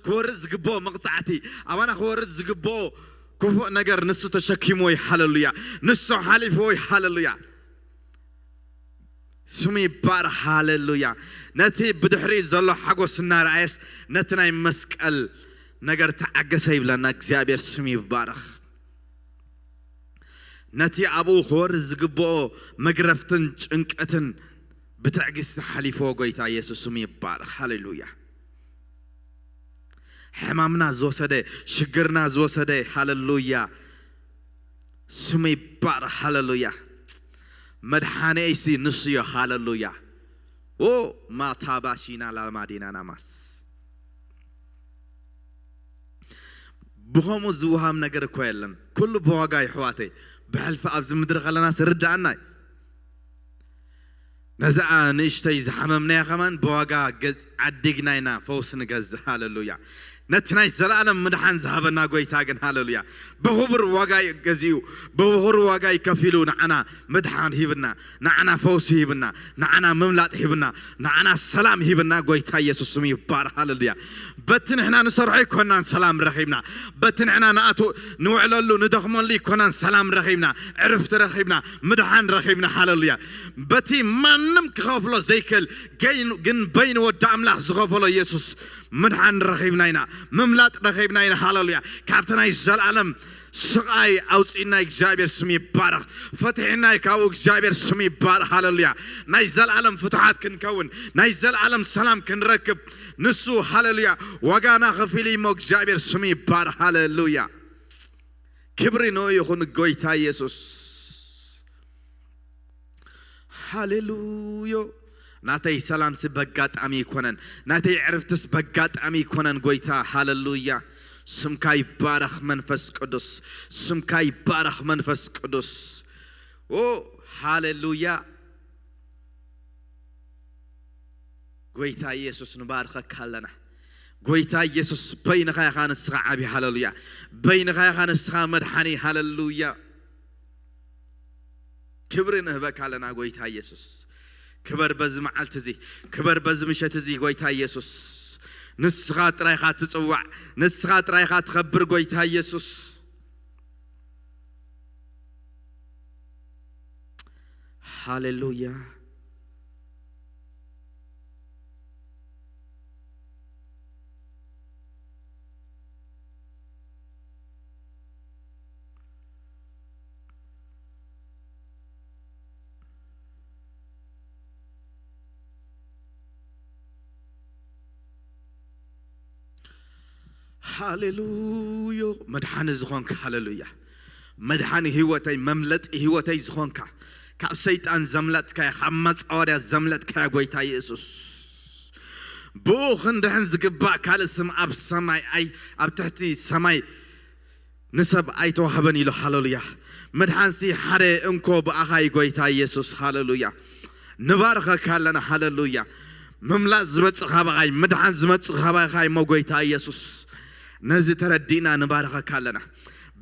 ክወርድ ዝግብኦ መቕጻዕቲ፣ ኣባና ክወርድ ዝግብኦ ክፉእ ነገር ንሱ ተሸኪምዎ እዩ። ሃለሉያ። ንሱ ሓሊፍዎ እዩ። ሃለሉያ። ስሙ ይባረኽ። ሃለሉያ። ነቲ ብድሕሪኡ ዘሎ ሓጎስ እናረኣየስ ነቲ ናይ መስቀል ነገር ተዓገሰ ይብለና። እግዚኣብሔር ስሙ ይባረኽ። ነቲ ኣብኡ ክወርድ ዝግብኦ መግረፍትን ጭንቀትን ብትዕግስቲ ሓሊፍዎ ጎይታ ኢየሱስ ስሙ ይባረኽ። ሃሌሉያ። ሕማምና ዝወሰደ፣ ሽግርና ዝወሰደ፣ ሃሌሉያ፣ ስሙ ይባረኽ። ሃሌሉያ። መድሓኒኤይሲ ንሱ እዮ። ሃሌሉያ። ኦ ማታባሺና ላማዲና ናማስ። ብኸምኡ ዝወሃብ ነገር እኮ የለን። ኩሉ ብዋጋ እዩ፣ ኣሕዋተይ። ብሕልፊ ኣብዚ ምድሪ ከለናስ ርድኣና እዩ። ነዛኣ ንእሽተይ ዝሓመምናያ ከማን ብዋጋ ገ-፣ ዓዲግና ኢና ፈውሲ ንገዝእ። ሃሌሉያ። ነቲ ናይ ዘለኣለም ምድሓን ዝሃበና ጎይታ ግን፣ ሃሌሉያ፣ ብኽቡር ዋጋ እዩ ገዚኡ፣ ብኽቡር ዋጋ እዩ ከፊሉ ንዓና ምድሓን ሂብና፣ ንዓና ፈውሲ ሂብና፣ ንዓና ምምላጥ ሂብና፣ ንዓና ሰላም ሂብና። ጎይታ ኢየሱስ ስሙ ይባረኽ። ሃሌሉያ። በቲ ንሕና ንሰርሖ ኣይኮናን ሰላም ረኺብና። በቲ ንሕና ንኣቱ ንውዕለሉ ንደኽመሉ ኣይኮናን ሰላም ረኺብና፣ ዕርፍቲ ረኺብና፣ ምድሓን ረኺብና። ሃሌሉያ። በቲ ማንም ክኸፍሎ ዘይክእል ገይኑ-፣ ግን በይኑ ወዲ ኣምላኽ ዝኸፈሎ ኢየሱስ ምድሓን ረኺብና ኢና፣ ምምላጥ ረኺብና ኢና። ሃሌሉያ። ካብቲ ናይ ዘለኣለም ስቓይ ኣውፂእና እግዚኣብሔር ስሙ ይባረኽ። ፈትሒና ካብኡ እግዚኣብሔር ስሙ ይባረኽ። ሃሌሉያ። ናይ ዘለኣለም ፍትሓት ክንከውን፣ ናይ ዘለኣለም ሰላም ክንረክብ ንሱ፣ ሃሌሉያ፣ ዋጋና ከፊሉ እሞ እግዚኣብሔር ስሙ ይባረኽ። ሃሌሉያ። ክብሪ ንኡ ይኹን ጎይታ ኢየሱስ። ሃሌሉዮ። ናተይ ሰላምሲ በጋጣሚ ይኮነን፣ ናተይ ዕርፍትስ በጋጣሚ ይኮነን። ጎይታ ሃሌሉያ። ስምካ ይባረኽ መንፈስ ቅዱስ፣ ስምካ ይባረኽ መንፈስ ቅዱስ። ኦ ሃሌሉያ። ጎይታ ኢየሱስ ንባርኸካ ኣለና። ጎይታ ኢየሱስ በይንኻ ኢኻ ንስኻ ዓቢ። ሃሌሉያ። በይንኻ ኢኻ ንስኻ መድሓኒ። ሃሌሉያ። ክብሪ ንህበካ ኣለና ጎይታ ኢየሱስ። ክበር በዚ መዓልቲ እዚ፣ ክበር በዚ ምሸት እዚ ጎይታ ኢየሱስ። ንስኻ ጥራይኻ ትጽዋዕ፣ ንስኻ ጥራይኻ ትኸብር ጎይታ ኢየሱስ። ሃሌሉያ። ሃሌሉዮ። መድሓኒ ዝኾንካ፣ ሃሌሉያ። መድሓኒ ህይወተይ፣ መምለጢ ህይወተይ ዝኾንካ፣ ካብ ሰይጣን ዘምለጥካዮ፣ ካብ መጻወድያ ዘምለጥካዮ ጎይታ ኢየሱስ። ብኡ ክንድሕን ዝግባእ ካልእ ስም ኣብ ሰማይ ኣይ-፣ ኣብ ትሕቲ ሰማይ ንሰብ ኣይተዋህበን ኢሉ። ሃሌሉያ። ምድሓንሲ ሓደ እንኮ ብኣኻ እዩ ጎይታ ኢየሱስ። ሃሌሉያ። ንባርኸካ ኣለና። ሃሌሉያ። ምምላጥ ዝመጽእ ካባኻ እዩ፣ ምድሓን ዝመጽእ ካባኻ እዩ እሞ ጎይታ ኢየሱስ። ነዚ ተረዲእና ንባርኸካ ኣለና።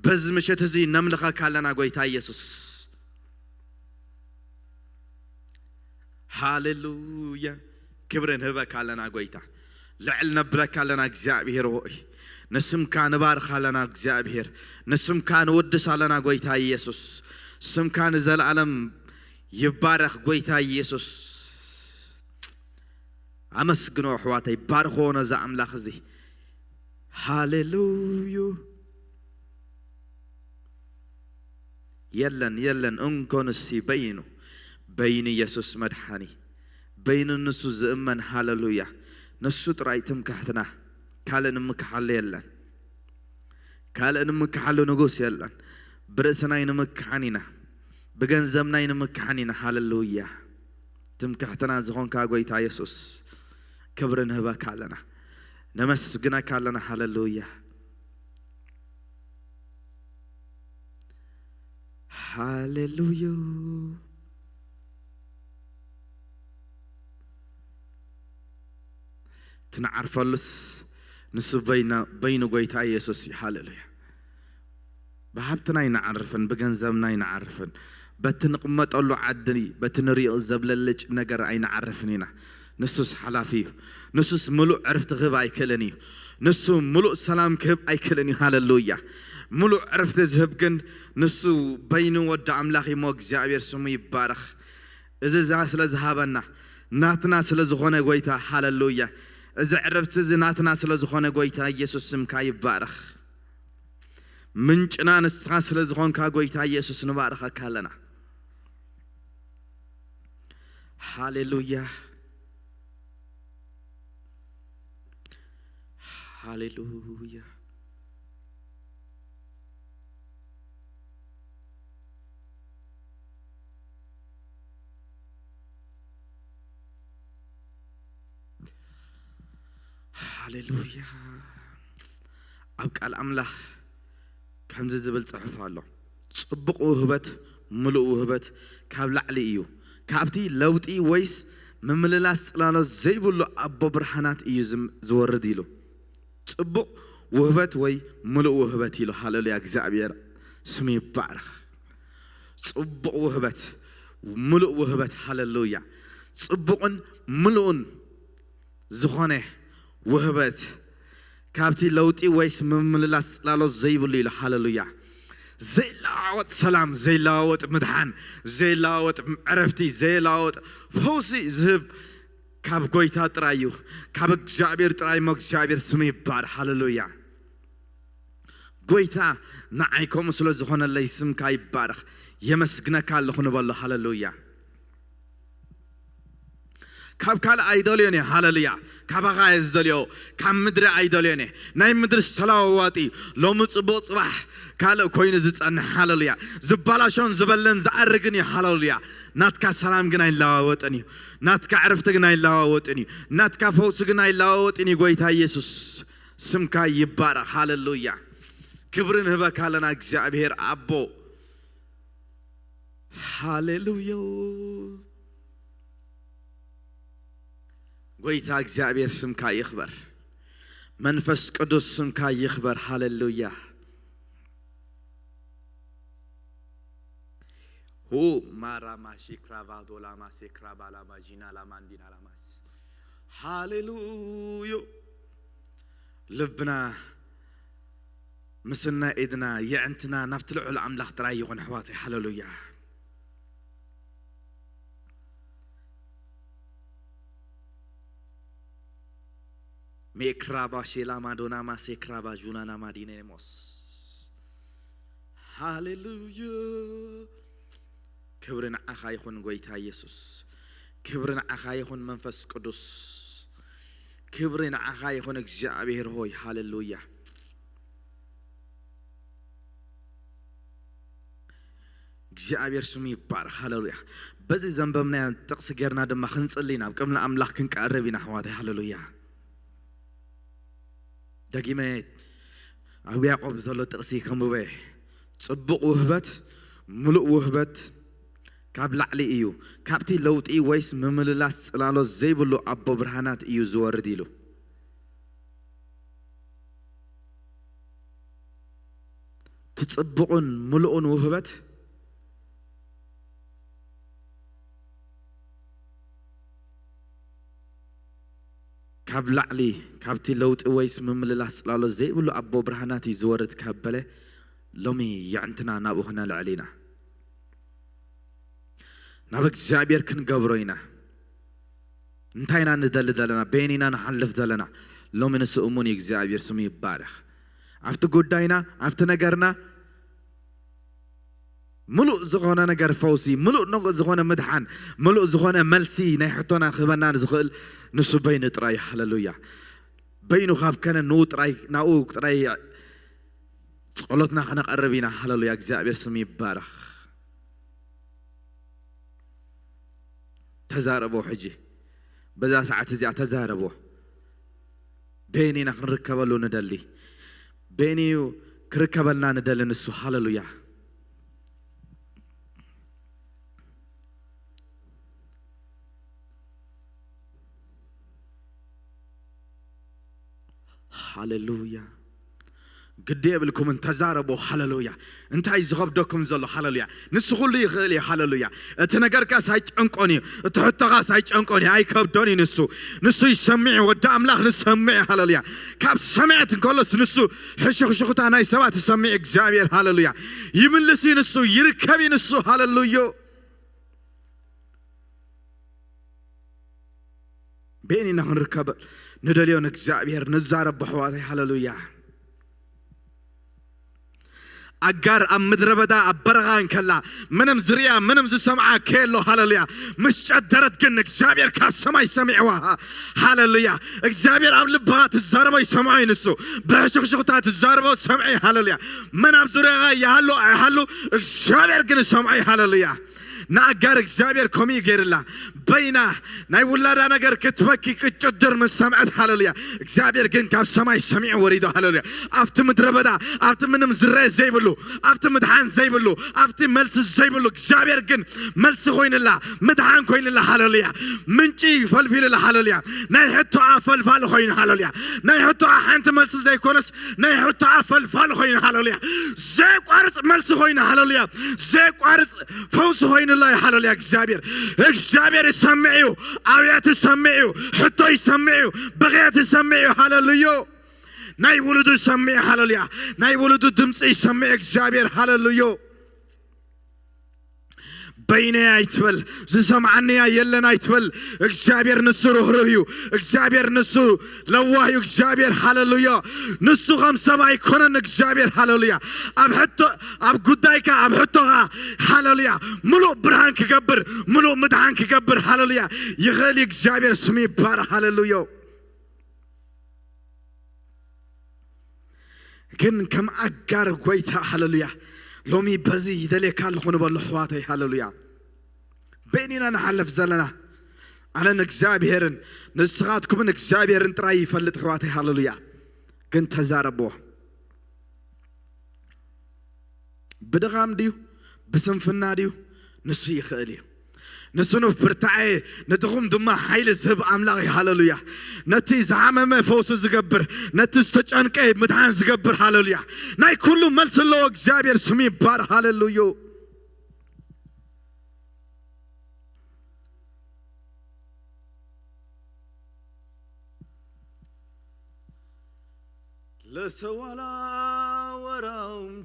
በዚ ምሸት እዚ ነምልኸካ ኣለና ጎይታ ኢየሱስ። ሃሌሉያ። ክብሪ ንህበካ ኣለና ጎይታ። ልዕል ነብለካ ኣለና እግዚኣብሔር ሆይ። ንስምካ ንባርኽ ኣለና እግዚኣብሔር። ንስምካ ንወድስ ኣለና ጎይታ ኢየሱስ። ስምካ ንዘለኣለም ይባረኽ ጎይታ ኢየሱስ። ኣመስግኖ ኣሕዋተይ፣ ባርኽዎ ነዚ ኣምላኽ እዚ። ሃሌሉዩ። የለን፣ የለን፣ እንኮ ንሲ በይኑ፣ በይኑ ኢየሱስ መድሓኒ፣ በይኑ ንሱ ዝእመን። ሃሌሉያ። ንሱ ጥራይ ትምክሕትና፣ ካልእ ንምክሓሉ የለን። ካልእ ንምክሓሉ ንጉስ የለን። ብርእስና ኣይንምክሓን ኢና፣ ብገንዘብና ኣይንምክሓን ኢና። ሃሌሉያ። ትምክሕትና ዝኾንካ ጎይታ የሱስ፣ ክብሪ ንህበካ ኣለና፣ ነመስግነካ ኣለና። ሃሌሉያ። ሃሌሉያ። ትንዓርፈሉስ ንሱ በይና-፣ በይኑ ጎይታ ኢየሱስ እዩ። ሃሌሉያ። ብሃብትና ኣይንዓርፍን፣ ብገንዘብና ኣይንዓርፍን፣ በቲ ንቕመጠሉ ዓዲ፣ በቲ ንሪኦ ዘብለልጭ ነገር ኣይንዓርፍን ኢና። ንሱስ ሓላፊ እዩ። ንሱስ ምሉእ ዕርፍቲ ክህብ ኣይክእልን እዩ። ንሱ ምሉእ ሰላም ክህብ ኣይክእልን እዩ። ሃለሉያ። ምሉእ ዕርፍቲ ዝህብ ግን ንሱ በይኑ ወዲ ኣምላኽ እሞ እግዚኣብሔር ስሙ ይባረኽ። እዚ ዛ-፣ ስለ ዝሃበና ናትና ስለ ዝኾነ ጎይታ፣ ሃለሉያ። እዚ ዕርፍቲ እዚ ናትና ስለ ዝኾነ ጎይታ ኢየሱስ ስምካ ይባረኽ። ምንጭና ንስኻ ስለ ዝኾንካ ጎይታ ኢየሱስ ንባረኸካ ኣለና። ሃሌሉያ። ሃሌሉያ። ሃሌሉያ። ኣብ ቃል ኣምላኽ ከምዚ ዝብል ጽሑፍ ኣሎ፣ ጽቡቕ ውህበት፣ ምሉእ ውህበት ካብ ላዕሊ እዩ፣ ካብቲ ለውጢ ወይስ ምምልላስ ጽላሎት ዘይብሉ ኣቦ ብርሃናት እዩ ዝም-፣ ዝወርድ ኢሉ። ጽቡቕ ውህበት ወይ ምሉእ ውህበት ኢሉ። ሃሌሉያ፣ እግዚኣብሔር ስሙ ይባረኽ። ጽቡቕ ውህበት፣ ምሉእ ውህበት፣ ሃሌሉያ። ጽቡቕን ምሉእን ዝኾነ ውህበት፣ ካብቲ ለውጢ ወይስ ምምልላስ ጽላሎት ዘይብሉ ኢሉ። ሃሌሉያ። ዘይለዋወጥ ሰላም፣ ዘይለዋወጥ ምድሓን፣ ዘይለዋወጥ ዕረፍቲ፣ ዘይለዋወጥ ፈውሲ ዝህብ ካብ ጎይታ ጥራይ እዩ። ካብ እግዚኣብሔር ጥራይ እሞ እግዚኣብሔር ስሙ ይባረኽ። ሃሌሉያ። ጎይታ ንዓይ ከምኡ ስለ ዝኾነለይ ስምካ ይባረኽ። የመስግነካ ኣለኹ ንበሎ። ሃሌሉያ። ካብ ካልእ ኣይደልዮን እየ። ሃሌሉያ። ካባኻ እየ ዝደልዮ፣ ካብ ምድሪ ኣይደልዮን እየ። ናይ ምድሪ ዝተለዋዋጢ እዩ። ሎሚ ጽቡቕ፣ ጽባሕ ካልእ ኮይኑ ዝጸንሕ። ሃሌሉያ። ዝበላሾን ዝበልን ዝኣርግን እዩ። ሃሌሉያ። ናትካ ሰላም ግን ኣይለዋወጥን እዩ። ናትካ ዕርፍቲ ግን ኣይለዋወጥን እዩ። ናትካ ፈውሲ ግን ኣይለዋወጥን እዩ። ጎይታ ኢየሱስ ስምካ ይባረኽ። ሃሌሉያ። ክብሪ ንህበካ ኣለና እግዚኣብሔር ኣቦ። ሃሌሉያ። ጎይታ እግዚኣብሔር ስምካ ይኽበር። መንፈስ ቅዱስ ስምካ ይኽበር። ሃሌሉያ። ሁ ማራማ ሺክራቫ ዶላማ ሴክራባ ላማ ጂና ላማ እንዲና ላማስ። ሃሌሉያ። ልብና፣ ምስና፣ ኢድና፣ የዕንትና ናብቲ ልዑል ኣምላኽ ጥራይ ይኹን ኣሕዋተይ። ሃሌሉያ። ሜክራባ ሼላ ማዶናማ ሴክራባ ጁናና ማዲኔሞስ። ሃሌሉያ። ክብሪ ንዓኻ ይኹን ጎይታ ኢየሱስ። ክብሪ ንዓኻ ይኹን መንፈስ ቅዱስ። ክብሪ ንዓኻ ይኹን እግዚኣብሔር ሆይ። ሃሌሉያ። እግዚኣብሔር ስሙ ይባረኽ። ሃሌሉያ። በዚ ዘንበብናዮ ጥቕሲ ጌርና ድማ ክንጽሊ ኢና፣ ኣብ ቅድሚ ኣምላኽ ክንቀርብ ኢና ኣሕዋተይ። ሃሌሉያ። ደጊመ ኣብ ያዕቆብ ዘሎ ጥቕሲ ከንብበ። ጽቡቕ ውህበት፣ ምሉእ ውህበት ካብ ላዕሊ እዩ፣ ካብቲ ለውጢ ወይስ ምምልላስ ጽላሎት ዘይብሉ ኣቦ ብርሃናት እዩ ዝወርድ ኢሉ። እቲ ጽቡቕን ምሉእን ውህበት ካብ ላዕሊ፣ ካብቲ ለውጢ ወይስ ምምልላስ ጽላሎት ዘይብሉ ኣቦ ብርሃናት እዩ ዝወርድ ካብ በለ፣ ሎሚ የዕንትና ናብኡ ክነልዕል ኢና። ናብ እግዚኣብሔር ክንገብሮ ኢና። እንታይ ኢና ንደሊ ዘለና? በየን ኢና ንሓልፍ ዘለና? ሎሚ ንሱ እሙን እዩ። እግዚኣብሔር ስሙ ይባረኽ። ኣብቲ ጉዳይና፣ ኣብቲ ነገርና ምሉእ ዝኾነ ነገር ፈውሲ፣ ምሉእ ነገ-፣ ዝኾነ ምድሓን፣ ምሉእ ዝኾነ መልሲ ናይ ሕቶና ክህበና ዝኽእል ንሱ በይኑ ጥራይ። ሃሌሉያ። በይኑ ካብ ከነ ንኡ ጥራይ፣ ናኡ ጥራይ ጸሎትና ክነቐርብ ኢና። ሃሌሉያ። እግዚኣብሔር ስሙ ይባረኽ። ተዛረቦ ሕጂ። በዛ ሰዓት እዚኣ ተዛረቦ። በየን ኢና ክንርከበሉ ንደሊ? በየን እዩ ክርከበልና ንደሊ ንሱ? ሃሌሉያ። ሃሌሉያ። ግዲ የብልኩምን፣ ተዛረቡ። ሃለሉያ። እንታይ ዝኸብደኩም ዘሎ? ሃለሉያ። ንሱ ኩሉ ይኽእል እዩ። ሃለሉያ። እቲ ነገርካስ ኣይጨንቆን እዩ። እቲ ሕቶኻስ ኣይጨንቆን እዩ። ኣይከብዶን እዩ ንሱ። ንሱ ይሰምዕ እዩ። ወዲ ኣምላኽ ንሰምዕ እዩ። ሃለሉያ። ካብ ሰማያት እንከሎስ ንሱ ሕሽኽሽኽታ ናይ ሰባት ይሰምዕ እዩ እግዚኣብሔር። ሃለሉያ። ይምልስ እዩ ንሱ። ይርከብ እዩ ንሱ። ሃለሉዮ። በየን ኢና ክንርከብ ንደልዮ ንእግዚኣብሔር ንዛረብ ኣሕዋተይ። ሃለሉያ። ኣጋር ኣብ ምድረ በዳ ኣብ በረኻ እንከላ ምንም ዝርያ ምንም ዝሰምዓ ከየሎ። ሃለሉያ። ምስ ጨደረት ግን እግዚኣብሔር ካብ ሰማይ ሰሚዕዋ። ሃለሉያ። እግዚኣብሔር ኣብ ልብኻ ትዛረቦ ይሰምዖ እዩ ንሱ። ብሕሽኽሽኽታ ትዛረቦ ሰምዐ። ሃለሉያ። መን ኣብ ዙርያኻ ይሃሉ ኣይሃሉ እግዚኣብሔር ግን ሰምዖ። ሃለሉያ። ንኣጋር እግዚኣብሔር ከምኡ እዩ ገይርላ። በይና ናይ ውላዳ ነገር ክትበኪ ክትጭድር ምስ ሰምዐት። ሃለሉያ። እግዚኣብሔር ግን ካብ ሰማይ ሰሚዑ ወሪዶ። ሃለሉያ። ኣብቲ ምድረ በዳ ኣብቲ ምንም ዝረአ ዘይብሉ ኣብቲ ምድሓን ዘይብሉ ኣብቲ መልሲ ዘይብሉ እግዚኣብሔር ግን መልሲ ኮይንላ፣ ምድሓን ኮይንላ። ሃለሉያ። ምንጪ ፈልፊልላ። ሃለሉያ። ናይ ሕቶኣ ፈልፋሊ ኮይኑ። ሃለሉያ። ናይ ሕቶኣ ሓንቲ መልሲ ዘይኮነስ ናይ ሕቶኣ ፈልፋሊ ኮይኑ። ሃለሉያ። ዘቋርጽ መልሲ ኮይኑ። ሃለሉያ። ዘቋርጽ ፈውሲ ኮይኑላ እዩ። ሃለሉያ። እግዚኣብሔር እግዚኣብሔር ይሰምዕ እዩ። ኣውያት ይሰምዕ እዩ። ሕቶ ይሰምዕ እዩ። ብኽያት ይሰምዕ እዩ። ሃለሉዮ። ናይ ውሉዱ ይሰምዕ እዩ። ሃለሉያ። ናይ ውሉዱ ድምፂ ይሰምዕ እግዚኣብሔር። ሃለሉዮ። በይነይ ኣይትበል፣ ዝሰምዓኒያ የለን ኣይትበል። እግዚኣብሔር ንሱ ርህሩህ እዩ። እግዚኣብሔር ንሱ ለዋህ እዩ። እግዚኣብሔር። ሃለሉያ። ንሱ ከም ሰብ ኣይኮነን እግዚኣብሔር። ሃለሉያ። ኣብ ሕቶ ኣብ ጉዳይካ ኣብ ሕቶኻ። ሃለሉያ። ምሉእ ብርሃን ክገብር ምሉእ ምድሓን ክገብር። ሃለሉያ። ይኽእል እዩ እግዚኣብሔር። ስሙ ይባረኽ። ሃለሉዮ። ግን ከም ኣጋር ጎይታ። ሃለሉያ። ሎሚ በዚ ይደልየካ ኣለኹ ንበሎ ኣሕዋተይ። ሃለሉያ። በይን ኢና ንሓልፍ ዘለና። ኣነን እግዚኣብሔርን ንስኻትኩምን እግዚኣብሔርን ጥራይ ይፈልጥ ኣሕዋተይ። ሃለሉያ። ግን ተዛረብዎ። ብድኻም ድዩ ብስንፍና ድዩ? ንሱ ይኽእል እዩ። ንሱ ኑፍ ብርታዐ፣ ንድኹም ድማ ሓይሊ ዝህብ ኣምላኽ እዩ። ሃለሉያ። ነቲ ዝሓመመ ፈውሲ ዝገብር፣ ነቲ ዝተጨንቀ ምድሓን ዝገብር። ሃለሉያ። ናይ ኩሉ መልሲ ኣለዎ እግዚኣብሔር። ስሙ ይባረኽ። ሃለሉዮ። ለሰው አላወራውም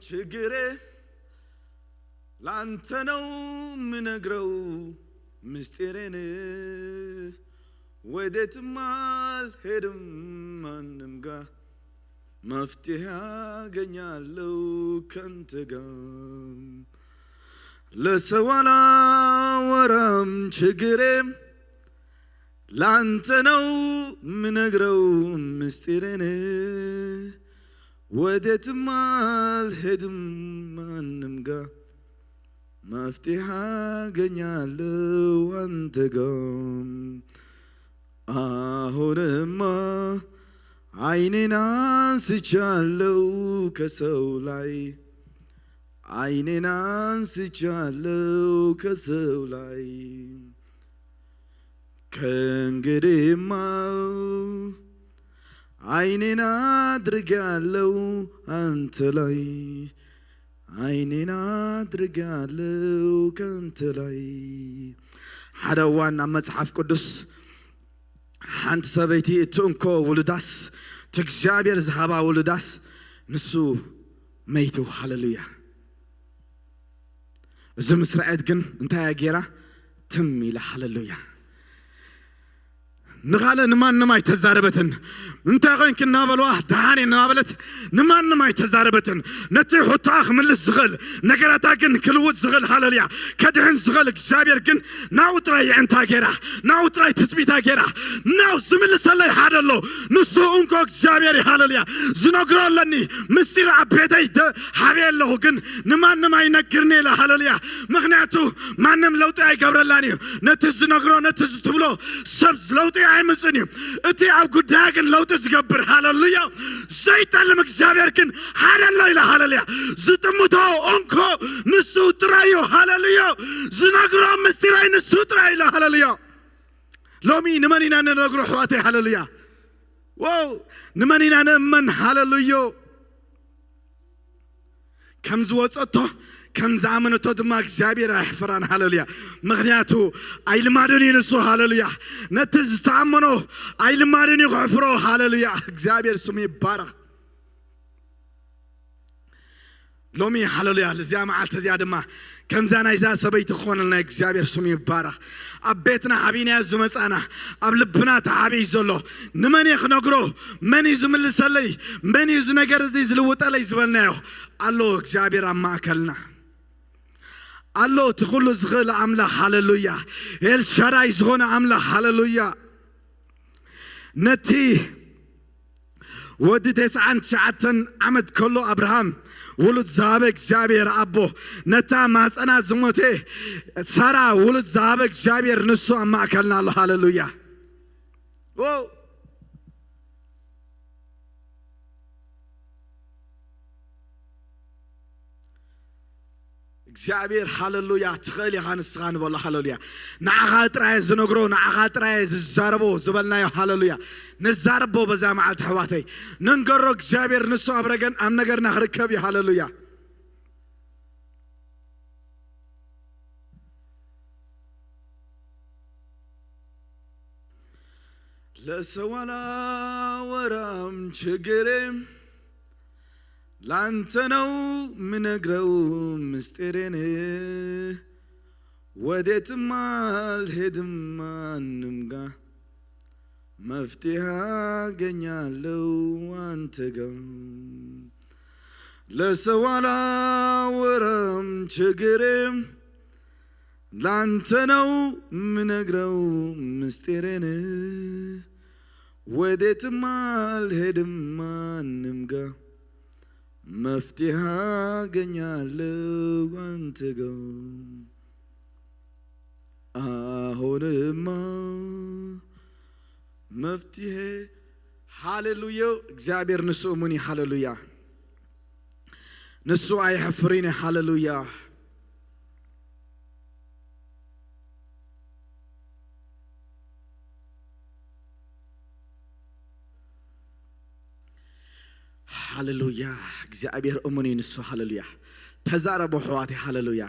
ችግሬ፣ ላንተ ነው ምነግረው ምስጢሬን። ወዴትም አልሄድም ማንም ጋር፣ መፍትሄ አገኛለው ከንተ ጋር። ለሰው አላወራም ችግሬ፣ ላንተ ነው ምነግረው ምስጢሬን። ወዴትም አልሄድም ማንም ጋር፣ መፍትሄ አገኛለው አንተ ጋር። አሁንማ አይኔን አንስቻለው ከሰው ላይ፣ አይኔን አንስቻለው ከሰው ላይ። ከእንግዲህማ አይኔን አድርጌያለው አንተ ላይ፣ አይኔን አድርጌያለው ከንተ ላይ። ሓደ እዋን ኣብ መጽሓፍ ቅዱስ ሓንቲ ሰበይቲ እቲ እንኮ ውሉዳስ፣ እቲ እግዚኣብሔር ዝሃባ ውሉዳስ ንሱ መይቱ። ሃለሉያ። እዚ ምስ ረኣየት ግን እንታይ እያ ገይራ? ትም ኢላ። ሃለሉያ። ንኻልእ ንማንም ኣይተዛረበትን። እንታይ ኾንኪ እናበልዋ ደሓን እየ እናበለት ንማንም ኣይተዛረበትን። ነቲ ሕቶኣ ክምልስ ዝኽእል ነገራታ ግን ክልውጥ ዝኽእል፣ ሃለሉያ፣ ከድሕን ዝኽእል እግዚኣብሔር ግን ናብኡ ጥራይ የዕንታ ገይራ፣ ናብኡ ጥራይ ትጽቢታ ገይራ። ናው ዝምልሰለይ ሓደ ኣሎ። ንሱ እንኮ እግዚኣብሔር እዩ። ሃለሉያ። ዝነግሮ ኣለኒ። ምስጢር ኣብ ቤተይ ደ-፣ ሓብየ ኣለኹ፣ ግን ንማንም ኣይነግርን ኢለ። ሃለሉያ። ምኽንያቱ ማንም ለውጢ ኣይገብረላን እዩ። ነቲ ዝነግሮ፣ ነቲ ዝትብሎ ሰብ ለውጢ ኣይምጽን እዩ። እቲ ኣብ ጉዳያ ግን ለውጢ ዝገብር፣ ሃለሉያ፣ ዘይጠልም እግዚኣብሔር ግን ሓደ ኣሎ ኢለ። ሃለሉያ። ዝጥምቶ እንኮ ንሱ ጥራይ እዩ። ሃለሉያ። ዝነግሮ ምስጢራይ ንሱ ጥራይ ኢለ። ሃለሉያ። ሎሚ ንመን ኢና ንነግሮ ኣሕዋተይ? ሃለሉያ። ዋው፣ ንመን ኢና ንእመን? ሃለሉዮ። ከም ዝወጸቶ ከም ዝኣመነቶ ድማ እግዚኣብሔር ኣየሕፍራን። ሃለሉያ። ምኽንያቱ ኣይልማድን እዩ ንሱ። ሃለሉያ። ነቲ ዝተኣመኖ ኣይልማድን እዩ ክሕፍሮ። ሃለሉያ። እግዚኣብሔር ስሙ ይባረኽ። ሎሚ ሃለሉያ፣ እዚኣ መዓልቲ እዚኣ ድማ ከምዛ ናይዛ ሰበይቲ ክኾነልና እግዚኣብሔር ስሙ ይባረኽ። ኣብ ቤትና ሓቢናዮ ዝመጻና፣ ኣብ ልብና ተሓቢኡ ዘሎ፣ ንመን እየ ክነግሮ? መን እዩ ዝምልሰለይ? መን እዩ እዚ ነገር እዚ ዝልውጠለይ ዝበልናዮ ኣሎ። እግዚኣብሔር ኣብ ማእከልና ኣሎ። እቲ ኩሉ ዝኽእል ኣምላኽ፣ ሃለሉያ። ኤልሻዳይ ዝኾነ ኣምላኽ፣ ሃለሉያ። ነቲ ወዲ ተስዓን ትሽዓተን ዓመት ከሎ ኣብርሃም ውሉድ ዝሃበ እግዚኣብሔር ኣቦ፣ ነታ ማህፀና ዝሞተ ሳራ ውሉድ ዝሃበ እግዚኣብሔር ንሱ ኣብ ማእከልና ኣሎ። ሃለሉያ። ዎ። እግዚኣብሔር ሃለሉያ፣ ትኽእል ኢኻ ንስኻ ንበሎ። ሃለሉያ። ንዓኻ ጥራይ ዝነግሮ፣ ንዓኻ ጥራይ ዝዛረቦ ዝበልናዮ፣ ሃለሉያ፣ ንዛረቦ በዛ መዓልቲ ኣሕዋተይ። ንንገሮ እግዚኣብሔር ንሱ ኣብ ረገን ኣብ ነገርና ክርከብ እዩ። ሃለሉያ። ለሰው አላወራም ችግሬ፣ ላንተ ነው ምነግረው ምስጢሬን። ወዴትም አልሄድም ማንም ጋ፣ መፍትሄ አገኛለው አንተ ጋ። ለሰው አላወራም ችግሬ፣ ላንተ ነው ምነግረው ምስጢሬን። ወዴትም አልሄድም ማንም ጋ፣ መፍትሄ አገኛለው አንተ ጋ። አሁንማ መፍትሄ። ሃሌሉያ። እግዚኣብሔር ንሱ እሙን እዩ። ሃሌሉያ። ንሱ ኣይሐፍርን እዩ። ሃሌሉያ። ሃሌሉያ። እግዚኣብሔር እሙን እዩ ንሱ። ሃሌሉያ። ተዛረቡ ኣሕዋተይ። ሃሌሉያ።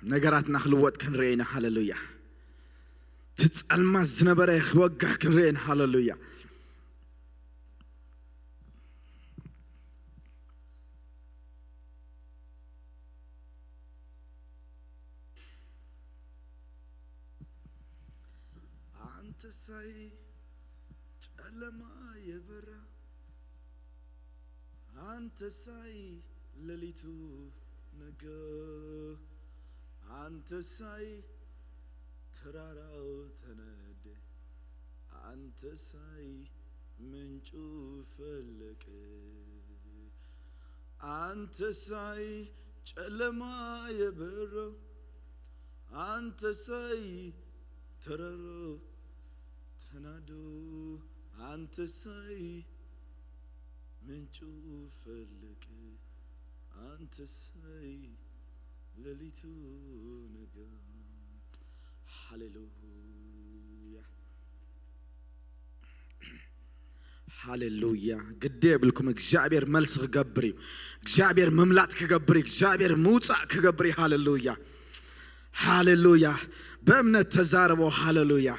ነገራትና ክልወጥ ክንርኢ ኢና። ሃሌሉያ። እቲ ጸልማት ዝነበረ ክወግሕ ክንርኢ ኢና። ሃሌሉያ። አንተ ሳይ ጨለማ የበራ፣ አንተ ሳይ ሌሊቱ ነጋ፣ አንተ ሳይ ተራራው ተነደ፣ አንተ ሳይ ምንጩ ፈለቀ። አንተ ሳይ ጨለማ የበራ፣ አንተ ሳይ ተራራው ተናዶ፣ አንተ ሳይ ምንጩ ፈለቀ፣ አንተ ሳይ ሌሊቱ ነጋ። ሃሌሉያ። ሃሌሉያ። ግዲ የብልኩም። እግዚኣብሔር መልሲ ክገብር እዩ። እግዚኣብሔር ምምላጥ ክገብር እዩ። እግዚኣብሔር ምውፃእ ክገብር እዩ። ሃሌሉያ። ሃሌሉያ። ብእምነት ተዛረቦ። ሃሌሉያ።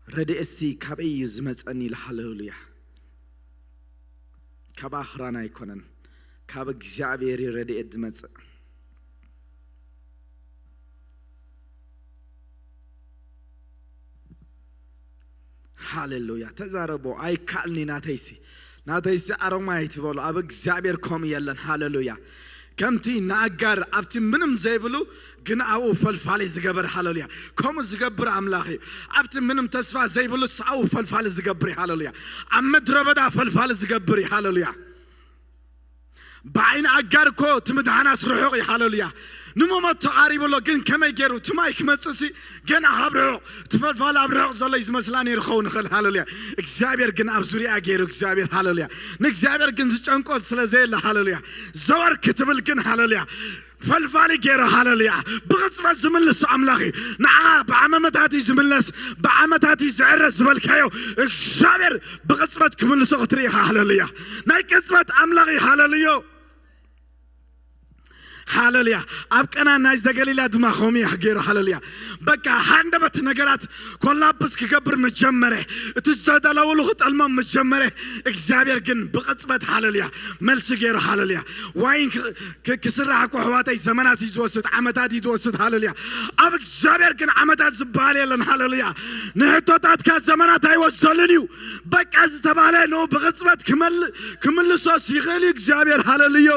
ረድኤትሲ ካበይ እዩ ዝመጸኒ ኢሉ። ሃሌሉያ። ካብ ኣኽራን ኣይኮነን፣ ካብ እግዚኣብሔር እዩ ረድኤት ዝመጽእ። ሃሌሉያ። ተዛረቦ። ኣይካልኒ ናተይሲ፣ ናተይሲ ኣሮማይ ትበሉ፣ ኣብ እግዚኣብሔር ከምኡ የለን። ሃሌሉያ። ከምቲ ንኣጋር ኣብቲ ምንም ዘይብሉ ግን ኣብኡ ፈልፋሊ ዝገበር፣ ሃሌሉያ፣ ከምኡ ዝገብር ኣምላኽ እዩ። ኣብቲ ምንም ተስፋ ዘይብሉስ ኣብኡ ፈልፋሊ ዝገብር እዩ። ሃሌሉያ። ኣብ ምድረ በዳ ፈልፋሊ ዝገብር እዩ። ሃሌሉያ። ብዓይኒ ኣጋር እኮ እቲ ምድሓናስ ርሑቕ እዩ። ሃሌሉያ። ንመሞት ተቓሪቡ ኣሎ። ግን ከመይ ገይሩ እቲ ማይ ክመጽእሲ ገና ካብ ርሑቕ፣ እቲ ፈልፋሊ ኣብ ርሑቕ ዘሎ እዩ ዝመስላ ነይሩ ክኸውን ይኽእል። ሃለሉያ። እግዚኣብሔር ግን ኣብ ዙሪያ ገይሩ፣ እግዚኣብሔር፣ ሃለሉያ፣ ንእግዚኣብሔር ግን ዝጨንቆ ስለ ዘየለ፣ ሃለሉያ፣ ዘወር ክትብል ግን፣ ሃለሉያ፣ ፈልፋሊ ገይሩ፣ ሃለሉያ፣ ብቕጽበት ዝምልስ ኣምላኽ እዩ። ንዓኻ ብዓመመታት እዩ ዝምለስ፣ ብዓመታት እዩ ዝዕረ ዝበልካዮ እግዚኣብሔር ብቕጽበት ክምልሶ ክትርኢ ኢኻ። ሃለሉያ። ናይ ቅጽበት ኣምላኽ እዩ። ሃለሉዮ። ሃለሉያ። ኣብ ቀና ናይ ዘገሊላ ድማ ከምኡ እዩ ገይሩ። ሃለሉያ። በቃ ሃንደበት ነገራት ኮላፕስ ክገብር ምስ ጀመረ፣ እቲ ዝተደለውሉ ክጠልሞም ምስ ጀመረ፣ እግዚኣብሔር ግን ብቕጽበት፣ ሃለሉያ፣ መልሲ ገይሩ። ሃለሉያ። ዋይን ክ- ክ- ክስራሕ እኮ ኣሕዋተይ ዘመናት እዩ ዝወስድ፣ ዓመታት እዩ ዝወስድ። ሃለሉያ። ኣብ እግዚኣብሔር ግን ዓመታት ዝበሃል የለን። ሃለሉያ። ንሕቶታትካ ዘመናት ኣይወስደሉን እዩ። በቃ ዝተባህለ ንኡ ብቕጽበት ክመል- ክምልሶስ ይኽእል እዩ እግዚኣብሔር። ሃለሉዮ።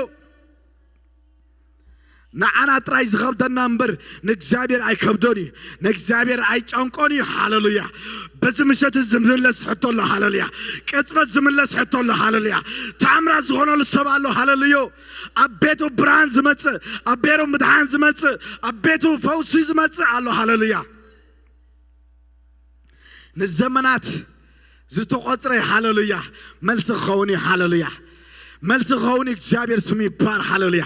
ንዓና ጥራይ ዝኸብደና እምበር ንእግዚኣብሔር ኣይከብዶን እዩ። ንእግዚኣብሔር ኣይጨንቆን እዩ። ሃለሉያ። በዚ ምሸት እዚ ዝምለስ ሕቶ ኣሎ። ሃለሉያ። ቅጽበት ዝምለስ ሕቶ ኣሎ። ሃለሉያ። ታምራት ዝኾነሉ ሰብ ኣሎ። ሃለሉዮ። ኣብ ቤቱ ብርሃን ዝመጽእ፣ ኣብ ቤቱ ምድሓን ዝመጽእ፣ ኣብ ቤቱ ፈውሲ ዝመጽእ ኣሎ። ሃለሉያ። ንዘመናት ዝተቖጽረ፣ ሃለሉያ፣ መልሲ ክኸውን እዩ። ሃለሉያ። መልሲ ክኸውን እዩ። እግዚኣብሔር ስሙ ይባር። ሃለሉያ።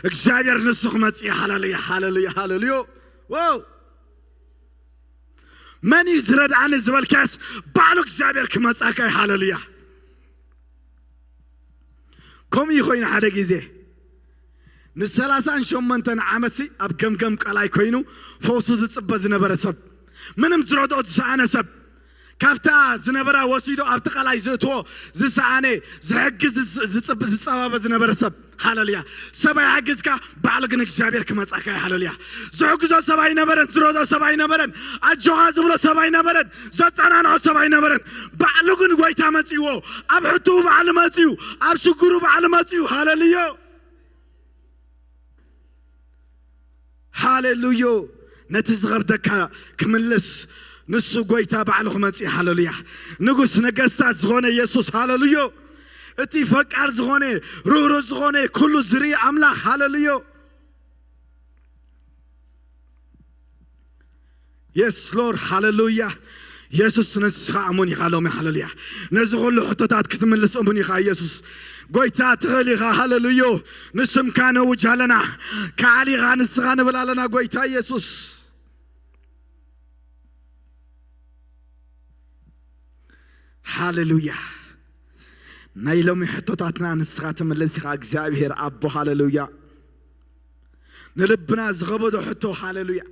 እግዚኣብሔር ንሱ ክመጽእ እዩ። ሃለሉያ፣ ሃለሉያ፣ ሃለሉዮ። ዋው። መን እዩ ዝረድኣኒ ዝበልካስ ባዕሉ እግዚኣብሔር ክመጻካ እዩ። ሃለሉያ። ከምኡ ኮይኑ ሓደ ግዜ ንሰላሳን ሸሞንተን ዓመት ሲ ኣብ ገምገም ቀላይ ኮይኑ ፈውሱ ዝጽበ ዝነበረ ሰብ፣ ምንም ዝረድኦ ዝሰኣነ ሰብ፣ ካብታ ዝነበራ ወሲዶ ኣብቲ ቀላይ ዝእትዎ ዝሰኣነ፣ ዝሕግዝ ዝጽብ- ዝጸባበ ዝነበረ ሰብ። ሃለሉያ። ሰብ ኣይሓግዝካ፣ ባዕሉ ግን እግዚኣብሔር ክመጻካ እዩ። ሃለሉያ። ዝሕግዞ ሰብ ኣይነበረን፣ ዝረድኦ ሰብ ኣይነበረን፣ ኣጆኻ ዝብሎ ሰብ ኣይነበረን፣ ዘጸናንዖ ሰብ ኣይነበረን። ባዕሉ ግን ጎይታ መጺዎ፣ ኣብ ሕትኡ ባዕሉ መጺኡ፣ ኣብ ሽግሩ ባዕሉ መጺኡ። ሃለሉዮ። ሃሌሉዮ። ነቲ ዝኸብደካ ክምልስ ንሱ ጎይታ ባዕሉ ክመጽእ። ሃሌሉያ። ንጉስ ነገስታት ዝኾነ ኢየሱስ። ሃሌሉዮ። እቲ ፈቃር ዝኾነ፣ ርህሩህ ዝኾነ፣ ኩሉ ዝርኢ ኣምላኽ። ሃሌሉዮ። የስ ሎርድ። ሃሌሉያ። ኢየሱስ ንስኻ እሙን ኢኻ ሎሚ። ሃሌሉያ። ነዚ ኩሉ ሕቶታት ክትምልስ እሙን ኢኻ ኢየሱስ። ጎይታ ትኽእል ኢኻ። ሃሌሉዮ። ንስምካ ነውጅ ኣለና። ከዓል ኢኻ ንስኻ ንብል ኣለና ጎይታ ኢየሱስ። ሃሌሉያ። ናይ ሎሚ ሕቶታትና ንስኻ ትምልስ ኢኻ እግዚኣብሔር ኣቦ። ሃሌሉያ። ንልብና ዝኸበዶ ሕቶ። ሃሌሉያ።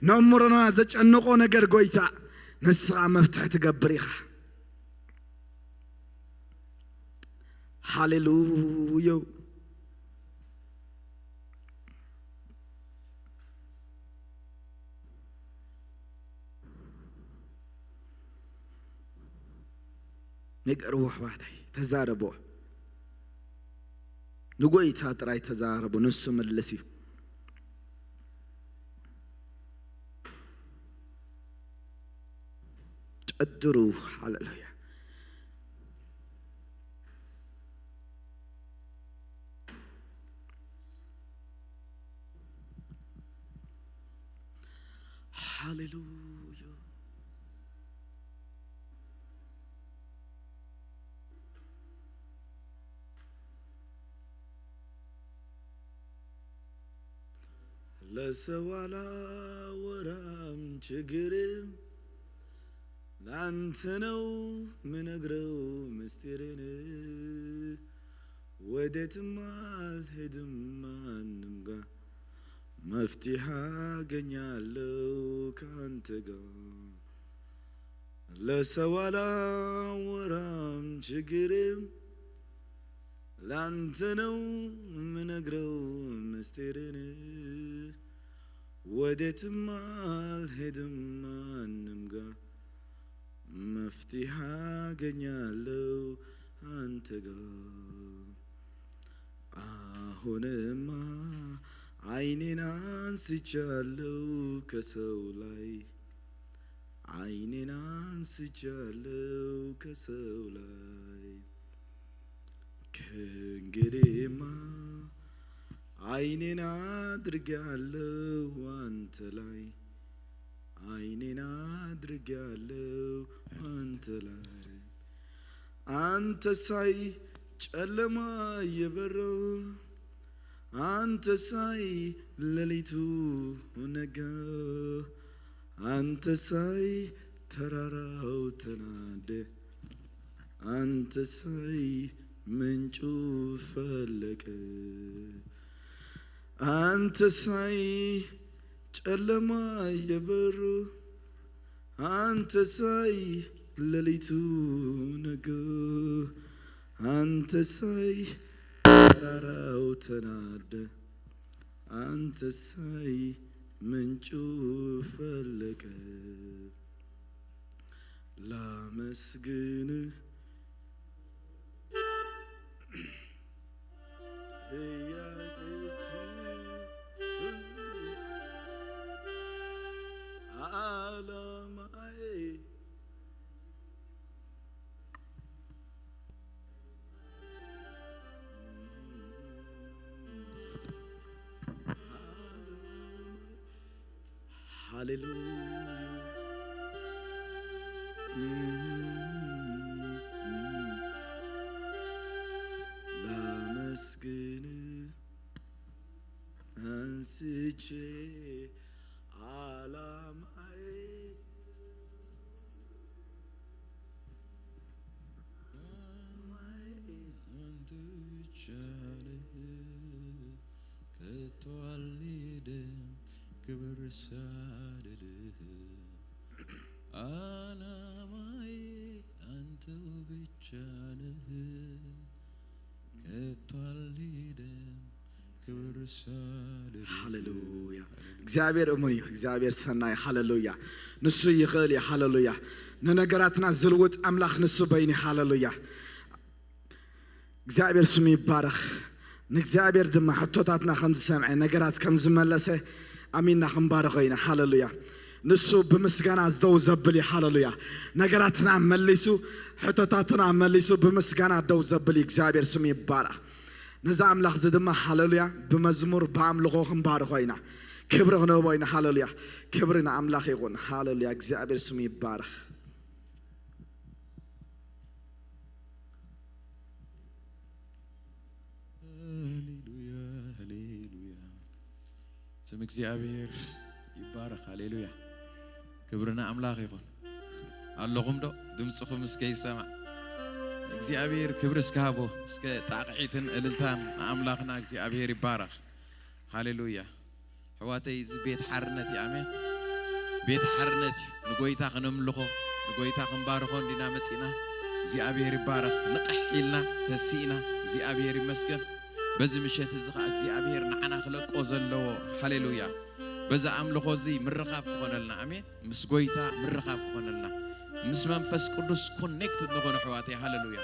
ነእምሮና ዘጨንቆ ነገር ጎይታ ንስኻ መፍትሒ ትገብር ኢኻ። ሃሌሉዮ። ንገርዎ ኣሕዋተይ፣ ተዛረብዎ። ንጎይታ ጥራይ ተዛረቡ፣ ንሱ ምልስ እዩ። ጨድሩ። ሃሌሉያ። ሃሌሉያ። ለሰው አላወራም ችግሬም፣ ላንተ ነው ምነግረው ምስጢሬን። ወዴትም አልሄድም ማንም ጋር፣ መፍትሄ አገኛለሁ ካንተ ጋር። ለሰው አላወራም ችግሬም፣ ላንተ ነው ምነግረው ምስጢሬን። ወዴትም አልሄድም ማንም ጋር፣ መፍትሄ አገኛለሁ አንተ ጋር። አሁንማ አይኔን አንስቻለሁ ከሰው ላይ፣ አይኔን አንስቻለሁ ከሰው ላይ። ከእንግዲህማ አይኔን አድርጌያለሁ አንተ ላይ፣ አይኔን አድርጌያለሁ አንተ ላይ። አንተ ሳይ ጨለማ እየበራ፣ አንተ ሳይ ሌሊቱ ነጋ፣ አንተ ሳይ ተራራው ተናደ፣ አንተ ሳይ ምንጩ ፈለቀ። አንተ ሳይ ጨለማ እየበሩ፣ አንተ ሳይ ሌሊቱ ነጋ፣ አንተ ሳይ ተራራው ተናደ፣ አንተ ሳይ ምንጩ ፈለቀ። ላመስግንህ ጥያቄዎች አላማዬ ሃሌሉያ። ላመስግን አንስቼ አላማዬ አንተ ብቻ ነህ፣ ከቶ አልሄድም ክብር ሳልልህ። አላማዬ አንተው ብቻ ነህ፣ ከቶ አልሄድም ክብር ሳልልህ። ሃሌሉያ። እግዚኣብሔር እሙን እዩ። እግዚኣብሔር ሰናይ። ሃሌሉያ። ንሱ ይኽእል እዩ። ሃሌሉያ። ንነገራትና ዝልውጥ ኣምላኽ ንሱ በይኑ። ሃሌሉያ። እግዚኣብሔር ስሙ ይባረኽ። ንእግዚኣብሔር ድማ ሕቶታትና ከም ዝሰምዐ፣ ነገራት ከም ዝመለሰ ኣሚንና ክንባርኾ ኢና። ሃሌሉያ። ንሱ ብምስጋና ደው ዘብል እዩ። ሃሌሉያ። ነገራትና መሊሱ፣ ሕቶታትና መሊሱ ብምስጋና ደው ዘብል እዩ። እግዚኣብሔር ስሙ ይባረኽ። ነዚ ኣምላኽ እዚ ድማ ሃሌሉያ ብመዝሙር ብኣምልኾ ክንባርኾ ኢና። ክብሪ ክንህቦ ኢና። ሃሌሉያ። ክብሪ ንኣምላኽ ይኹን። ሃሌሉያ። እግዚኣብሔር ስሙ ይባረኽ። ሃሌሉያ፣ ሃሌሉያ። ስም እግዚኣብሔር ይባረኽ። ሃሌሉያ። ክብሪ ንኣምላኽ ይኹን። ኣለኹም ዶ? ድምፅኹም እስከ ይሰማዕ። እግዚኣብሔር ክብሪ እስከ ሃቦ። እስከ ጣቕዒትን እልልታን ንኣምላኽና እግዚኣብሔር ይባረኽ። ሃሌሉያ። ኣሕዋተይ፣ እዚ ቤት ሓርነት እዩ። ኣሜን። ቤት ሓርነት እዩ። ንጎይታ ክነምልኾ፣ ንጎይታ ክንባርኾ እንዲና መጺና። እግዚኣብሔር ይባረኽ። ንቕሕ ኢልና ተሲእና። እግዚኣብሔር ይመስገን። በዚ ምሸት እዚ ኸዓ እግዚኣብሔር ንዓና ክለቆ ዘለዎ፣ ሃሌሉያ፣ በዚ ኣምልኾ እዚ ምርኻብ ክኾነልና። ኣሜን። ምስ ጎይታ ምርኻብ ክኾነልና፣ ምስ መንፈስ ቅዱስ ኮኔክትድ ንኾነ ኣሕዋተይ። ሃሌሉያ።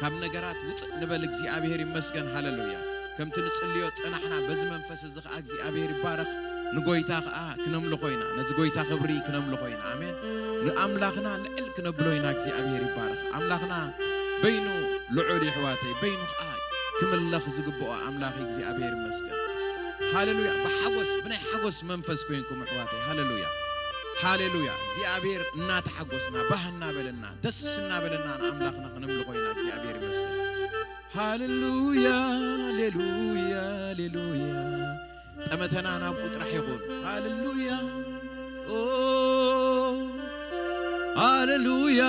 ካብ ነገራት ውፅእ ንበል። እግዚኣብሔር ይመስገን። ሃሌሉያ። ከምቲ ንጽልዮ ጸናሕና፣ በዚ መንፈስ እዚ ኸዓ እግዚኣብሔር ይባረኽ። ንጎይታ ኸዓ ክነምልኾ ኢና። ነዚ ጎይታ ክብሪ ክነምልኾ ኢና። ኣሜን። ንኣምላኽና ልዕል ክነብሎ ኢና። እግዚኣብሔር ይባረኽ። ኣምላኽና በይኑ ልዑል እዩ ኣሕዋተይ። በይኑ ኸዓ ክምለኽ ዝግብኦ ኣምላኽ እዩ። እግዚኣብሔር ይመስገን። ሃሌሉያ። ብሓጎስ፣ ብናይ ሓጎስ መንፈስ ኮይንኩም ኣሕዋተይ። ሃሌሉያ። ሃሌሉያ። እግዚኣብሔር እናተሓጎስና፣ ባህ እናበለና፣ ደስ እናበለና ንኣምላኽና ክነምልኾ ኢና። እግዚኣብሔር ይመስገን። ሃሌሉያ፣ ሃሌሉያ፣ ሃሌሉያ። ጠመተና ናብኡ ጥራሕ ይኹን። ሃሌሉያ። ኦ፣ ሃሌሉያ፣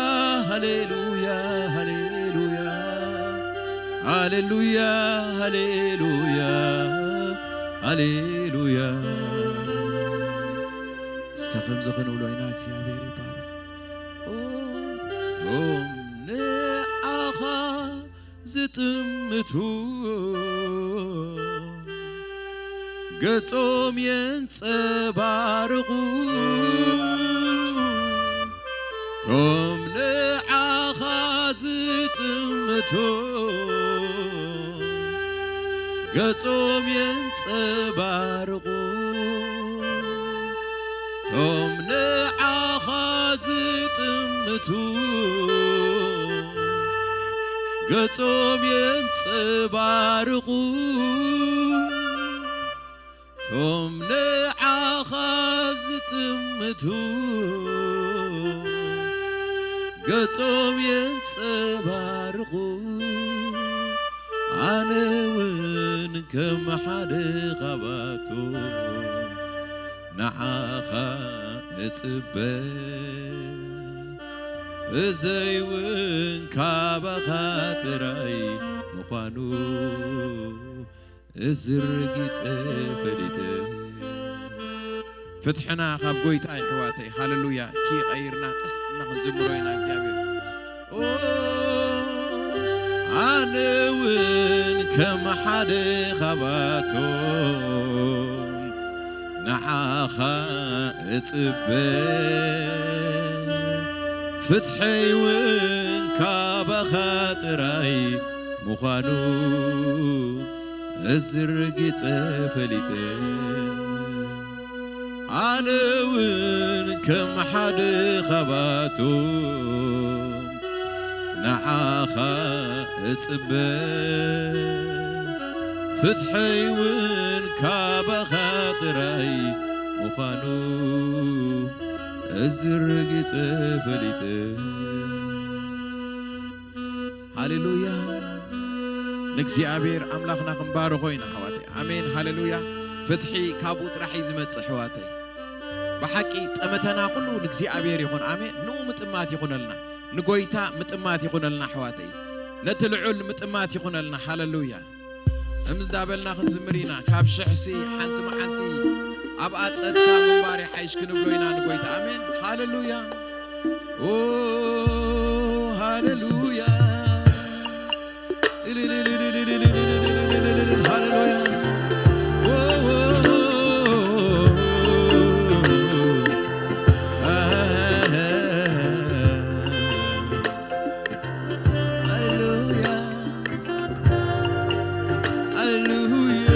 ሃሌሉያ፣ ሃሌሉያ። ሃሌሉያ፣ ሃሌሉያ፣ ሃሌሉያ። እስከ ከምዚ ክንብሎ ኢና፣ እግዚኣብሔር ይባረኽ። ኦም ንዓኻ ዝጥምቱ ገጾም የንጸባርቑ፣ ቶም ንዓኻ ዝጥምቱ ገጾም የንጸባርቑ፣ ቶም ንዓኻ ዝጥምቱ ገጾም የንጸባርቑ። ቶም ንዓኻ ዝጥምቱ ገጾም የንጸባርቑ። ኣነ እውን ከም ሓደ ኻባቶም ንዓኻ እጽበ። እዘይ እውን ካባኻ ጥራይ ምዃኑ እዝርጊጸ ፈሊጠ። ፍትሕና ካብ ጎይታ ይሕዋተይ። ሃለሉያ። ኪ ቀይርና ቀስ እና ክንዝምሮ ኢና እግዚኣብሔር። ኦ፣ ኣነ እውን ከም ሓደ ኻባቶም ንዓኻ እጽበ። ፍትሐይ እውን ካባኻ ጥራይ ምዃኑ እዝርጊጸ ፈሊጠ። ኣነ እውን ከም ሓደ ኻባቶም ንዓኻ እጽበ። ፍትሐይ እውን ካባኻ ጥራይ ምዃኑ እዝርጊጸ ፈሊጠ። ሃሌሉያ። ንእግዚኣብሔር ኣምላኽና ክንባርኾ ኢና ኣሕዋተይ። ኣሜን። ሃሌሉያ። ፍትሒ ካብኡ ጥራሕ እዩ ዝመጽእ ኣሕዋተይ። ብሓቂ ጠመተና ኩሉ ንእግዚኣብሔር ይኹን። ኣሜን። ንኡ ምጥማት ይኹነልና። ንጎይታ ምጥማት ይኹነልና ኣሕዋተይ። ነቲ ልዑል ምጥማት ይኹነልና። ሃሌሉያ። እምዝ ዳበልና ክንዝምር ኢና። ካብ ሽሕሲ ሓንቲ መዓልቲ ኣብ ኣጸድካ ምንባር ይሓይሽ ክንብሎ ኢና ንጎይታ። ኣሜን። ሃሌሉያ። ኦ፣ ሃሌሉያ። ሃሌሉያ። ኦ፣ ኦ፣ ኦ፣ ኦ። ሃሌሉያ።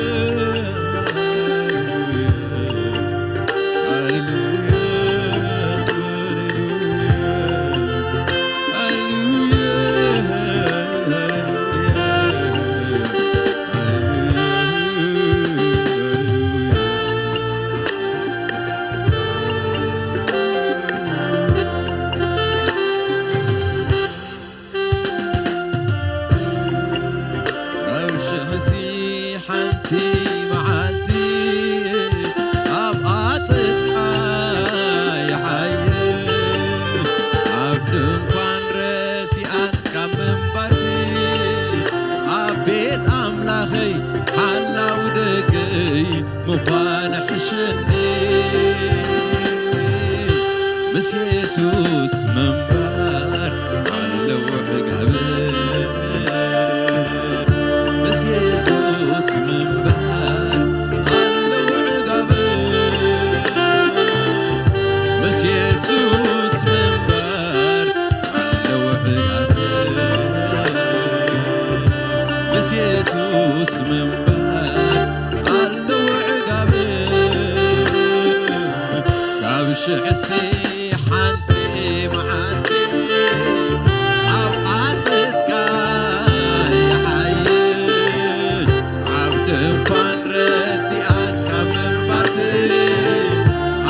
ኣብ ሽሕሲ ሓንቲ መዓልቲ ኣብ ኣጽድቃ ይሓይሽ፣ ኣብ ድንኳን ረሲኣን ካብ ምንባርሲ፣ ኣብ ቤት ኣምላኸይ ሓላው ደገይ ምዃን ሕሸኒ። ምስ የሱስ ምንባር ኣለዎ ዕጋብ። ምስ የሱስ ምንባር ኣለዎ ዕጋብ። ምስ የሱስ ምንባር ኣለዎ ዕጋብ። ምስ የሱስ ምንባር ኣለዎ ዕጋብ። ካብ ሽሕሲ ሓንቲ መዓልቲ ኣብ ኣጽድካ ይሓይሽ፣ ኣብ ድንኳን ረሲኣን ካብ ምንባርሲ፣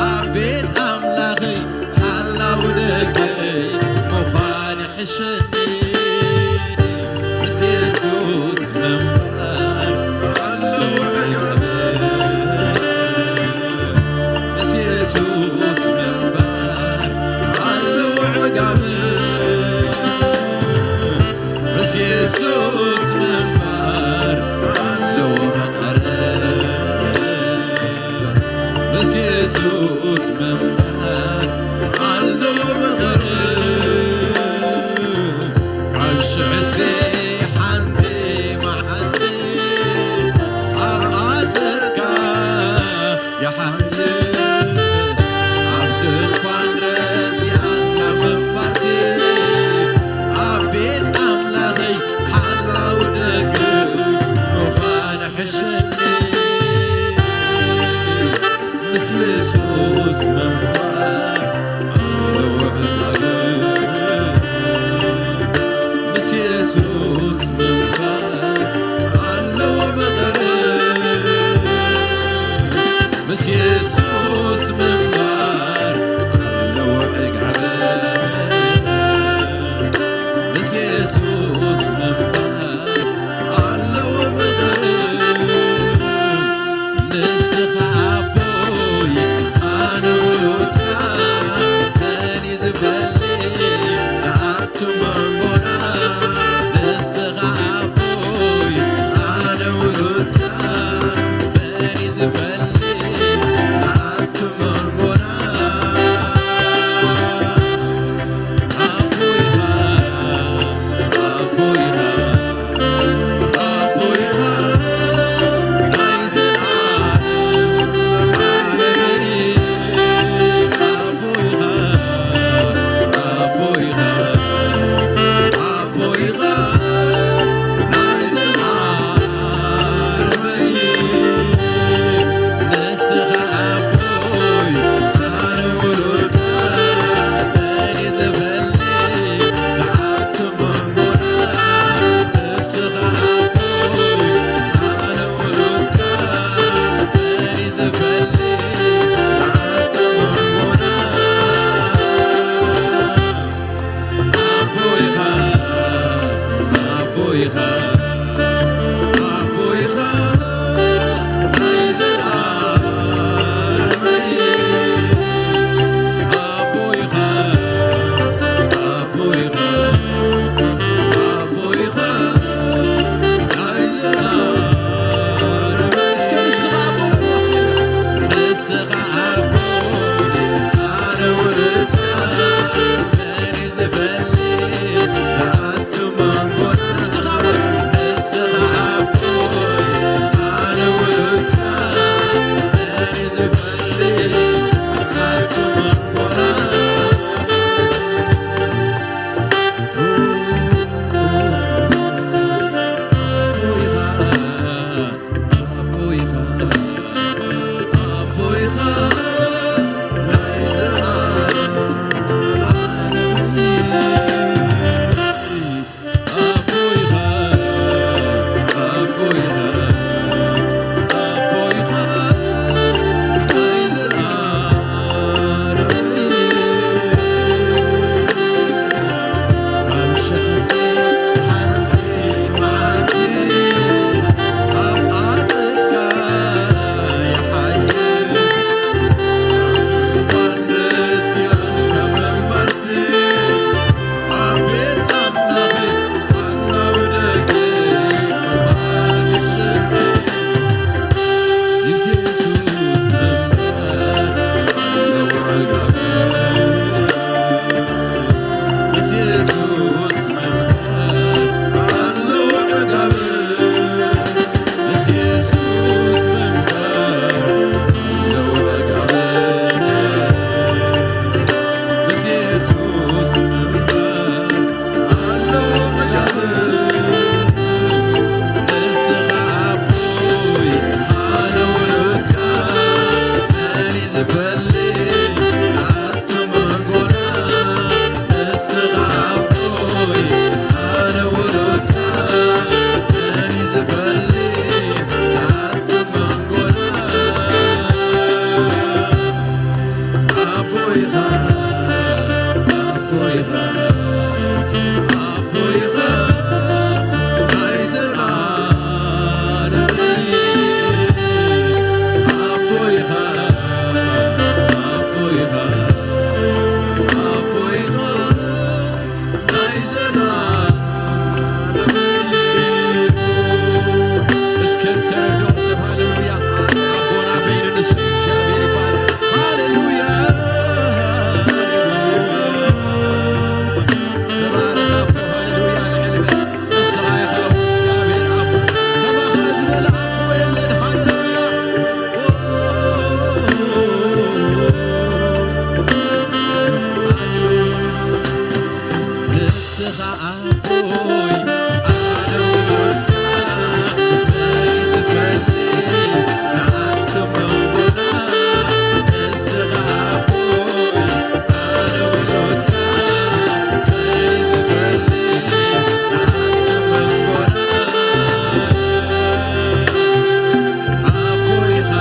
ኣብ ቤት ኣምላኸይ ሓላው ደገይ ምዃን ሕሸኒ። ምስ የሱስ ምንባር ኣለዎ ዕጋብ። ምስ የሱስ ምንባር ኣለዎ ዕጋብ። ምስ የሱስ ምንባር ኣለዎ መቐረት። ምስ የሱስ ምንባር ኣለዎ መቐረት። ካብ ሽሕሲ ሓንቲ መዓልቲ ኣብ ኣጥርካ ይሓይሽ፣ ኣብ ድንኳን ረሲኣን ካብ ምንባርሲ፣ ኣብ ቤት ኣምላኸይ ሓላው ደገ ምዃን ሕሸኒ። ምስ የሱስ ምንባር ኣለዎ ዕጋብ። ምስ የሱስ ምንባር ኣለዎ መቐረት። የሱስ ምንባር ኣለዎ ዕጋበ። ምስ የሱስ ምንባር ኣለዎ ፍቕሪ። ንስኻ ኣቦይ ኣነ ውሉድካ፣ መን እዩ ዝፈልጥ ዝኣቱ መንጎና? ንስኻ ኣቦይ ኣነ ውሉድካ፣ መን እዩ ዝፈልጥ ዝኣቱ መንጎና? ኣቦይኻ፣ ኣቦይኻ፣ ኣቦይኻ ናይ ዘልኣለም ዓለመይ። ኣቦይኻ፣ ኣቦይኻ፣ ኣቦይኻ ናይ ዘልኣለመይ። ንስኻ ኣቦይ ኣነ ውሉድካ፣ መን እዩ ዝፈልጥ ዝኣቱ መንጎና? ንስኻ ኣቦይ ኣነ ውሉድካ፣ መን እዩ ዝፈልጥ ዝኣቱ መንጎና? ኣቦይኻ፣ ኣቦይኻ፣ ኣቦይኻ ናይ ዘልኣለመይ። ኣቦይኻ፣ ኣቦይኻ፣ ኣቦይኻ ናይ ዘልኣለመይ። እስከ ንስኻ ኣቦ በሉ። ንስኻ ኣቦ ኣነ ውሉድካ፣ መን እዩ ዝፈልጥ ዝኣቱ መንጎና? ንስኻ ኣቦ፣ ንስኻ ኣቦ ኣነ ውሉድካ፣ መን እዩ ዝፈልጥ ዝኣቱ መንጎና? እስከ ተረድኦ ሰብ ሃሌሉያ። ኣቦና በይኑ ንሱ እግዚኣብሔር ይባል። ሃሌሉያ። ተባረኽ ኣቦ፣ ሃሌሉያ። ልዕል በል። ንስኻ ኢኻ እግዚኣብሔር ኣቦ። ከማኻ ዝበለ ኣቦ የለን። ሃሌሉያ። ሃሌሉያ። ንስኻ ኣቦይ ኣነ ውሉድካ፣ መን ዝፈልጥ ዝኣቱ መንጎና? ንስኻ ኣቦይ ኣነ ውሉድካ፣ መን ዝፈልጥ ዝኣቱ መንጎና? ኣቦይኻ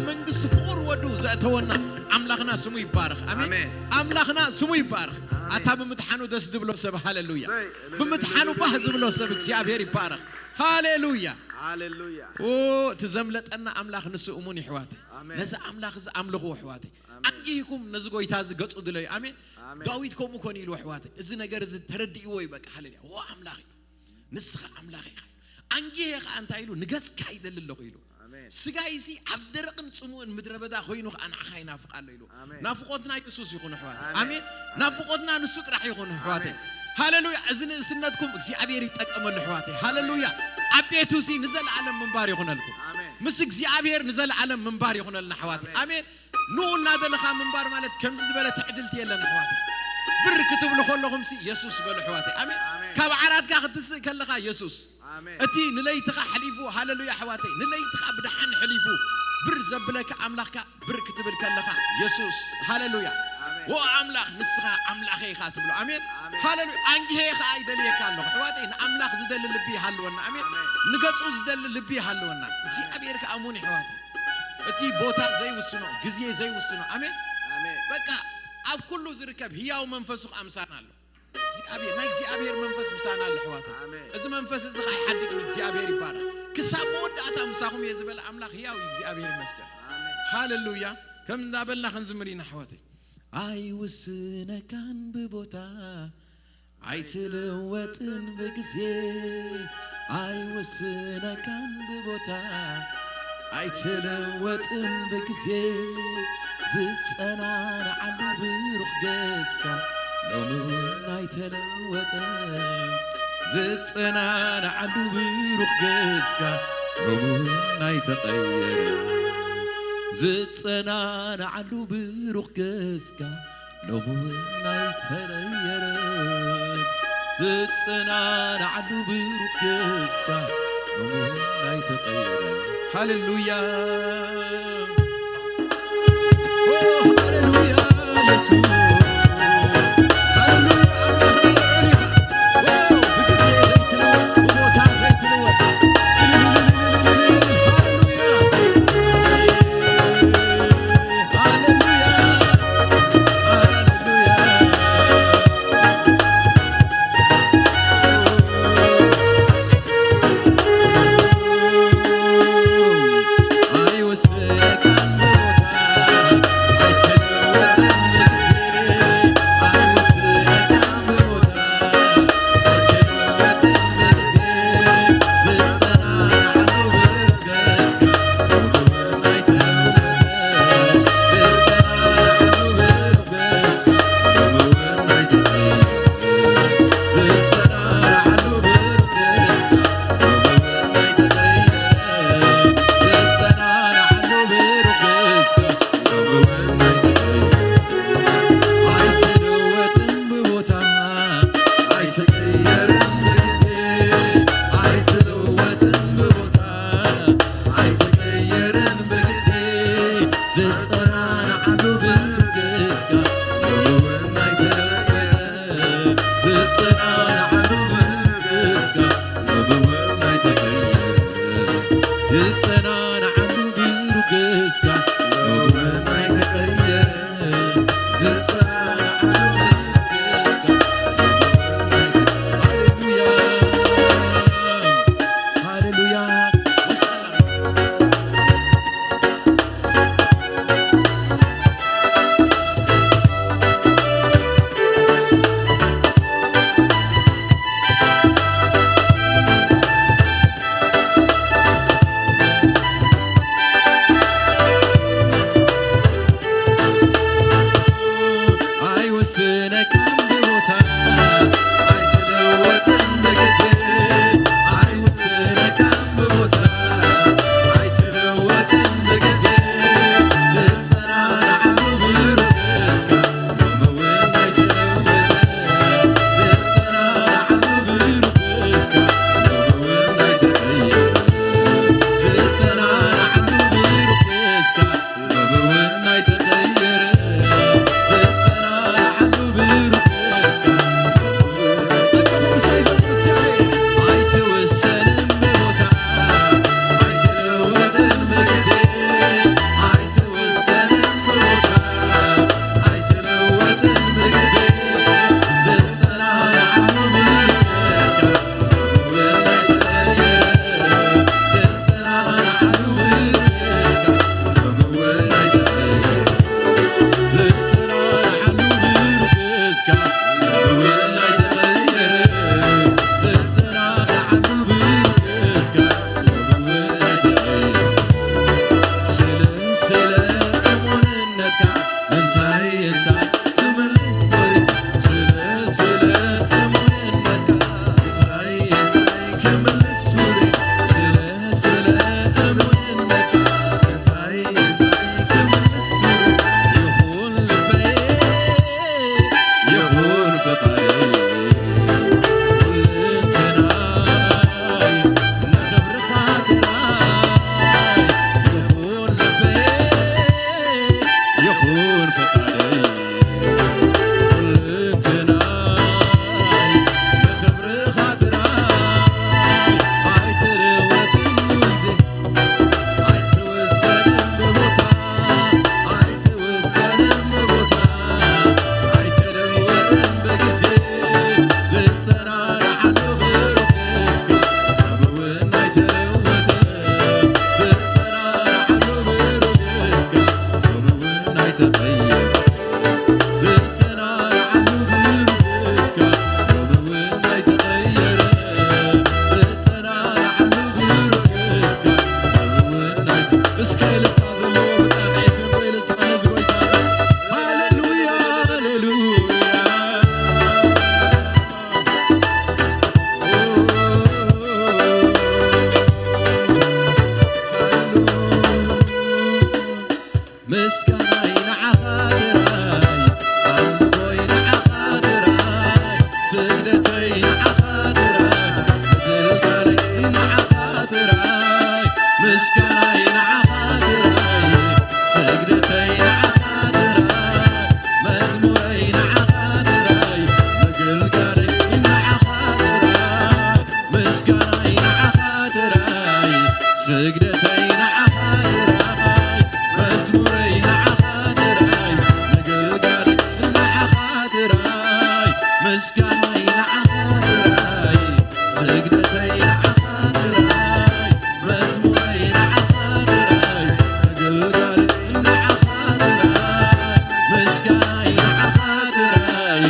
መንግስቲ ፍቑር ወዱ ዘእተወና ኣምላኽና ስሙ ይባረኽ። ኣሜን። ኣሜን። ኣምላኽና ስሙ ይባረኽ። ኣሜን። ኣታ ብምድሓኑ ደስ ዝብሎ ሰብ ሃሌሉያ። እሰይ። ብምድሓኑ ባህ ዝብሎ ሰብ እግዚኣብሔር ይባረኽ። ሃሌሉያ። ሃሌሉያ። ኦ፣ እቲ ዘምለጠና ኣምላኽ ንሱ እሙን ይሕዋተይ። ኣሜን። ነዚ ኣምላኽ እዚ ኣምልኹ ኣሕዋተይ። ኣሜን። ኣንጊህኩም ነዚ ጎይታ እዚ ገጹ ድለዩ። ኣሜን። ኣሜን። ዳዊት ከምኡ ኮን ኢሉ ኣሕዋተይ። እዚ ነገር እዚ ተረዲእዎ እዩ በቃ። ሃሌሉያ። ኦ ኣምላኽ እዩ። ንስኻ ኣምላኽ ኢኻ። ኣንጊሄ ኸኣ እንታይ ኢሉ? ንገጽካ ይደሊ ኣለኹ ኢሉ። ኣሜን። ስጋይሲ ኣብ ደረቕን ጽሙእን ምድረ በዳ ኮይኑ ኸኣ ንዓኻ ይናፍቕ ኣሎ ኢሉ። ኣሜን። ናፍቖትና የሱስ ይኹን ኣሕዋተይ። ኣሜን። ኣሜን። ናፍቖትና ንሱ ጥራሕ ይኹን ኣሕዋተይ። ኣሜን። ሃሌሉያ። እዚ ንእስነትኩም እግዚኣብሔር ይጠቀመሉ ኣሕዋተይ። ሃሌሉያ። ኣብ ቤቱሲ ንዘለኣለም ምንባር ይኹነልኩም። ኣሜን። ምስ እግዚኣብሔር ንዘለኣለም ምንባር ይኹነልና ኣሕዋተይ። ኣሜን። ኣሜን። ንኡ እናደለኻ ምንባር ማለት ከምዚ ዝበለ ትዕድልቲ የለን ኣሕዋተይ። ብር ክትብሉ ከለኹምሲ የሱስ በሉ ኣሕዋተይ። ኣሜን። ኣሜን። ካብ ዓራትካ ክትስእ ከለኻ የሱስ። ኣሜን። እቲ ንለይትኻ ሕሊፉ፣ ሃሌሉያ ኣሕዋተይ፣ ንለይትኻ ብደሓን ሕሊፉ ብር ዘብለካ ኣምላኽካ ብር ክትብል ከለኻ የሱስ። ሃሌሉያ። ኣሜን። ዎ ኣምላኽ ንስኻ ኣምላኸይ ኢኻ ትብሎ። ኣሜን። ኣሜን። ሃሌሉያ። ኣንጊሄ ኸኣ ይደልየካ ኣለኹ ኣሕዋተይ፣ ንኣምላኽ ዝደሊ ልቢ ይሃልወና። ኣሜን። ኣሜን። ንገጹ ዝደሊ ልቢ ይሃልወና። እግዚኣብሔር ከኣ እሙን ኣሕዋተይ። እቲ ቦታ ዘይውስኖ፣ ግዜ ዘይውስኖ። ኣሜን። ኣሜን። በቃ ኣብ ኩሉ ዝርከብ ህያው መንፈሱ ከኣ ምሳና ኣሎ። እግዚኣብሔር፣ ናይ እግዚኣብሔር መንፈስ ምሳና ኣሎ ኣሕዋተይ። ኣሜን። እዚ መንፈስ እዚ ከኣ ይሓድግ እግዚኣብሔር ይባረኽ። ክሳብ መወዳእታ ምሳኹም እየ ዝበለ ኣምላኽ ህያው እዩ። እግዚኣብሔር ይመስገን። ኣሜን። ሃሌሉያ። ከም እንዳበልና ክንዝምር ኢና ኣሕዋተይ። ኣይውስነካን ብቦታ ኣይትልወጥን ብግዜ፣ ኣይወስነካን ብቦታ፣ ኣይትልወጥን ብግዜ። ዝጸናንዓሉ ብሩኽ ገጽካ ሎሚ እውን ኣይተለወጠን። ዝጸናንዓሉ ብሩኽ ገጽካ ሎሚ እውን ኣይተቐየረን። ዝጸናንዓሉ ብሩኽ ገጽካ ሎሚ እውን ኣይተቐየረን። ዝጸናንዓሉ ብሩኽ ገጽካ ሎሚ እውን ኣይተቐየረን። ሃሌሉያ። ኦ፣ ሃሌሉያ፣ የሱስ። ሃሌሉያ፣ ኣምላኽና ልዑል ኢኻ። ኦ፣ ብግዜ ዘይትልወጥ፣ ብቦታ ዘይትልወጥ። ሃሌሉያ። ሃሌሉያ። ሃሌሉያ። ኣይትለወጥን ብቦታ፣ ኣይትቀየርን ብግዜ፣ ኣይትለወጥን ብቦታ፣ ኣይትቀየርን ብግዜ። ዝጸናንዓሉ ብሩህ ገጽካ፣ ሎሚ እውን ኣይተለወጠ። ዝጸናንዓሉ ብሩህ ገጽካ፣ ሎሚ እውን ኣይተቐየረ። ዝጸናንዓሉ ብሩህ ገጽካ፣ ሎሚ እውን ኣይተቐየረ። ምስጋናይ ንዓኻ ጥራይ፣ ስግደተይ ንዓኻ ጥራይ፣ መዝሙረይ ንዓኻ ጥራይ፣ ምግልጋለይ ንዓኻ ጥራይ፣ ምስጋናይ ንዓኻ ጥራይ፣ ስግደተይ ንዓኻ ጥራይ፣ መዝሙረይ ንዓኻ ጥራይ፣ ምግልጋለይ ንዓኻ ጥራይ፣ ምስጋናይ ንዓኻ ጥራይ፣ ስግደተይ ንዓኻ ጥራይ፣ መዝሙረይ ንዓኻ ጥራይ፣ ምግልጋለይ ንዓኻ ጥራይ፣ ምስጋናይ ንዓኻ ጥራይ፣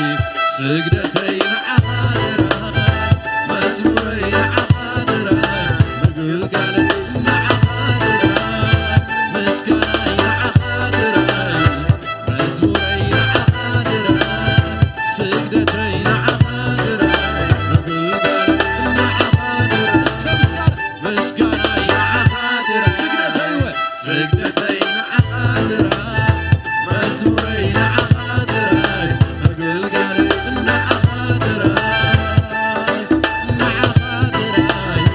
ስግደተይ ንዓኻ ጥራይ፣ መዝሙረይ ንዓኻ ጥራይ፣ ምግልጋለይ ንዓኻ ጥራይ፣ ምስጋናይ ንዓኻ ጥራይ፣ መዝሙረይ ንዓኻ ጥራይ፣ ስግደተይ ንዓኻ ጥራይ፣ ምግልጋለይ ንዓኻ ጥራይ። እስከ ምስጋና፣ ምስጋናይ ንዓኻ ጥራይ፣ ስግደተይ ወ-፣ ስግደተይ ንዓኻ ጥራይ፣ መዝሙረይ ንዓኻ ጥራይ፣ ምግልጋለይ ንዓኻ ጥራይ፣ ንዓኻ ጥራይ።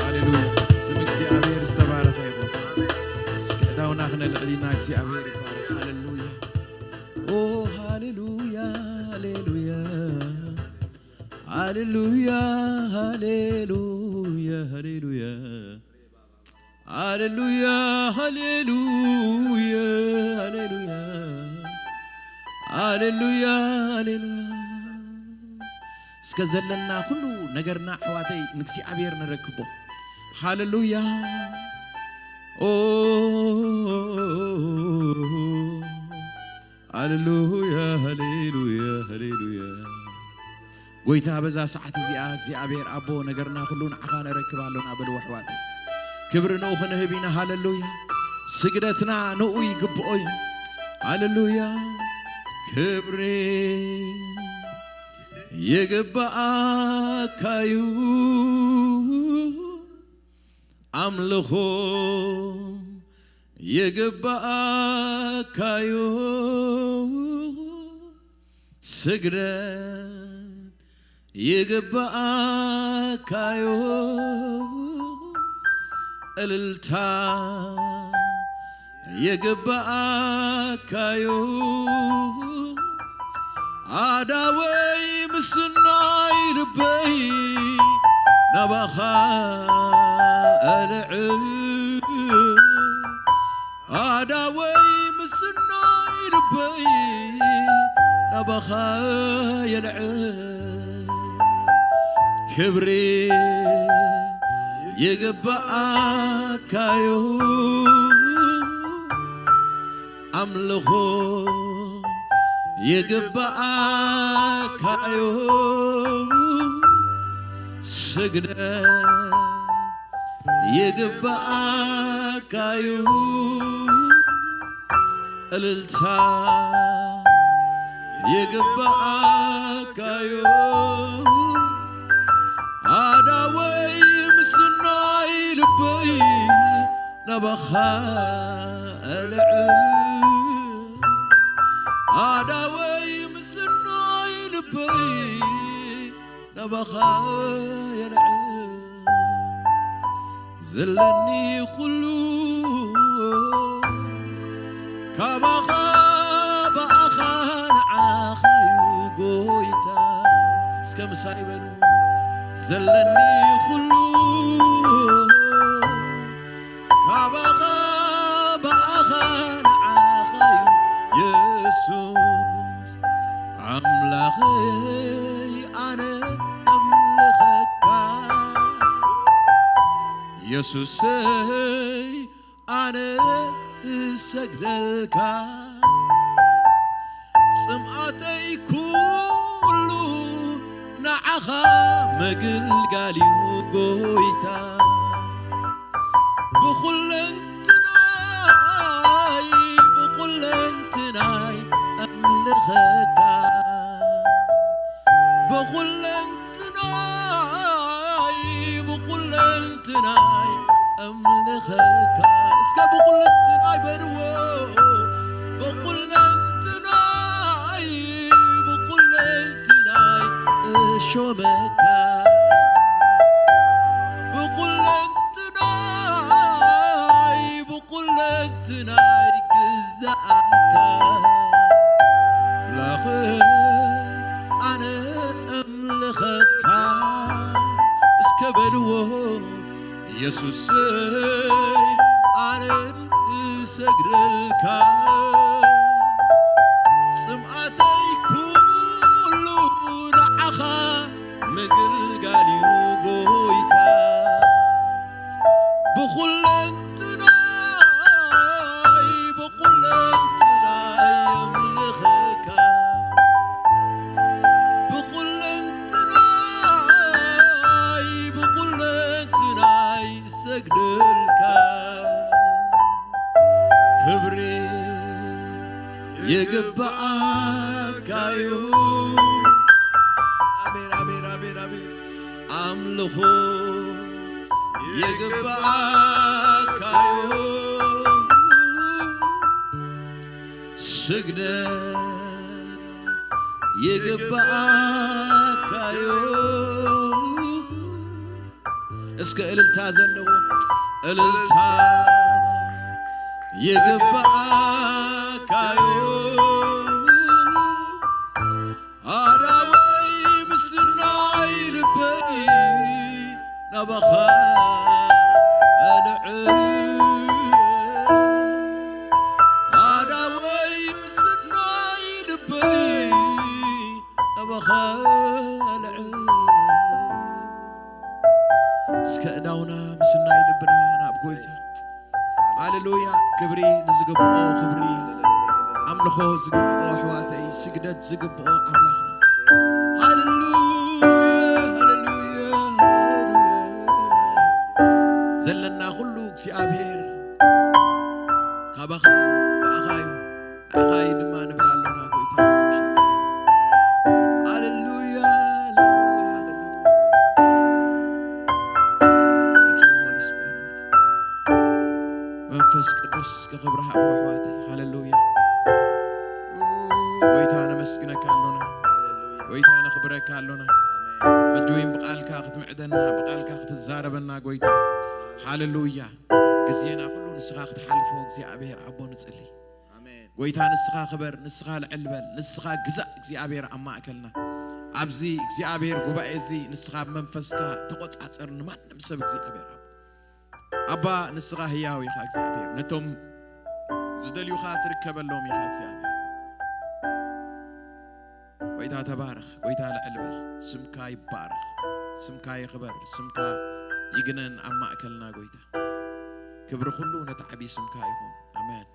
ሃሌሉያ። ስም እግዚኣብሔር ዝተባረኸ ይኹን። እስኪ ኣእዳውና ክነልዕል ኢና፣ እግዚኣብሔር ይባረክ። ሃሌሉያ። ኦ ሃሌሉያ፣ ሃሌሉያ። ሃሌሉያ፣ ሃሌሉያ፣ ሃሌሉያ። ሃሌሉያ፣ ሃሌሉያ፣ ሃሌሉያ። ሃሌሉያ፣ ሃሌሉያ። እስከ ዘለና ኩሉ ነገርና ኣሕዋተይ ንእግዚኣብሔር ነረክቦ። ሃሌሉያ። ኦ፣ ሃሌሉያ፣ ሃሌሉያ፣ ሃሌሉያ። ጎይታ በዛ ሰዓት እዚኣ እግዚኣብሔር ኣቦ ነገርና ኩሉ ንዓኻ ነረክብ ኣሎና በልዎ ኣሕዋተይ። ክብሪ ንኡ ክንህብ ኢና። ሃሌሉያ። ስግደትና ንኡ ይግብኦ እዩ። ሃሌሉያ። ክብሪ ይግብኣካ እዩ። ኣምልኾ ይግብኣካ እዩ። ስግደት ይግብኣካ እዩ። እልልታ ይግብኣካ እዩ። ኣዳወይ ምስናይ ልበይ ናባኻ ኣልዕል። ኣዳወይ ምስናይ ልበይ ናባኻ የልዕል። ክብሪ ይግብኣካዩ፣ ኣምልኾ ይግብኣካዩ፣ ስግደት ይግብኣካዩ፣ እልልታ ይግብኣካዩ። ኣዳወይ ምስናይ ልበይ ናባኻ ኣልዕል። ኣዳወይ ምስናይ ልበይ ናባኻ የልዕል። ዘለኒ ኩሉ ካባኻ ብኣኻ ንዓኻዩ ጎይታ። እስከ ምሳይ በሉ። ዘለኒ ኩሉ ካባኻ ብኣኻ ንዓኻዩ የሱስ ኣምላኸይ ኣነ ኣምልኸካ። የሱሰይ ኣነ እሰግደልካ። ጽምኣተይ ኩሉ ንዓኻ ምግልጋል እዩ ጎይታ። ብኹለንትናይ ብኹለንትናይ ኣምልኸካ። ብኹለንትናይ ብኹለንትናይ ኣምልኸካ። እስከ ብኹለንትናይ በልዎ። ብኹለንትናይ ብኹለንትናይ እሾመካ። ብኹለንትናይ ብኹለንትናይ ግዛኣካ። ኣምላኸይ ኣነ እምልኸካ። እስከ በልዎ። የሱሰይ ኣነ እሰግደልካ። ጽምኣተይ ኩሉ ንዓኻ ምግልጋል እዩ ጎይታ። ብኹለንትናይ ብኹለንትናይ የምልኸካ። ብኹለንትናይ ብኹለንትናይ ሰግደልካ። ክብሪ ይግብኣካዩ። ኣሜን፣ ኣሜን፣ ኣሜን፣ ኣሜን። ኣምልኾ ይግብኣካዩ። ስግደት ይግብኣካዩ። እስከ እልልታ ዘለዎ እልልታ ይግብኣካዩ። ኣዳወይ ምስናይ ልበይ ናባኻ ኣልዕል። ኣዳወይ ምስናይ ልበይ ናባኻ ኣልዕል። እስከ እዳውና ምስናይ ልብና ናብ ጎይታ። ሃሌሉያ። ክብሪ ንዝግብኦ ክብሪ፣ ኣምልኾ ዝግብኦ ኣሕዋተይ፣ ስግደት ዝግብኦ ኣምላኽ። ሃሌሉያ፣ ሃሌሉያ፣ ሃሌሉያ። ዘለና ኩሉ እግዚኣብሔር ካባኻ ብኣኻ እዩ። ንዓኻ እዩ ድማ ንብል ኣሎና፣ ጎይታ፣ በዚ ምሸት። ሃሌሉያ፣ ሃሌሉያ፣ ሃሌሉያ። Thank you, Holy Spirit። መንፈስ ቅዱስ ክብሪ ሃቦ ኣሕዋተይ። ሃሌሉያ። ጎይታ ነመስግነካ ኣሎና። ጎይታ ነኽብረካ ኣሎና። ሕጂ እውን ብቃልካ ክትምዕደና፣ ብቃልካ ክትዛረበና ጎይታ። ሃሌሉያ። ግዜና ኩሉ ንስኻ ክትሓልፎ እግዚኣብሔር ኣቦ ንጽሊ። ኣሜን። ጎይታ ንስኻ ክበር፣ ንስኻ ልዕል በል፣ ንስኻ ግዛእ እግዚኣብሔር ኣብ ማእከልና። ኣብዚ እግዚኣብሔር ጉባኤ እዚ ንስኻ ብመንፈስካ ተቆጻጸር፣ ንማንም ሰብ እግዚኣብሔር ኣቦ። ኣባ ንስኻ ህያው ኢኻ እግዚኣብሔር። ነቶም ዝደልዩኻ ትርከበሎም ኢኻ እግዚኣብሔር። ጎይታ ተባረኽ፣ ጎይታ ልዕል በል። ስምካ ይባረኽ፣ ስምካ ይኽበር፣ ስምካ ይግነን ኣብ ማእከልና ጎይታ። ክብሪ ኩሉ ነቲ ዓቢ ስምካ ይኹን። ኣሜን።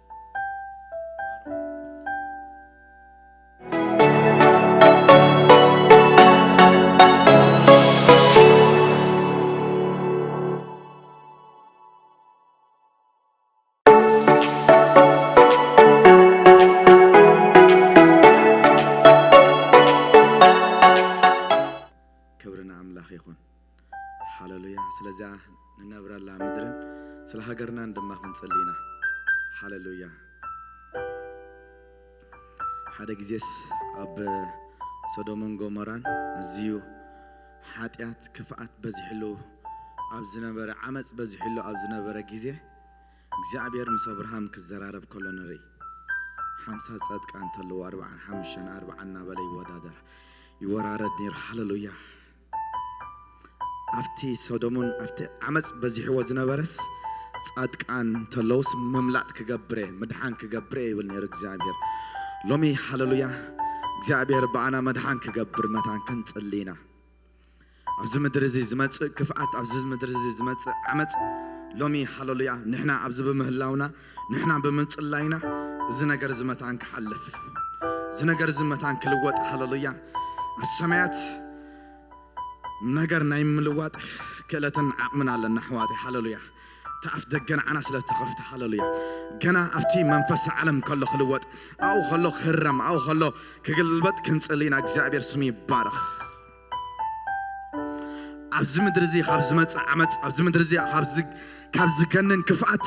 ክብሪ ንኣምላኽ ይኹን። ሃለሉያ። ስለዚኣ ንነብረላ ምድርን ስለ ሃገርናን ድማ ክንጽሊ ኢና። ሃለሉያ። ሓደ ግዜስ ኣብ ሶዶሞን ጎሞራን ኣዝዩ ሓጢኣት፣ ክፍኣት በዚሕሉ ኣብ ዝነበረ፣ ዓመጽ በዚሕሉ ኣብ ዝነበረ ግዜ እግዚኣብሔር ምስ ኣብርሃም ክዘራረብ ከሎ ንርኢ። ሓምሳ ጸድቃን እንተለዉ ኣርብዓን ሓሙሽተን ኣርብዓን እናበለ ይወዳደር፣ ይወራረድ ነይሩ። ሃለሉያ። ኣብቲ ሶዶሙን ኣብቲ ዓመጽ በዚሕዎ ዝነበረስ ጻድቃን እንተለውስ ምምላጥ ክገብር እየ፣ ምድሓን ክገብር እየ ይብል ነይሩ እግዚኣብሔር። ሎሚ ሃለሉያ እግዚኣብሔር ብኣና መድሓን ክገብር መታን ክንጽሊ ኢና። ኣብዚ ምድሪ እዚ ዝመጽእ ክፍኣት፣ ኣብዚ ምድሪ እዚ ዝመጽእ ዓመጽ ሎሚ ሃለሉያ ንሕና ኣብዚ ብምህላውና፣ ንሕና ብምጽላይና እዚ ነገር እዚ መታን ክሓልፍ፣ እዚ ነገር እዚ መታን ክልወጥ ሃለሉያ ኣብ ሰማያት ነገር ናይ ምልዋጥ ክእለትን ዓቕምን ኣለና ኣሕዋተይ። ሃለሉያ። እቲ ኣፍ ደገ ንዓና ስለ ዝተኸፍተ ሃለሉያ። ገና ኣብቲ መንፈስ ዓለም ከሎ ክልወጥ፣ ኣብኡ ከሎ ክህረም፣ ኣብኡ ከሎ ክግልበጥ ክንጽሊ ኢና። እግዚኣብሔር ስሙ ይባረኽ። ኣብዚ ምድሪ እዚ ካብ ዝመጽእ ዓመጽ፣ ኣብዚ ምድሪ እዚ ካብ ዝ-፣ ካብ ዝገንን ክፍኣት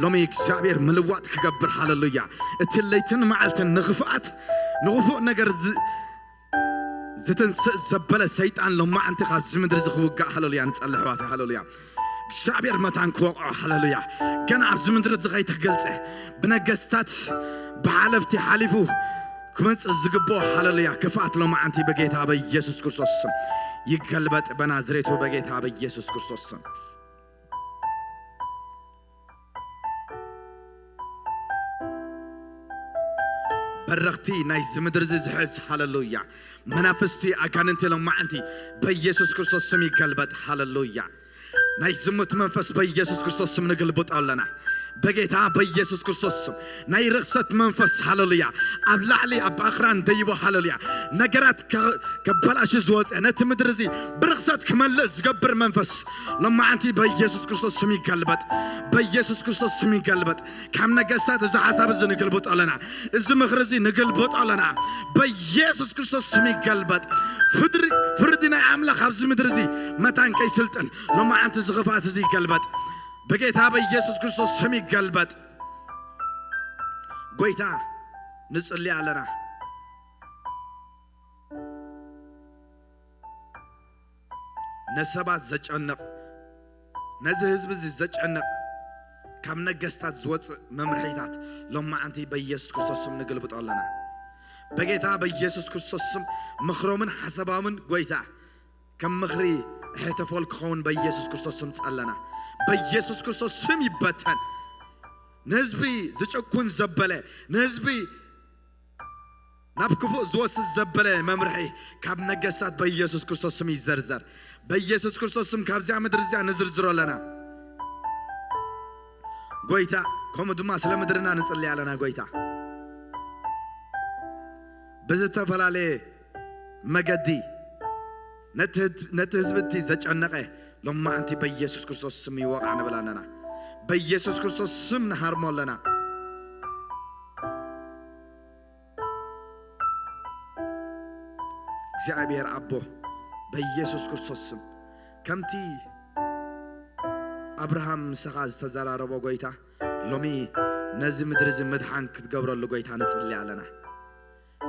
ሎሚ እግዚኣብሔር ምልዋጥ ክገብር። ሃለሉያ። እቲ ለይትን መዓልትን ንኽፍኣት ንኽፉእ ነገር ዝ-፣ ዝትንስእ ዘበለ ሰይጣን ሎማዓንቲ ካብዚ ምድሪ እዚ ክውጋእ ሃለሉያ ንጸልሕ ኣሕዋተይ። ሃለሉያ። እግዚኣብሔር መታን ክወቕዖ። ሃለሉያ። ገና ኣብዚ ምድሪ እዚ ከይተገልጸ ብነገስታት ብሓለፍቲ ሓሊፉ ክመጽእ ዝግብኦ ሃለሉያ ክፍኣት ሎማዓንቲ በጌታ በኢየሱስ ክርስቶስ ስም ይገልበጥ፣ በናዝሬቱ በጌታ በኢየሱስ ክርስቶስ ስም። በረኽቲ ናይዚ ምድሪ እዚ ዝሕዝ ሃለሉያ፣ መናፍስቲ ኣጋንንቲ ሎማዓንቲ በኢየሱስ ክርስቶስ ስም ይገልበጥ። ሃለሉያ። ናይ ዝሙት መንፈስ በኢየሱስ ክርስቶስ ስም ንግልብጦ ኣለና። በጌታ በኢየሱስ ክርስቶስ ስም ናይ ርኽሰት መንፈስ ሃለሉያ ኣብ ላዕሊ ኣብ ኣኽራን ደይቦ ሃለሉያ ነገራት ከ-፣ ከበላሽ ዝወፀ ነቲ ምድሪ እዚ ብርኽሰት ክመልእ ዝገብር መንፈስ ሎማዓንቲ በኢየሱስ ክርስቶስ ስም ይገልበጥ። በኢየሱስ ክርስቶስ ስም ይገልበጥ። ካብ ነገስታት እዚ ሓሳብ እዚ ንግልብጦ ኣለና። እዚ ምኽሪ እዚ ንግልብጦ ኣለና። በኢየሱስ ክርስቶስ ስም ይገልበጥ። ፍድሪ-፣ ፍርዲ ናይ ኣምላኽ ኣብዚ ምድሪ እዚ መታን ከይስልጥን ሎማዓንቲ እዚ ክፍኣት እዚ ይገልበጥ። በጌታ በኢየሱስ ክርስቶስ ስም ይገልበጥ። ጎይታ ንጽሊ ኣለና። ነሰባት ዘጨንቕ፣ ነዚ ህዝቢ እዚ ዘጨንቕ ካብ ነገስታት ዝወፅእ መምርሒታት ሎማዓንቲ በኢየሱስ ክርስቶስ ስም ንግልብጦ ኣለና። በጌታ በኢየሱስ ክርስቶስ ስም ምኽሮምን ሓሳባምን ጎይታ ከም ምኽሪ ሕተፎል ክኸውን በኢየሱስ ክርስቶስ ስም ጸለና። በኢየሱስ ክርስቶስ ስም ይበተን። ንህዝቢ ዝጭኩን ዘበለ፣ ንህዝቢ ናብ ክፉእ ዝወስድ ዘበለ መምርሒ ካብ ነገስታት በኢየሱስ ክርስቶስ ስም ይዘርዘር። በኢየሱስ ክርስቶስ ስም ካብዚኣ ምድሪ እዚኣ ንዝርዝሮ ኣለና። ጎይታ፣ ከምኡ ድማ ስለ ምድርና ንጽሊ ኣለና። ጎይታ፣ ብዝተፈላለየ መገዲ ነቲ ህዝ-፣ ነቲ ህዝቢ እቲ ዘጨነቐ ሎማዓንቲ በኢየሱስ ክርስቶስ ስም ይወቓዕ ንብል ኣለና። በኢየሱስ ክርስቶስ ስም ንሃርሞ ኣለና። እግዚኣብሔር ኣቦ፣ በኢየሱስ ክርስቶስ ስም፣ ከምቲ ኣብርሃም ምሳኻ ዝተዘራረቦ፣ ጎይታ፣ ሎሚ ነዚ ምድሪ እዚ ምድሓን ክትገብረሉ፣ ጎይታ፣ ንጽሊ ኣለና።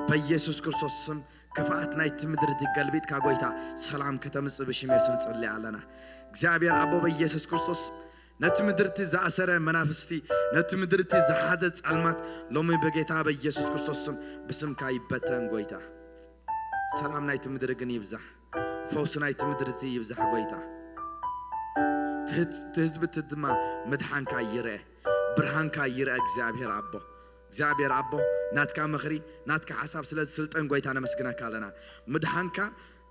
በኢየሱስ ክርስቶስ ስም፣ ክፍኣት ናይቲ ምድሪ እዚ ገልቢጥካ፣ ጎይታ፣ ሰላም ከተምጽእ ብሽም የሱስ ንጽሊ ኣለና። እግዚኣብሔር ኣቦ፣ በኢየሱስ ክርስቶስ ነቲ ምድርቲ ዝኣሰረ መናፍስቲ፣ ነቲ ምድርቲ ዝሓዘ ጸልማት፣ ሎሚ በጌታ በኢየሱስ ክርስቶስ ስም ብስምካ ይበተን። ጎይታ፣ ሰላም ናይቲ ምድሪ ግን ይብዛሕ፣ ፈውሲ ናይቲ ምድርቲ ይብዛሕ። ጎይታ፣ ትህዝ-፣ ትህዝብቲ ድማ ምድሓንካ ይርአ። ብርሃንካ ይርአ እግዚኣብሔር ኣቦ። እግዚኣብሔር ኣቦ፣ ናትካ ምኽሪ፣ ናትካ ሓሳብ ስለ ዝስልጠን ጎይታ ነመስግነካ ኣለና። ምድሓንካ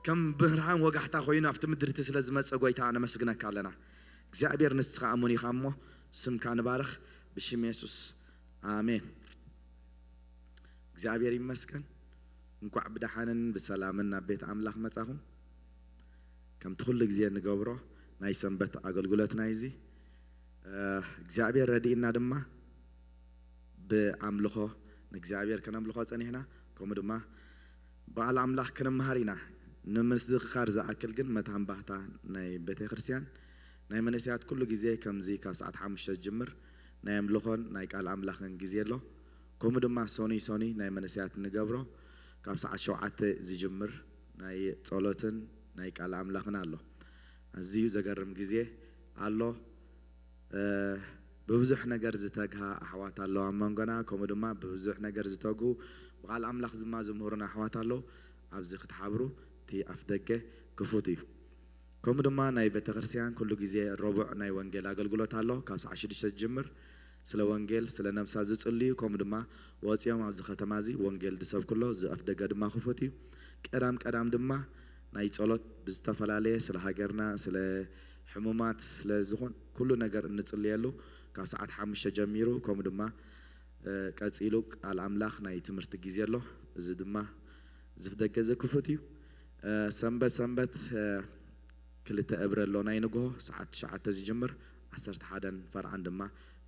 ከም ብርሃን ወጋሕታ ኮይኑ ኣብቲ ምድርቲ ስለ ዝመጽእ ጎይታ ነመስግነካ ኣለና። እግዚኣብሔር ንስኻ እሙን ኢኻ እሞ ስምካ ንባርኽ ብሽም የሱስ ኣሜን። እግዚኣብሔር ይመስገን። እንኳዕ ብደሓንን ብሰላምን ናብ ቤት ኣምላኽ መጻኹም። ከምቲ ኩሉ ግዜ ንገብሮ ናይ ሰንበት ኣገልግሎትና እዚ እግዚኣብሔር ረድእና ድማ ብኣምልኾ ንእግዚኣብሔር ከነምልኾ ጸኒሕና። ከምኡ ድማ ብቓል ኣምላኽ ክንምሃር ኢና። ንምዝኽኻር ዝኣክል ግን መታን ባህታ ናይ ቤተ ክርስቲያን ናይ መንእሰያት ኩሉ ግዜ ከምዚ ካብ ሰዓት ሓሙሽተ ዝጅምር ናይ ኣምልኾን ናይ ቃል ኣምላኽን ግዜ ኣሎ። ከምኡ ድማ ሶኒ ሶኒ ናይ መንእሰያት ንገብሮ ካብ ሰዓት ሸውዓተ ዝጅምር ናይ ጸሎትን ናይ ቃል ኣምላኽን ኣሎ። ኣዝዩ ዘገርም ግዜ ኣሎ። ብብዙሕ ነገር ዝተግሃ ኣሕዋት ኣለዋ ኣብ መንጎና፣ ከምኡ ድማ ብብዙሕ ነገር ዝተጉ ብቓል ኣምላኽ ድማ ዝምህሩና ኣሕዋት ኣለዉ። ኣብዚ ክትሓብሩ እቲ ኣፍ ደገ ክፉት እዩ። ከምኡ ድማ ናይ ቤተ ክርስቲያን ኩሉ ግዜ ረቡዕ ናይ ወንጌል ኣገልግሎት ኣሎ። ካብ ሰዓት ሽዱሽተ ዝጅምር ስለ ወንጌል ስለ ነብሳ ዝጽልዩ፣ ከምኡ ድማ ወጺኦም ኣብዚ ከተማ እዚ ወንጌል ዝሰብኩ ኣሎ። እዚ ኣፍ ደገ ድማ ክፉት እዩ። ቀዳም ቀዳም ድማ ናይ ጸሎት ብዝተፈላለየ ስለ ሃገርና፣ ስለ ሕሙማት፣ ስለ ዝኾን ኩሉ ነገር እንጽልየሉ ካብ ሰዓት ሓሙሽተ ጀሚሩ፣ ከምኡ ድማ ቀጺሉ ቃል ኣምላኽ ናይ ትምህርቲ ግዜ ኣሎ። እዚ ድማ ዝፍ ደገ ዘክፉት እዩ። ሰንበት ሰንበት ክልተ እብረ ኣሎ፣ ናይ ንግሆ ሰዓት ትሽዓተ ዝጅምር ዓሰርተ ሓደን ፈርዓን ድማ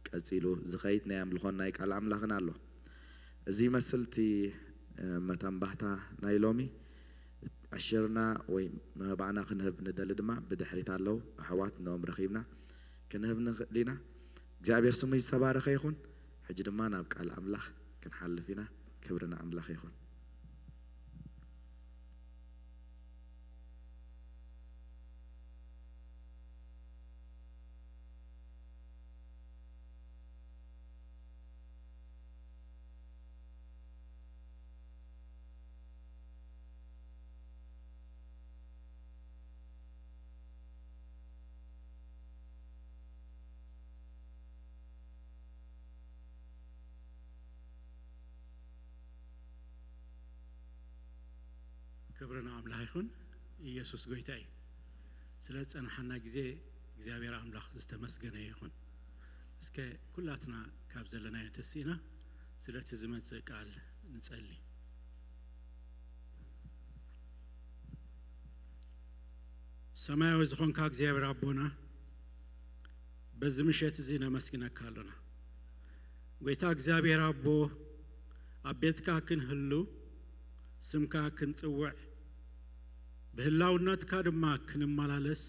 ቀጺሉ ዝኸይድ ናይ ኣምልኾን ናይ ቃል ኣምላኽን ኣሎ። እዚ ይመስል እቲ መታን ባህታ ናይ ሎሚ። ዕሽርና ወይ መባእና ክንህብ ንደሊ ድማ ብድሕሪት ኣለዉ ኣሕዋት፣ ነኦም ረኺብና ክንህብ ንኽእል ኢና። እግዚኣብሔር ስሙ ዝተባረኸ ይኹን። ሕጂ ድማ ናብ ቃል ኣምላኽ ክንሓልፍ ኢና። ክብሪ ንኣምላኽ ይኹን። ክብሪ ንኣምላኽ ይኹን። ኢየሱስ ጎይታ እዩ። ስለ ዝጸንሓና ግዜ እግዚኣብሔር ኣምላኽ ዝተመስገነ ይኹን። እስከ ኩላትና ካብ ዘለናዮ ተስኢና ስለቲ ዝመጽእ ቃል ንጸሊ። ሰማያዊ ዝኾንካ እግዚኣብሔር ኣቦና፣ በዚ ምሸት እዚ ነመስግነካ ኣሎና። ጎይታ እግዚኣብሔር ኣቦ፣ ኣብ ቤትካ ክንህሉ፣ ስምካ ክንጽውዕ፣ ብህላውነትካ ድማ ክንመላለስ፣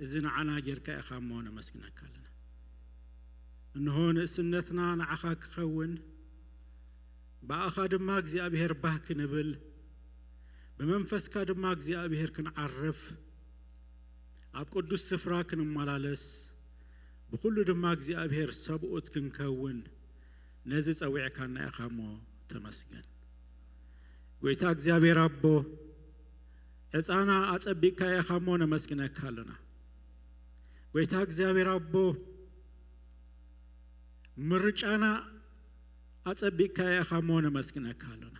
እዚ ንዓና ጌርካ ኢኻ እሞ ነመስግነካ ኣለና። እንሆ ንእስነትና ንዓኻ ክኸውን፣ ብኣኻ ድማ እግዚኣብሔር ባህ ክንብል፣ ብመንፈስካ ድማ እግዚኣብሔር ክንዓርፍ፣ ኣብ ቅዱስ ስፍራ ክንመላለስ፣ ብኹሉ ድማ እግዚኣብሔር ሰብኡት ክንከውን፣ ነዚ ጸዊዕካና ኢኻ እሞ ተመስገን። ጎይታ እግዚኣብሔር ኣቦ፣ ዕጻና ኣጸቢቕካ ኢኻ እሞ ነመስግነካ ኣሎና። ጎይታ እግዚኣብሔር ኣቦ፣ ምርጫና ኣጸቢቕካ ኢኻ እሞ ነመስግነካ ኣሎና።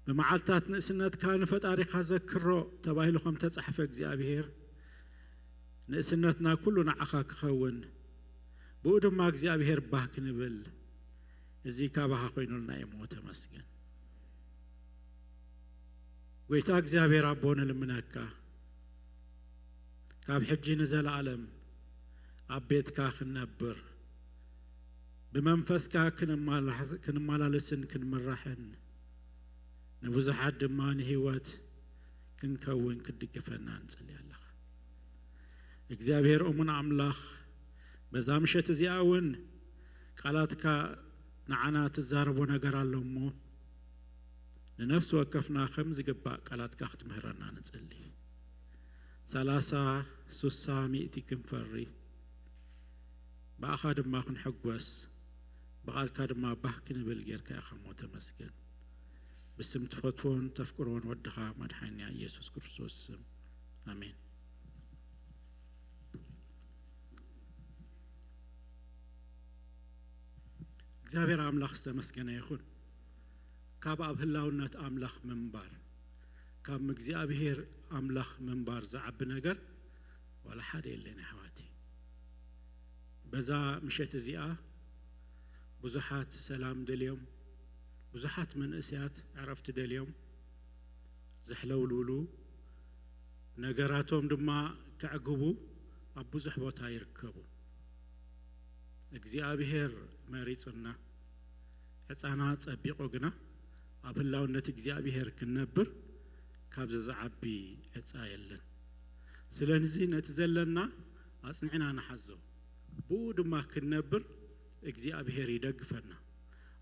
ብመዓልታት ንእስነትካ ንፈጣሪኻ ዘክሮ ተባሂሉ ከም ተጻሕፈ እግዚኣብሔር፣ ንእስነትና ኩሉ ንዓኻ ክኸውን፣ ብኡ ድማ እግዚኣብሔር ባህ ክንብል፣ እዚ ካባኻ ኮይኑልና እዩ እሞ ተመስገን። ጎይታ እግዚኣብሔር ኣቦ ንልምነካ፣ ካብ ሕጂ ንዘለኣለም ኣብ ቤትካ ክንነብር፣ ብመንፈስካ ክንማላሕ-፣ ክንመላለስን ክንምራሕን፣ ንብዙሓት ድማ ንህይወት ክንከውን ክትድግፈና ንጽሊ ኣለኻ። እግዚኣብሔር እሙን ኣምላኽ፣ በዛ ምሸት እዚኣ እውን ቃላትካ ንዓና ትዛረቦ ነገር ኣሎ እሞ፣ ንነፍሲ ወከፍና ከም ዝግባእ ቃላትካ ክትምህረና ንጽሊ። ሰላሳ፣ ሱሳ፣ ሚእቲ ክንፈሪ፣ ብኣኻ ድማ ክንሕጎስ፣ ብቓልካ ድማ ባህ ክንብል ጌርካ ኢኻ እሞ ተመስገን። ብስም ትፈትዎን ተፍቅሮን ወድኻ መድሓኒና ኢየሱስ ክርስቶስ ስም፣ ኣሜን። እግዚኣብሔር ኣምላኽ ዝተመስገነ ይኹን። ካብ ኣብ ህላውነት ኣምላኽ ምንባር፣ ካብ እግዚኣብሔር ኣምላኽ ምንባር ዝዓቢ ነገር ዋላ ሓደ የለን ኣሕዋተይ። በዛ ምሸት እዚኣ ብዙሓት ሰላም ደልዮም፣ ብዙሓት መንእሰያት ዕረፍቲ ደልዮም ዘሕለውልውሉ፣ ነገራቶም ድማ ከዕግቡ ኣብ ብዙሕ ቦታ ይርከቡ። እግዚኣብሔር መሪጹና፣ ዕጻና ጸቢቑ ግና ኣብ ህላውነት እግዚኣብሔር ክንነብር ካብዚ ዝዓቢ ዕጻ የለን። ስለዚ ነቲ ዘለና ኣጽኒዕና ንሓዞ፣ ብኡ ድማ ክንነብር እግዚኣብሔር ይደግፈና።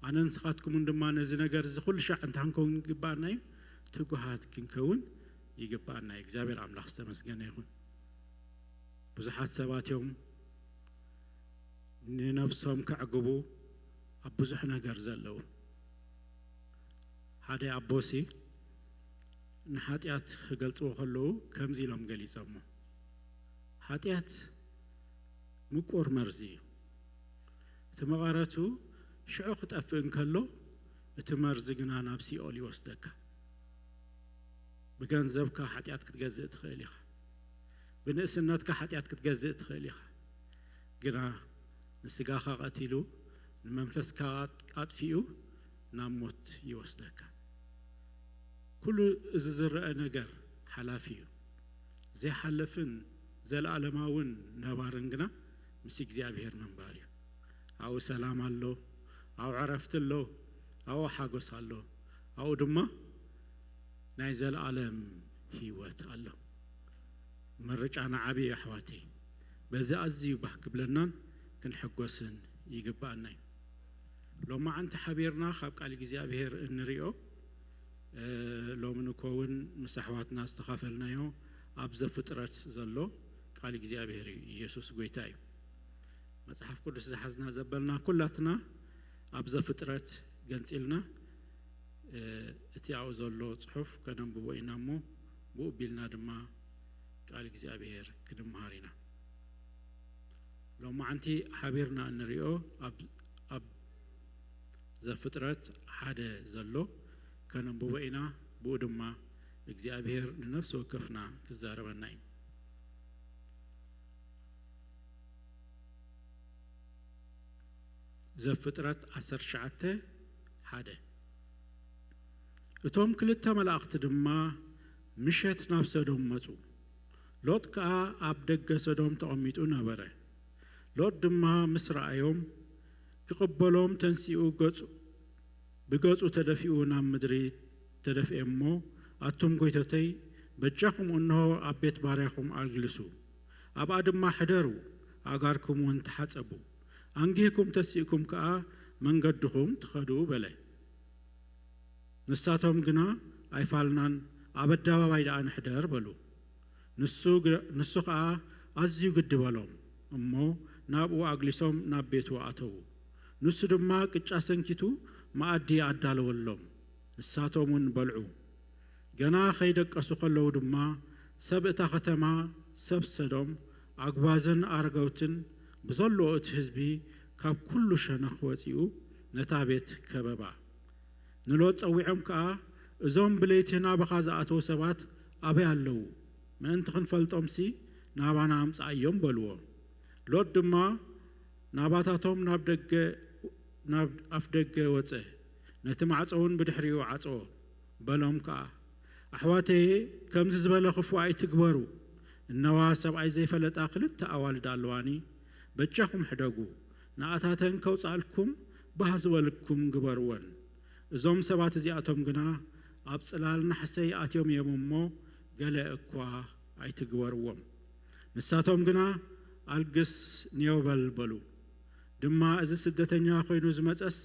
ኣነ ንስኻትኩምን ድማ ነዚ ነገር እዚ ኩሉ ሻዕ እንታይ ክንከውን ይግባኣና እዩ? ትጉሃት ክንከውን ይግባኣና እዩ። እግዚኣብሔር ኣምላኽ ዝተመስገነ ይኹን። ብዙሓት ሰባት እዮም ንነብሶም ከዕግቡ ኣብ ብዙሕ ነገር ዘለዉ። ሓደ ኣቦሲ ንሓጢኣት ክገልጽዎ ከለዉ ከምዚ ኢሎም ገሊጾሞ፣ ሓጢኣት ምቁር መርዚ እዩ። እቲ መቐረቱ ሽዑ ክጠፍእ እንከሎ፣ እቲ መርዚ ግና ናብ ሲኦል ይወስደካ። ብገንዘብካ ሓጢኣት ክትገዝእ ትኽእል ኢኻ። ብንእስነትካ ሓጢኣት ክትገዝእ ትኽእል ኢኻ። ግና ንስጋኻ ቀቲሉ፣ ንመንፈስካ ኣጥፊኡ ናብ ሞት ይወስደካ። ኩሉ እዚ ዝረአ ነገር ሓላፊ እዩ። ዘይሓልፍን ዘለኣለማውን ነባርን ግና ምስ እግዚኣብሔር ምንባር እዩ። ኣብኡ ሰላም ኣሎ፣ ኣብኡ ዕረፍቲ ኣሎ፣ ኣብኡ ሓጎስ ኣሎ፣ ኣብኡ ድማ ናይ ዘለኣለም ህይወት ኣሎ። ምርጫና ዓቢ እዩ ኣሕዋተይ። በዚ ኣዝዩ ባህ ክብለናን ክንሕጎስን ይግባኣና እዩ። ሎማዓንቲ ሓቢርና ካብ ቃል እግዚኣብሔር እንሪኦ፣ እ፣ ሎሚ ንኮውን ምስ ኣሕዋትና ዝተኻፈልናዮ ኣብ ዘፍጥረት ዘሎ ቃል እግዚኣብሔር እዩ። ኢየሱስ ጎይታ እዩ። መጽሓፍ ቅዱስ ዝሓዝና ዘበልና ኩላትና ኣብ ዘፍጥረት ገንጺልና፣ እ፣ እቲ ኣብኡ ዘሎ ጽሑፍ ከነንብቦ ኢና እሞ፣ ብኡ ቢልና ድማ ቃል እግዚኣብሔር ክንምሃር ኢና። ሎማዓንቲ ሓቢርና እንሪኦ ኣብ፣ ኣብ ዘፍጥረት ሓደ ዘሎ ከነንብቦ ኢና። ብኡ ድማ እግዚኣብሔር ንነፍሲ ወከፍና ክዛረበና እዩ። ዘፍጥረት ዓሰርተ ትሽዓተ ሓደ። እቶም ክልተ መላእኽቲ ድማ ምሸት ናብ ሰዶም መጹ። ሎጥ ከኣ ኣብ ደገ ሰዶም ተቐሚጡ ነበረ። ሎጥ ድማ ምስ ረኣዮም፣ ክቕበሎም ተንሲኡ ገጹ፣ ብገጹ ተደፊኡ ናብ ምድሪ ተደፍኤ እሞ፣ ኣቱም ጎይቶተይ፣ በጃኹም እንሆ ኣብ ቤት ባርያኹም ኣግልሱ፣ ኣብኣ ድማ ሕደሩ፣ ኣእጋርኩም እውን ተሓጸቡ፣ ኣንጊህኩም ተሲእኩም ከኣ መንገድኹም ትኸዱ በለ። ንሳቶም ግና፣ ኣይፋልናን፣ ኣብ ኣደባባይ ደኣ ንሕደር በሉ። ንሱ ግ-፣ ንሱ ኸኣ ኣዝዩ ግዲ በሎም እሞ፣ ናብኡ ኣግሊሶም ናብ ቤቱ ኣተዉ። ንሱ ድማ ቅጫ ሰንኪቱ መኣዲ ኣዳለወሎም፣ ንሳቶም እውን በልዑ። ገና ኸይደቀሱ ኸለዉ ድማ፣ ሰብ እታ ኸተማ፣ ሰብ ሰዶም፣ ኣጉባዝን ኣረገውትን ብዘለዎ እቲ ህዝቢ ካብ ኩሉ ሸነኽ ወጺኡ ነታ ቤት ከበባ። ንሎጥ ጸዊዖም ከኣ፣ እዞም ብለይቲ ናባኻ ዝኣተዉ ሰባት ኣበይ ኣለዉ? ምእንቲ ክንፈልጦምሲ ናባና ኣምጽኣዮም በልዎ። ሎጥ ድማ ናባታቶም ናብ ደገ፣ ናብ ኣፍ ደገ ወጸ፣ ነቲ ማዕጾ እውን ብድሕሪኡ ዓጽዎ። በሎም ከኣ፣ ኣሕዋተየ፣ ከምዚ ዝበለ ክፉእ ኣይትግበሩ። እነዋ ሰብኣይ ዘይፈለጣ ክልተ ኣዋልድ ኣለዋኒ፣ በጃኹም ሕደጉ፣ ንኣታተን ከውጻልኩም ባህ ዝበልኩም ግበርወን። እዞም ሰባት እዚኣቶም ግና ኣብ ጽላል ናሕሰይ ኣትዮም እዮም እሞ፣ ገለ እኳ ኣይትግበርዎም። ንሳቶም ግና፣ ኣልግስ ኔው በል በሉ። ድማ፣ እዚ ስደተኛ ኮይኑ ዝመጸስ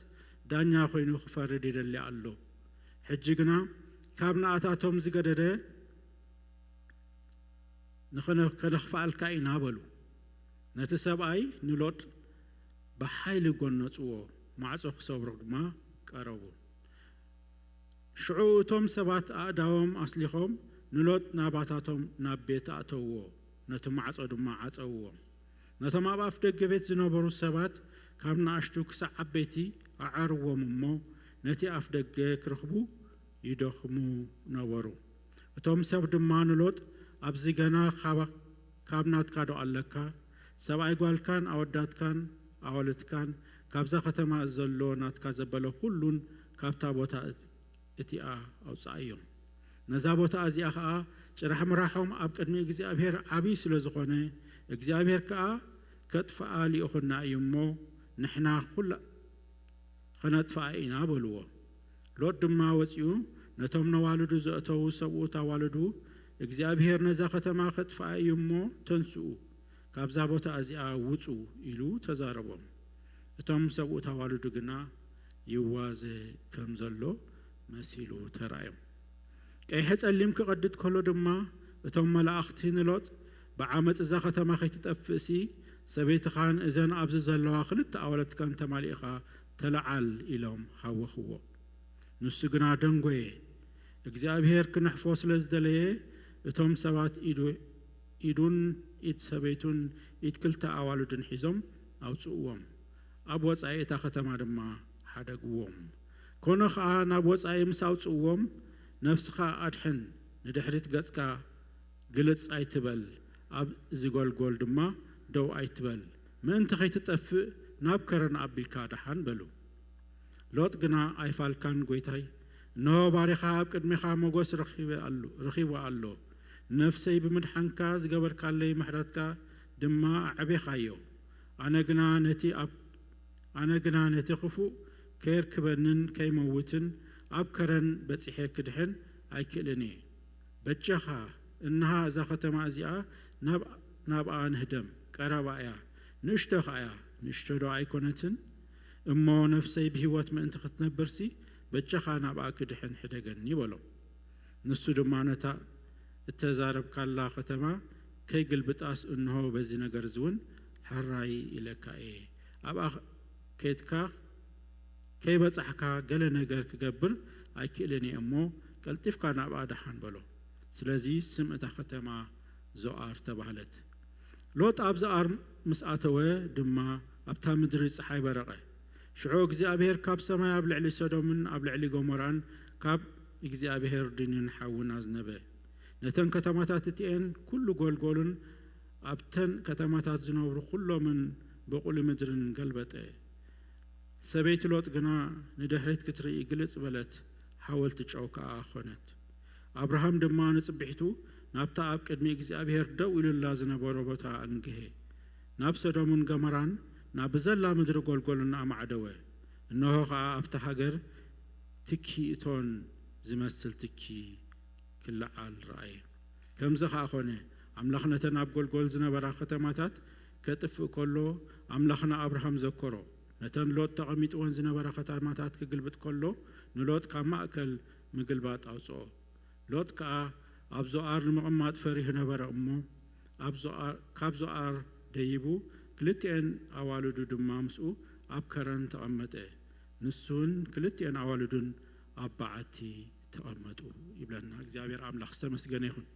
ዳኛ ኮይኑ ክፈርድ ይደሊ ኣሎ። ሕጂ ግና ካብ ንኣታቶም ዝገደደ ንኸነ-፣ ከነኽፍኣልካ ኢና በሉ። ነቲ ሰብኣይ ንሎጥ ብሓይሊ ጎነጽዎ፣ ማዕጾ ክሰብሩ ድማ ቀረቡ። ሽዑ እቶም ሰባት ኣእዳዎም ኣስሊኾም ንሎጥ ናባታቶም ናብ ቤት ኣእተውዎ፣ ነቲ ማዕጾ ድማ ዓጸውዎ። ነቶም ኣብ ኣፍ ደገ ቤት ዝነበሩ ሰባት ካብ ንኣሽቱ ክሳዕ ዓበይቲ ኣዐርዎም እሞ ነቲ ኣፍ ደገ ክረኽቡ ይደኽሙ ነበሩ። እቶም ሰብ ድማ ንሎጥ፣ "ኣብዚ ገና ካብ ናትካ ዶ ኣለካ? ሰብኣይ ጓልካን ኣወዳትካን ኣዋልድካን ካብዛ ከተማ ዘሎ ናትካ ዘበለ ኩሉን ካብታ ቦታ እቲኣ ኣውጽኣዮም። ነዛ ቦታ እዚኣ ኸኣ ጭራሕ ምራሖም ኣብ ቅድሚ እግዚኣብሔር ዓብዪ ስለ ዝኾነ እግዚኣብሔር ከኣ ከጥፍኣ ልኢኹና እዩ እሞ ንሕና ኩላ ኸነጥፍኣ ኢና" በልዎ። ሎጥ ድማ ወጺኡ ነቶም ነዋልዱ ዘእተዉ ሰብኡት ኣዋልዱ፣ "እግዚኣብሔር ነዛ ኸተማ ኸጥፍኣ እዩ እሞ ተንስኡ፣ ካብዛ ቦታ እዚኣ ውጹ" ኢሉ ተዛረቦም። እቶም ሰብኡት ኣዋልዱ ግና ይዋዘ ከም ዘሎ መሲሉ ተራእዮም። ቀይሐ ጸሊም ክቐድድ ከሎ ድማ እቶም መላእኽቲ ንሎጥ፣ "ብዓመጽ እዛ ኸተማ ኸይትጠፍእሲ ሰበይትኻን እዘን ኣብዚ ዘለዋ ክልተ ኣዋልድካን ተማሊእኻ ተለዓል" ኢሎም ሃወኽዎ። ንሱ ግና ደንጎየ። እግዚኣብሔር ክነሕፎ ስለ ዝደለየ እቶም ሰባት ኢዱ ኢዱን ኢድ ሰበይቱን ኢድ ክልተ ኣዋልዱን ሒዞም ኣውጽእዎም። ኣብ ወጻኢ እታ ኸተማ ድማ ሓደግዎም። ኮነ ኸኣ ናብ ወጻኢ ምስ ኣውጽእዎም፣ "ነፍስኻ ኣድሕን፣ ንድሕሪት ገጽካ ግልጽ ኣይትበል፣ ኣብ እዚ ጐልጎል ድማ ደው ኣይትበል፣ ምእንቲ ኸይትጠፍእ ናብ ከረን ኣቢልካ ደሓን" በሉ። ሎጥ ግና፣ "ኣይፋልካን ጐይታይ፣ እንሆ ባሪኻ ኣብ ቅድሜኻ ሞገስ ረኺበ ኣሎ ረኺቡ ኣሎ። ንነፍሰይ ብምድሓንካ ዝገበርካለይ ምሕረትካ ድማ ኣዕቤኻዮ። ኣነ ግና ነቲ ኣብ ኣነ ግና ነቲ ክፉእ ከየርክበንን ከይመውትን ኣብ ከረን በጺሐ ክድሕን ኣይክእልን እየ። በጃኻ፣ እንሃ እዛ ኸተማ እዚኣ ናብ ናብኣ ንህደም፣ ቀረባ እያ፣ ንእሽቶ ኸኣ እያ፣ ንእሽቶ ዶ ኣይኮነትን? እሞ ነፍሰይ ብህይወት ምእንቲ ክትነብርሲ በጃኻ ናብኣ ክድሕን ሕደገኒ" በሎ። ንሱ ድማ ነታ እተዛረብካላ ኸተማ ከይግልብጣስ እንሆ በዚ ነገር እዚ እውን ሕራይ ኢለካ እየ። ኣብኣ ኬድካ ከይበጻሕካ ገለ ነገር ክገብር ኣይክእልን እየ እሞ ቀልጢፍካ ናብኣ ደሓን በሎ። ስለዚ ስም እታ ኸተማ ዞኣር ተባህለት። ሎጥ ኣብ ዞኣር ምስ ኣተወ ድማ ኣብታ ምድሪ ጸሓይ በረቐ። ሽዑ እግዚኣብሔር ካብ ሰማይ ኣብ ልዕሊ ሰዶምን ኣብ ልዕሊ ጎሞራን ካብ እግዚኣብሔር ድንን ሓውን ኣዝነበ። ነተን ከተማታት እቲኤን ኩሉ ጎልጎሉን ኣብተን ከተማታት ዝነብሩ ኩሎምን በቑሊ ምድርን ገልበጠ። ሰበይቲ ሎጥ ግና ንድሕሪት ክትርኢ ግልጽ በለት፣ ሓወልቲ ጨው ከኣ ኾነት። ኣብርሃም ድማ ንጽብሒቱ ናብታ ኣብ ቅድሚ እግዚኣብሔር ደው ኢሉላ ዝነበሮ ቦታ ኣንግሄ። ናብ ሰዶምን ገሞራን ናብ ዘላ ምድሪ ጎልጎልን ኣማዕደወ። እንሆ ኸኣ ኣብታ ሃገር ትኪ እቶን ዝመስል ትኪ ክለዓል ረኣየ። ከምዚ ኸኣ ኾነ፣ ኣምላኽ ነተን ኣብ ጎልጎል ዝነበራ ከተማታት ከጥፍእ ከሎ፣ ኣምላኽ ንኣብርሃም ዘከሮ። ነተን ሎጥ ተቐሚጥወን ዝነበራ ከተማታት ክግልብጥ ከሎ፣ ንሎጥ ካብ ማእከል ምግልባጥ ኣውጽኦ። ሎጥ ከኣ ኣብ ዞኣር ንምቕማጥ ፈሪሁ ነበረ እሞ፣ ኣብ ዞኣር፣ ካብ ዞኣር ደይቡ፣ ክልቲኤን ኣዋልዱ ድማ ምስኡ ኣብ ከረን ተቐመጠ። ንሱን ክልቲኤን ኣዋልዱን ኣብ በዓቲ ተቐመጡ ይብለና። እግዚኣብሔር ኣምላኽ ዝተመስገነ ይኹን።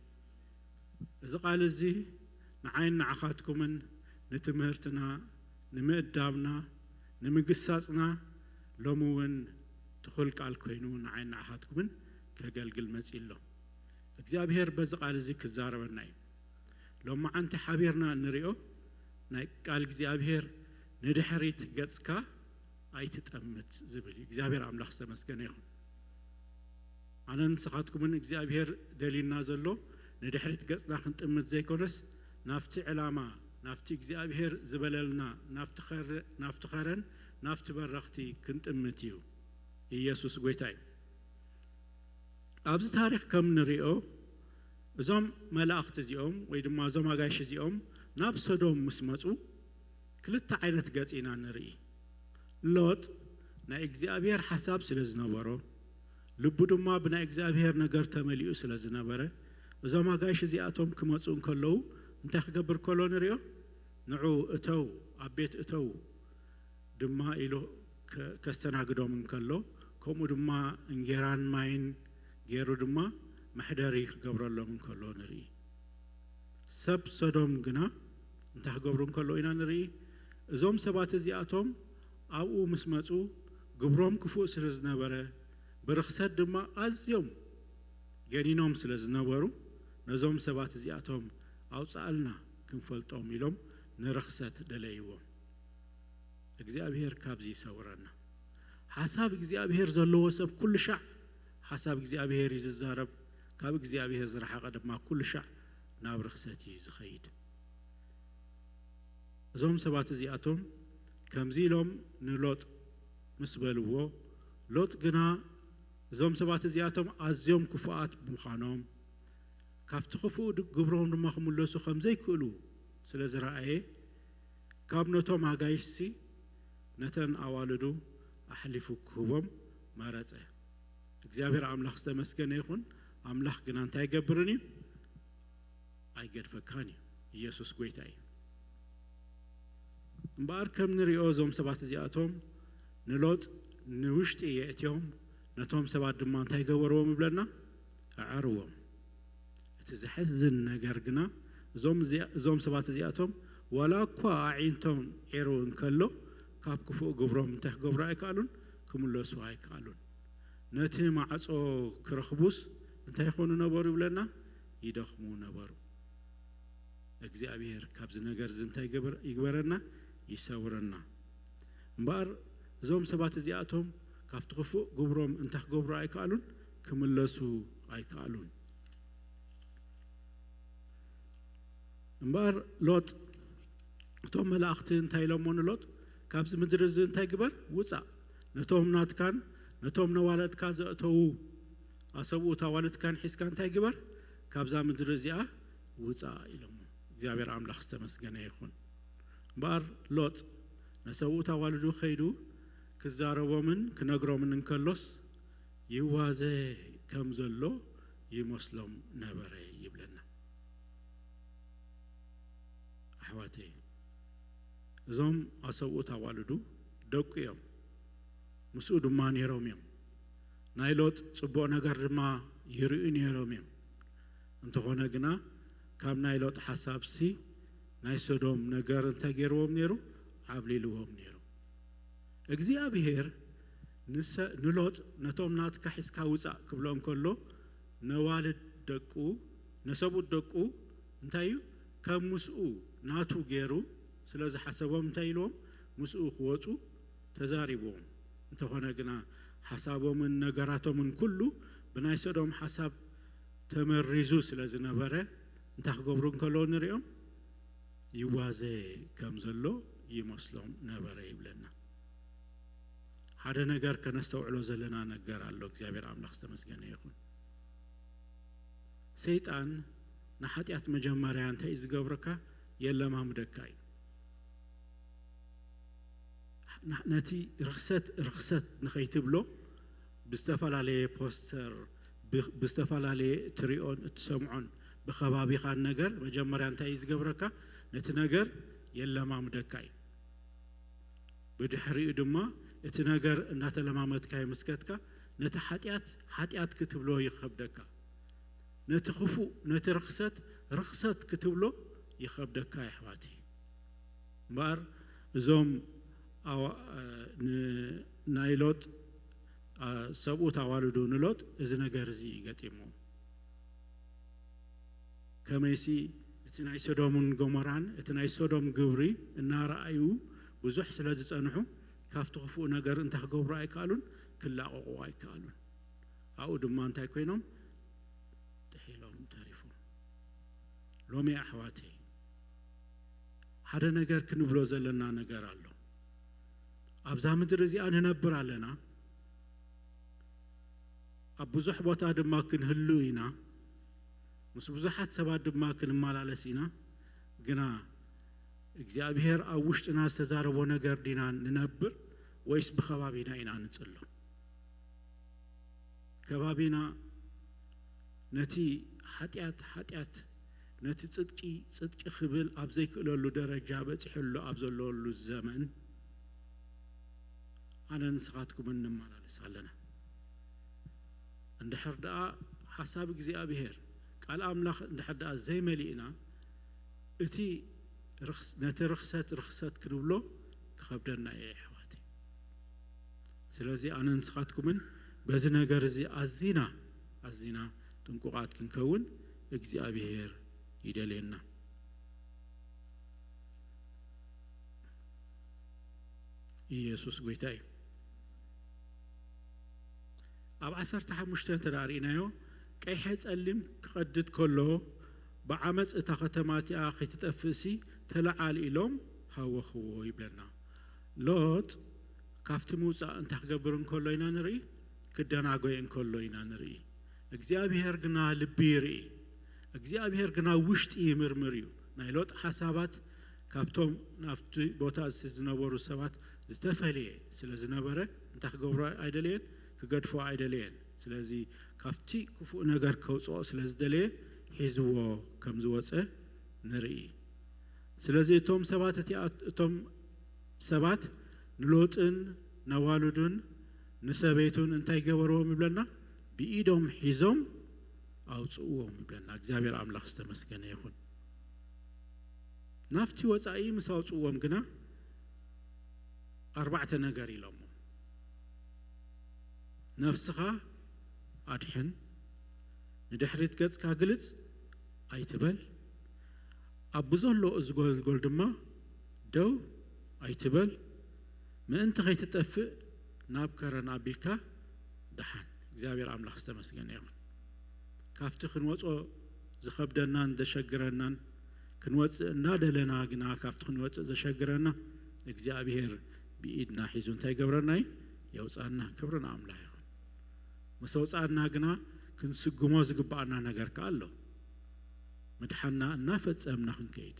እዚ ቃል እዚ ንዓይን ንዓኻትኩምን ንትምህርትና፣ ንምእዳብና፣ ንምግሳጽና ሎሚ እውን ትኹል ቃል ኮይኑ ንዓይን ንዓኻትኩምን ከገልግል መጺኡ ኣሎ። እግዚኣብሔር በዚ ቃል እዚ ክዛረበና እዩ። ሎማዓንቲ ሓቢርና እንሪኦ ናይ ቃል እግዚኣብሔር "ንድሕሪት ገጽካ ኣይትጠምት" ዝብል እዩ። እግዚኣብሔር ኣምላኽ ዝተመስገነ ይኹን። ኣነን ንስኻትኩምን እግዚኣብሔር ደልዩና ዘሎ ንድሕሪት ገጽና ክንጥምት ዘይኮነስ፣ ናብቲ ዕላማ፣ ናብቲ እግዚኣብሔር ዝበለልና፣ ናብቲ ኸረ-፣ ናብቲ ኸረን ናብቲ በረኽቲ ክንጥምት እዩ። ኢየሱስ ጐይታ እዩ። ኣብዚ ታሪኽ ከም ንሪኦ፣ እዞም መላእኽቲ እዚኦም ወይ ድማ እዞም ኣጋይሽ እዚኦም ናብ ሰዶም ምስ መጹ፣ ክልተ ዓይነት ገጽ ኢና ንርኢ። ሎጥ ናይ እግዚኣብሔር ሓሳብ ስለ ዝነበሮ፣ ልቡ ድማ ብናይ እግዚኣብሔር ነገር ተመሊኡ ስለ ዝነበረ፣ እዞም ኣጋይሽ እዚኣቶም ክመጹ እንከለዉ እንታይ ክገብር ከሎ ንሪኦ? ንዑ እተው፣ ኣብ ቤት እተው ድማ ኢሉ ከ-፣ ከስተናግዶም እንከሎ፣ ከምኡ ድማ እንጌራን ማይን ገይሩ ድማ መሕደሪ ክገብረሎም እንከሎ ንርኢ። ሰብ ሰዶም ግና እንታይ ክገብሩ እንከሎ ኢና ንርኢ። እዞም ሰባት እዚኣቶም ኣብኡ ምስ መጹ፣ ግብሮም ክፉእ ስለ ዝነበረ፣ ብርኽሰት ድማ ኣዝዮም ገኒኖም ስለ ዝነበሩ፣ ነዞም ሰባት እዚኣቶም ኣውጽኣልና ክንፈልጦም ኢሎም ንርኽሰት ደለይዎም። እግዚኣብሔር ካብዚ ይሰውረና። ሓሳብ እግዚኣብሔር ዘለዎ ሰብ ኩሉ ሻዕ ሓሳብ እግዚኣብሔር እዩ ዝዛረብ፣ ካብ እግዚኣብሔር ዝረሓቐ ድማ ኩሉ ሻዕ ናብ ርኽሰት እዩ ዝኸይድ። እዞም ሰባት እዚኣቶም ከምዚ ኢሎም ንሎጥ ምስ በልዎ፣ ሎጥ ግና እዞም ሰባት እዚኣቶም ኣዝዮም ክፉኣት ብምዃኖም፣ ካብቲ ክፉእ ድ- ግብሮም ድማ ክምለሱ ከም ዘይክእሉ ስለ ዝረኣየ፣ ካብ ነቶም ኣጋይሽሲ ነተን ኣዋልዱ ኣሕሊፉ ክህቦም መረጸ። እግዚኣብሔር ኣምላኽ ዝተመስገነ ይኹን። ኣምላኽ ግና እንታይ ይገብርን እዩ? ኣይገድፈካን እዩ። ኢየሱስ ጐይታ እዩ። እምበኣር ከም ንሪኦ እዞም ሰባት እዚኣቶም ንሎጥ ንውሽጢ የእትዮም፣ ነቶም ሰባት ድማ እንታይ ገበርዎም ይብለና? ኣዐርዎም። እቲ ዘሕዝን ነገር ግና እዞም እዚኣ- እዞም ሰባት እዚኣቶም ዋላ እኳ ኣዒንቶም ዒሩ እንከሎ ካብ ክፉእ ግብሮም እንታይ ክገብሩ ኣይከኣሉን፣ ክምለሱ ኣይከኣሉን። ነቲ ማዕጾ ክረኽቡስ እንታይ ይኾኑ ነበሩ ይብለና? ይደኽሙ ነበሩ። እግዚኣብሔር ካብዚ ነገር እዚ እንታይ ይገበር- ይግበረና? ይሰውረና። እምበኣር እዞም ሰባት እዚኣቶም ካብቲ ክፉእ ግብሮም እንታይ ክገብሩ ኣይከኣሉን? ክምለሱ ኣይከኣሉን። እምበኣር ሎጥ፣ እቶም መላእኽቲ እንታይ ኢሎሞ ንሎጥ? ካብዚ ምድሪ እዚ እንታይ ግበር? ውጻእ። ነቶም ናትካን ነቶም ነዋለድካ ዘእተዉ ኣሰብኡት ኣዋልድካን ሒዝካ እንታይ ግበር? ካብዛ ምድሪ እዚኣ ውጻእ ኢሎሞ። እግዚኣብሔር ኣምላኽ ዝተመስገነ ይኹን። እምበኣር ሎጥ ነሰብኡት ኣዋልዱ ከይዱ ክዛረቦምን ክነግሮምን እንከሎስ ይዋዘ ከም ዘሎ ይመስሎም ነበረ ይብለና። ኣሕዋተይ፣ እዞም ኣሰብኡት ኣዋልዱ ደቁ እዮም፣ ምስኡ ድማ ነይሮም እዮም። ናይ ሎጥ ጽቡቕ ነገር ድማ ይርእዩ ነይሮም እዮም። እንተኾነ ግና ካብ ናይ ሎጥ ሓሳብሲ ናይ ሰዶም ነገር እንታይ ገይርዎም ነይሩ? ዓብሊልዎም ነይሩ። እግዚኣብሔር ንሰ- ንሎጥ ነቶም ናትካ ሒዝካ ውጻእ ክብሎ እንከሎ ነዋልድ ደቁ ነሰብኡት ደቁ እንታይ እዩ ከም ምስኡ ናቱ ገይሩ ስለ ዝሓሰቦም እንታይ ኢልዎም ምስኡ ክወጹ ተዛሪብዎም። እንተኾነ ግና ሓሳቦምን ነገራቶምን ኩሉ ብናይ ሰዶም ሓሳብ ተመሪዙ ስለ ዝነበረ እንታይ ክገብሩ እንከለዉ ንሪኦም ይዋዘ ከም ዘሎ ይመስሎም ነበረ ይብለና። ሓደ ነገር ከነስተውዕሎ ዘለና ነገር ኣሎ። እግዚኣብሔር ኣምላኽ ዝተመስገነ ይኹን። ሰይጣን ንሓጢኣት መጀመርያ እንታይ እዩ ዝገብረካ? የለማምደካ እዩ። ና- ነቲ ርኽሰት ርኽሰት ንኸይትብሎ ብዝተፈላለየ ፖስተር ብ- ብዝተፈላለየ እትሪኦን እትሰምዖን ብኸባቢኻን ነገር መጀመርያ እንታይ እዩ ዝገብረካ? ነቲ ነገር የለማምደካ እዩ። ብድሕሪኡ ድማ እቲ ነገር እናተለማመድካዮ ምስ ከድካ ነቲ ሓጢኣት ሓጢኣት ክትብሎ ይኸብደካ። ነቲ ክፉእ ነቲ ርኽሰት ርኽሰት ክትብሎ ይኸብደካ የሕዋተይ። እምበኣር እዞም ኣዋ- ን- ናይ ሎጥ ኣ- ሰብኡት ኣዋልዱ ንሎጥ እዚ ነገር እዚ እዩ ገጢምዎም። ከመይሲ እቲ ናይ ሶዶምን ጎሞራን እቲ ናይ ሶዶም ግብሪ እናረኣዩ ብዙሕ ስለ ዝጸንሑ ካብቲ ክፉእ ነገር እንታይ ክገብሩ ኣይከኣሉን፣ ክላቐቑ ኣይከኣሉን። ኣብኡ ድማ እንታይ ኮይኖም ጥሒሎም ተሪፎም። ሎሚ ኣሕዋተይ ሓደ ነገር ክንብሎ ዘለና ነገር ኣሎ። ኣብዛ ምድሪ እዚኣ ንነብር ኣለና። ኣብ ብዙሕ ቦታ ድማ ክንህሉ ኢና። ምስ ብዙሓት ሰባት ድማ ክንመላለስ ኢና። ግና እግዚኣብሔር ኣብ ውሽጥና ዝተዛረቦ ነገር ዲና ንነብር ወይስ ብኸባቢና ኢና ንጽሎ? ከባቢና ነቲ ሓጢኣት ሓጢኣት ነቲ ጽድቂ ጽድቂ ክብል ኣብ ዘይክእለሉ ደረጃ በጺሑ ኣሎ ኣብ ዘለወሉ ዘመን ኣነ ንስኻትኩምን ንመላለስ ኣለና። እንድሕር ደኣ ሓሳብ እግዚኣብሔር ቃል ኣምላኽ እንድሕር ደኣ ዘይመሊእና እቲ ርኽስ- ነቲ ርኽሰት ርኽሰት ክንብሎ ክኸብደና እዩ ኣሕዋተይ። ስለዚ ኣነ ንስኻትኩምን በዚ ነገር እዚ ኣዚና ኣዚና ጥንቁቓት ክንከውን እግዚኣብሔር ይደልየና። ኢየሱስ ጎይታ እዩ። ኣብ ዓሰርተ ሓሙሽተ እንተ ደኣ ርኢናዮ፣ ቀይሐ ጸሊም ክቐድድ ከሎ፣ ብዓመጽ እታ ኸተማ እቲኣ ኸይትጠፍእሲ ተለዓል ኢሎም ሃወኽዎ ይብለና። ሎጥ ካብቲ ምውጻእ እንታይ ክገብር እንከሎ ኢና ንርኢ? ክደናጎይ እንከሎ ኢና ንርኢ። እግዚኣብሔር ግና ልቢ ይርኢ። እግዚኣብሔር ግና ውሽጢ ይምርምር እዩ። ናይ ሎጥ ሓሳባት ካብቶም ናብቲ ቦታ እዚ ዝነበሩ ሰባት ዝተፈለየ ስለ ዝነበረ፣ እንታይ ክገብሮ ኣይደለየን? ክገድፎ ኣይደለየን። ስለዚ ካብቲ ክፉእ ነገር ከውፅኦ ስለ ዝደለየ ሒዝዎ ከም ዝወፀ ንርኢ። ስለዚ እቶም ሰባት እቲኣ- እቶም ሰባት ንሎጥን ነዋልዱን ንሰበይቱን እንታይ ገበርዎም ይብለና? ብኢዶም ሒዞም ኣውፅእዎም ይብለና። እግዚኣብሔር ኣምላኽ ዝተመስገነ ይኹን። ናብቲ ወፃኢ ምስ ኣውፅእዎም ግና ኣርባዕተ ነገር ኢሎሞ። ነፍስኻ ኣድሕን፣ ንድሕሪት ገጽካ ግልጽ ኣይትበል፣ ኣብ ብዘሎ እዚ ጎልጎል ድማ ደው ኣይትበል፣ ምእንቲ ኸይትጠፍእ ናብ ከረን ኣቢልካ ደሓን። እግዚኣብሔር ኣምላኽ ዝተመስገነ ይኹን። ካብቲ ክንወጾ ዝኸብደናን ዘሸግረናን፣ ክንወጽእ እናደለና ግና ካብቲ ክንወጽእ ዘሸግረና እግዚኣብሔር ብኢድና ሒዙ እንታይ ይገብረና እዩ? የውጻና። ክብሪ ንኣምላኽ ይኹን። ምስ ኣውጻና ግና ክንስጉሞ ዝግብኣና ነገር ከኣ ኣሎ። ምድሓንና እናፈጸምና ክንከይድ፣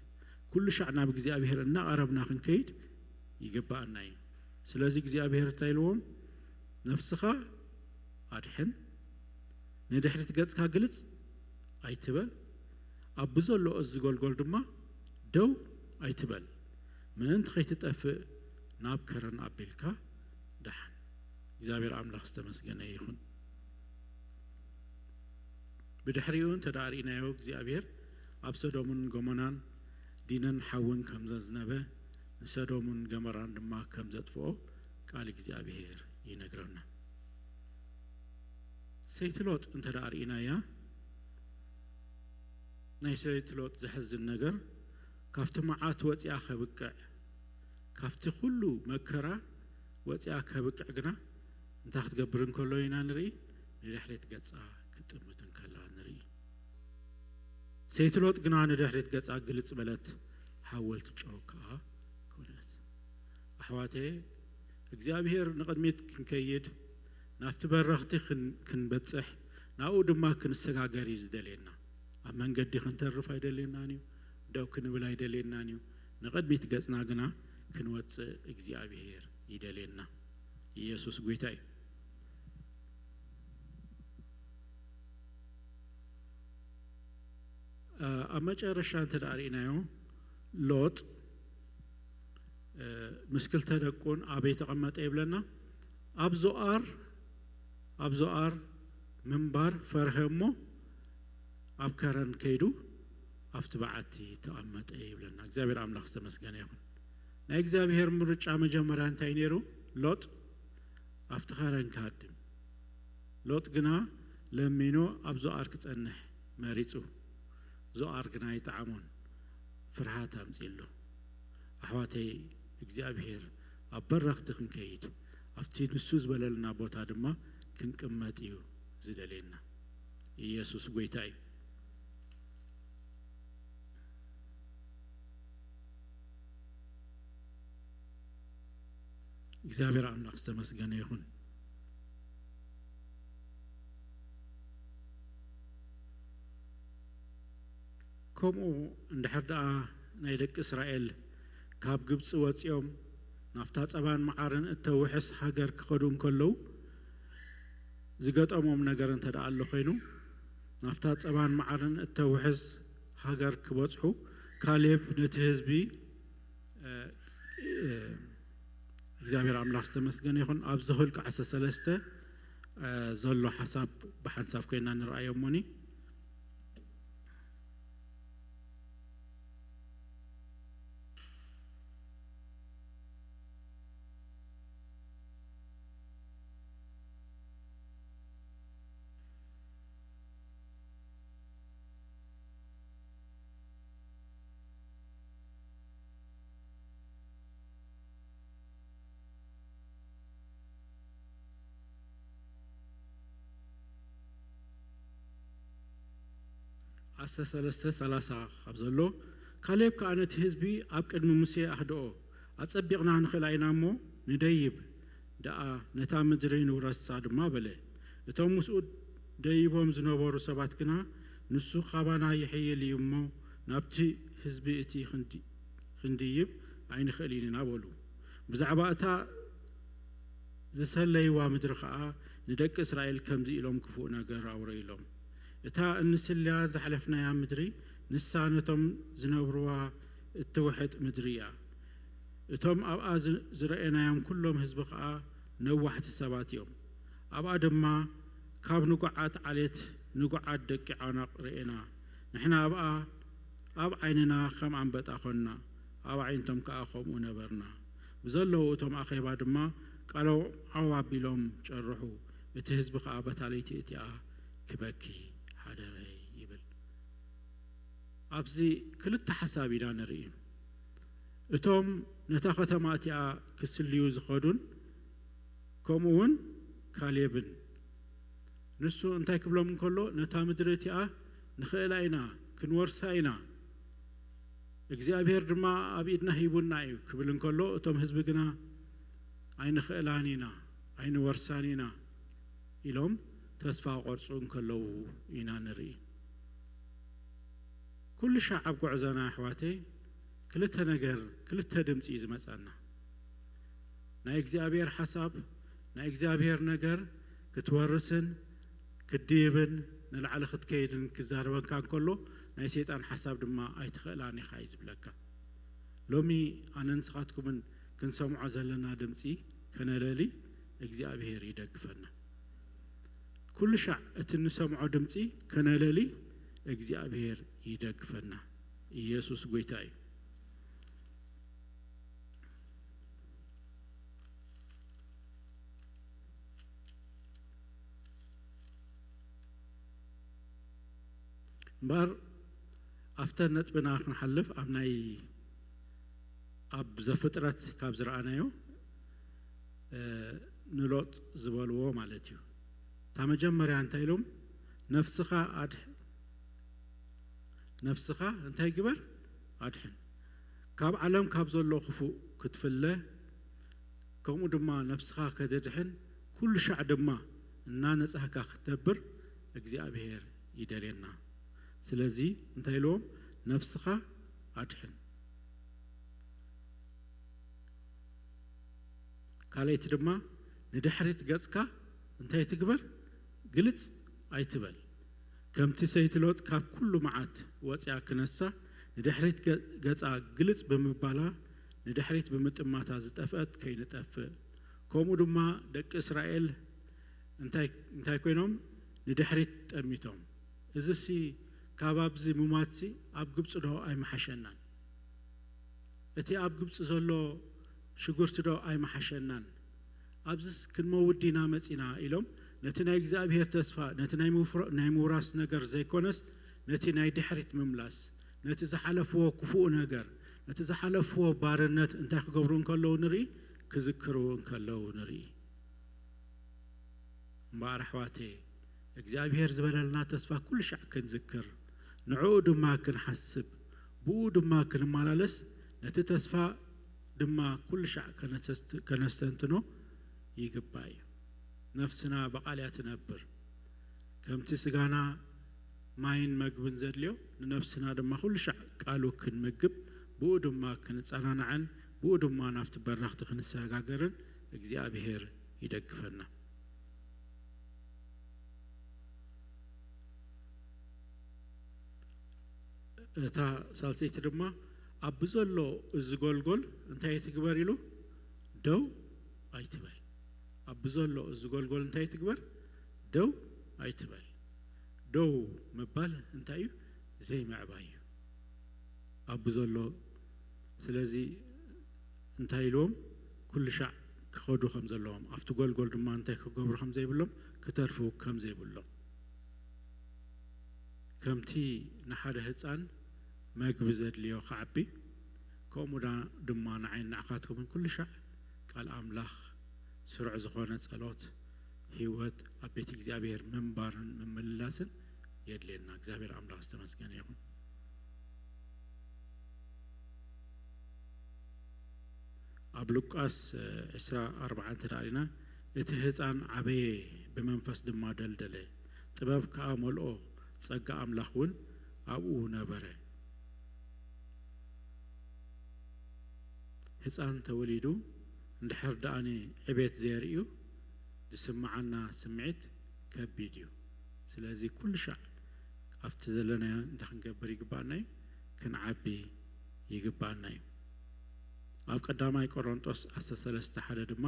ኩሉ ሻዕ ናብ እግዚኣብሔር እናቐረብና ክንከይድ ይግብኣና እዩ። ስለዚ እግዚኣብሔር እንታይ ኢልዎም? ነፍስኻ ኣድሕን፣ ንድሕሪት ገጽካ ግልጽ ኣይትበል፣ ኣብ ብዘሎ እዚ ጎልጎል ድማ ደው ኣይትበል፣ ምእንቲ ከይትጠፍእ ናብ ከረን ኣቢልካ ደሓን። እግዚኣብሔር ኣምላኽ ዝተመስገነ ይኹን። ብድሕሪኡ እንተ ደኣ ርኢናዮ፣ እግዚኣብሔር ኣብ ሰዶምን ገሞራን ዲንን ሓውን ከም ዘዝነበ፣ ንሰዶምን ገሞራን ድማ ከም ዘጥፍኦ ቃል እግዚኣብሔር ይነግረና። ሰይቲ ሎጥ እንተ ደኣ ርኢናያ፣ ናይ ሰይቲ ሎጥ ዘሕዝን ነገር፣ ካብቲ መዓት ወጺኣ ከብቅዕ፣ ካብቲ ኩሉ መከራ ወጺኣ ከብቅዕ ግና እንታይ ክትገብር እንከሎ ኢና ንርኢ? ንድሕሪት ገጻ ክትጥምት እንከላ ንርኢ። ሰይቲ ሎጥ ግና ንድሕሪት ገጻ ግልጽ በለት፣ ሓወልቲ ጨው ከኣ ኮነት። ኣሕዋተየ፣ እግዚኣብሔር ንቕድሚት ክንከይድ፣ ናብቲ በረኽቲ ክን- ክንበጽሕ፣ ናብኡ ድማ ክንሰጋገር እዩ ዝደልየና። ኣብ መንገዲ ክንተርፍ ኣይደልየናን እዩ፣ ደው ክንብል ኣይደልየናን እዩ። ንቕድሚት ገጽና ግና ክንወጽእ እግዚኣብሔር ይደልየና። ኢየሱስ ጎይታ እዩ። ኣብ መጨረሻ እንተ ደኣ ርኢናዮ፣ ሎጥ ምስ ክልተ ደቁን ኣበይ ተቐመጠ ይብለና? ኣብ ዞኣር፣ ኣብ ዞኣር ምንባር ፈርሀ እሞ ኣብ ከረን ከይዱ ኣብቲ በዓቲ ተቐመጠ ይብለና። እግዚኣብሔር ኣምላኽ ዝተመስገነ ይኹን። ናይ እግዚኣብሔር ምርጫ መጀመርያ እንታይ ነይሩ? ሎጥ ኣብቲ ከረን ክሃድም። ሎጥ ግና ለሚኑ ኣብ ዞኣር ክጸንሕ መሪጹ። ዞኣር ግና ኣይጠዓሞን፣ ፍርሃት ኣምጺእሉ። ኣሕዋተይ፣ እግዚኣብሔር ኣብ በረኽቲ ክንከይድ፣ ኣብቲ ንሱ ዝበለልና ቦታ ድማ ክንቅመጥ እዩ ዝደልየና። ኢየሱስ ጎይታ እዩ። እግዚኣብሔር ኣምላኽ ዝተመስገነ ይኹን። ከምኡ እንድሕር ደኣ ናይ ደቂ እስራኤል ካብ ግብፂ ወፂኦም ናብታ ፀባን መዓርን እተውሕስ ሃገር ክኸዱ እንከለዉ ዝገጠሞም ነገር እንተ ደኣ ኣሎ ኮይኑ፣ ናብታ ፀባን መዓርን እተውሕስ ሃገር ክበፅሑ ካሌብ ነቲ ህዝቢ፣ እ፣ እ፣ እግዚኣብሔር ኣምላኽ ዝተመስገነ ይኹን። ኣብዚ ኹልቂ ዓሰርተ ሰለስተ፣ እ፣ ዘሎ ሓሳብ ብሓንሳብ ኮይና ንረኣዮ እሞኒ። ሰለስተ ሰላሳ ካብ ዘሎ፣ ካሌብ ከኣ ነቲ ህዝቢ ኣብ ቅድሚ ሙሴ ኣህድኦ፣ ኣጸቢቕና ንኽእላ ኢና እሞ ንደይብ ደኣ ነታ ምድሪ ንውረሳ ድማ በለ። እቶም ምስኡ ደይቦም ዝነበሩ ሰባት ግና፣ ንሱ ካባና ይሕይል እዩ እሞ ናብቲ ህዝቢ እቲ ክንዲ- ክንድይብ ኣይንኽእልን ኢና በሉ። ብዛዕባ እታ ዝሰለይዋ ምድሪ ኸኣ ንደቂ እስራኤል ከምዚ ኢሎም ክፉእ ነገር ኣውረይሎም። እታ እንስልያ ዝሓለፍናያ ምድሪ፣ ንሳ ነቶም ዝነብርዋ እትውሕጥ ምድሪ እያ። እቶም ኣብኣ ዝ- ዝረኣናዮም ኩሎም ህዝቢ ኸኣ ነዋሕቲ ሰባት እዮም። ኣብኣ ድማ ካብ ንጉዓት ዓሌት ንጉዓት ደቂ ዓናቕ ርኤና። ንሕና ኣብኣ ኣብ ዓይንና ከም ኣንበጣ ኾንና፣ ኣብ ኣዒንቶም ከኣ ከምኡ ነበርና። ብዘለዉ እቶም ኣኼባ ድማ ቃሎም ዓው ኣቢሎም ጨርሑ። እቲ ህዝቢ ከኣ በታ ለይቲ እቲኣ ክበኪ ሓደረ ይብል። ኣብዚ ክልተ ሓሳብ ኢና ንርኢ። እቶም ነታ ከተማ እቲኣ ክስልዩ ዝኸዱን ከምኡ እውን ካሌብን። ንሱ እንታይ ክብሎም እንከሎ፣ ነታ ምድሪ እቲኣ ንኽእላ ኢና፣ ክንወርሳ ኢና፣ እግዚኣብሔር ድማ ኣብ ኢድና ሂቡና እዩ ክብል እንከሎ፣ እቶም ህዝቢ ግና ኣይንኽእላን ኢና፣ ኣይንወርሳን ኢና ኢሎም ተስፋ ቆርጹ እንከለዉ ኢና ንርኢ። ኩሉ ሻዕ ኣብ ጉዕዞና ኣሕዋተይ ክልተ ነገር፣ ክልተ ድምፂ እዩ ዝመፀና። ናይ እግዚኣብሔር ሓሳብ፣ ናይ እግዚኣብሔር ነገር ክትወርስን ክትድይብን ንላዕሊ ክትከይድን ክዛረበካ እንከሎ፣ ናይ ሰይጣን ሓሳብ ድማ ኣይትኽእላን ኢኻ እዩ ዝብለካ። ሎሚ ኣነ ንስኻትኩምን ክንሰምዖ ዘለና ድምፂ ከነለሊ እግዚኣብሔር ይደግፈና። ኩሉ ሻዕ እቲ እንሰምዖ ድምፂ ከነለሊ እግዚኣብሔር ይደግፈና። ኢየሱስ ጎይታ እዩ። እምበኣር ኣብተን ነጥብና ክንሓልፍ ኣብ ናይ ኣብ ዘፍጥረት ካብ ዝረኣናዮ ንሎጥ ዝበልዎ ማለት እዩ። እታ መጀመርያ እንታይ ኢሎም? ነፍስኻ ኣድሕ ነፍስኻ እንታይ ግበር? ኣድሕን። ካብ ዓለም ካብ ዘሎ ክፉእ ክትፍለ፣ ከምኡ ድማ ነፍስኻ ከተድሕን፣ ኩሉ ሻዕ ድማ እናነጻህካ ክትነብር እግዚኣብሔር ይደልየና። ስለዚ እንታይ ኢልዎም? ነፍስኻ ኣድሕን። ካልኣይቲ ድማ ንድሕሪት ገጽካ እንታይ ትግበር? ግልጽ ኣይትበል። ከምቲ ሰይቲ ሎጥ ካብ ኩሉ መዓት ወጽያ ክነሳ ንድሕሪት ገ- ገጻ ግልጽ ብምባላ ንድሕሪት ብምጥማታ ዝጠፍአት ከይንጠፍእ፣ ከምኡ ድማ ደቂ እስራኤል እንታይ እንታይ ኮይኖም ንድሕሪት ጠሚቶም። እዚሲ ካብ ኣብዚ ምማትሲ ኣብ ግብጺ ዶ ኣይመሓሸናን? እቲ ኣብ ግብጺ ዘሎ ሽጉርቲ ዶ ኣይመሓሸናን? ኣብዚስ ክንመውት ዲና መጺና ኢሎም ነቲ ናይ እግዚኣብሔር ተስፋ ነቲ ናይ ምውራስ ነገር ዘይኮነስ ነቲ ናይ ድሕሪት ምምላስ ነቲ ዝሓለፍዎ ክፉእ ነገር ነቲ ዝሓለፍዎ ባርነት እንታይ ክገብሩ እንከለዉ ንርኢ ክዝክሩ እንከለዉ ንርኢ። እምበኣር ኣሕዋተየ እግዚኣብሔር ዝበለልና ተስፋ ኩሉ ሻዕ ክንዝክር ንዕኡ ድማ ክንሓስብ ብኡ ድማ ክንመላለስ ነቲ ተስፋ ድማ ኩሉ ሻዕ ከነስተንትኖ ይግባእ እዩ። ነፍስና ብቓል እያ ትነብር። ከምቲ ስጋና ማይን መግብን ዘድልዮ ንነፍስና ድማ ኩሉ ሻዕ ቃሉ ክንምግብ ብኡ ድማ ክንጸናናዕን ብኡ ድማ ናብቲ በረኽቲ ክንሰጋገርን እግዚኣብሔር ይደግፈና። እታ ሳልሰይቲ ድማ ኣብ ብዘሎ እዚ ጎልጎል እንታይ ትግበር ኢሉ ደው ኣይትበል። ኣብ ብዘሎ እዚ ጎልጎል እንታይ ትግበር? ደው ኣይትበል። ደው ምባል እንታይ እዩ? ዘይምዕባይ እዩ። ኣብ ብዘሎ ስለዚ እንታይ ኢልዎም? ኩሉ ሻዕ ክኸዱ ከም ዘለዎም ኣብቲ ጎልጎል ድማ እንታይ ክገብሩ ከም ዘይብሎም ክተርፉ ከም ዘይብሎም ከምቲ ንሓደ ህፃን መግቢ ዘድልዮ ክዓቢ ከምኡ ድማ ንዓይን ንዓኻትኩምን ኩሉ ሻዕ ቃል ኣምላኽ ስሩዕ ዝኾነ ጸሎት ህይወት ኣብ ቤት እግዚኣብሔር ምንባርን ምምልላስን የድልየና። እግዚኣብሔር ኣምላኽ ዝተመስገነ ይኹን። ኣብ ሉቃስ ዕስራ ኣርባዓ እንተ ደኣ ሪና፣ እቲ ህፃን ዓበየ፣ ብመንፈስ ድማ ደልደለ፣ ጥበብ ከኣ መልኦ፣ ጸጋ ኣምላኽ እውን ኣብኡ ነበረ። ህፃን ተወሊዱ እንድሕር ደኣኒ ዕቤት ዘየርእዩ ዝስምዓና ስምዒት ከቢድ እዩ። ስለዚ ኩሉ ሻዕ ኣብቲ ዘለናዮ እንታይ ክንገብር ይግባኣና እዩ? ክንዓቢ ይግባኣና እዩ። ኣብ ቀዳማይ ቆሮንጦስ ዓሰርተ ሰለስተ ሓደ ድማ፣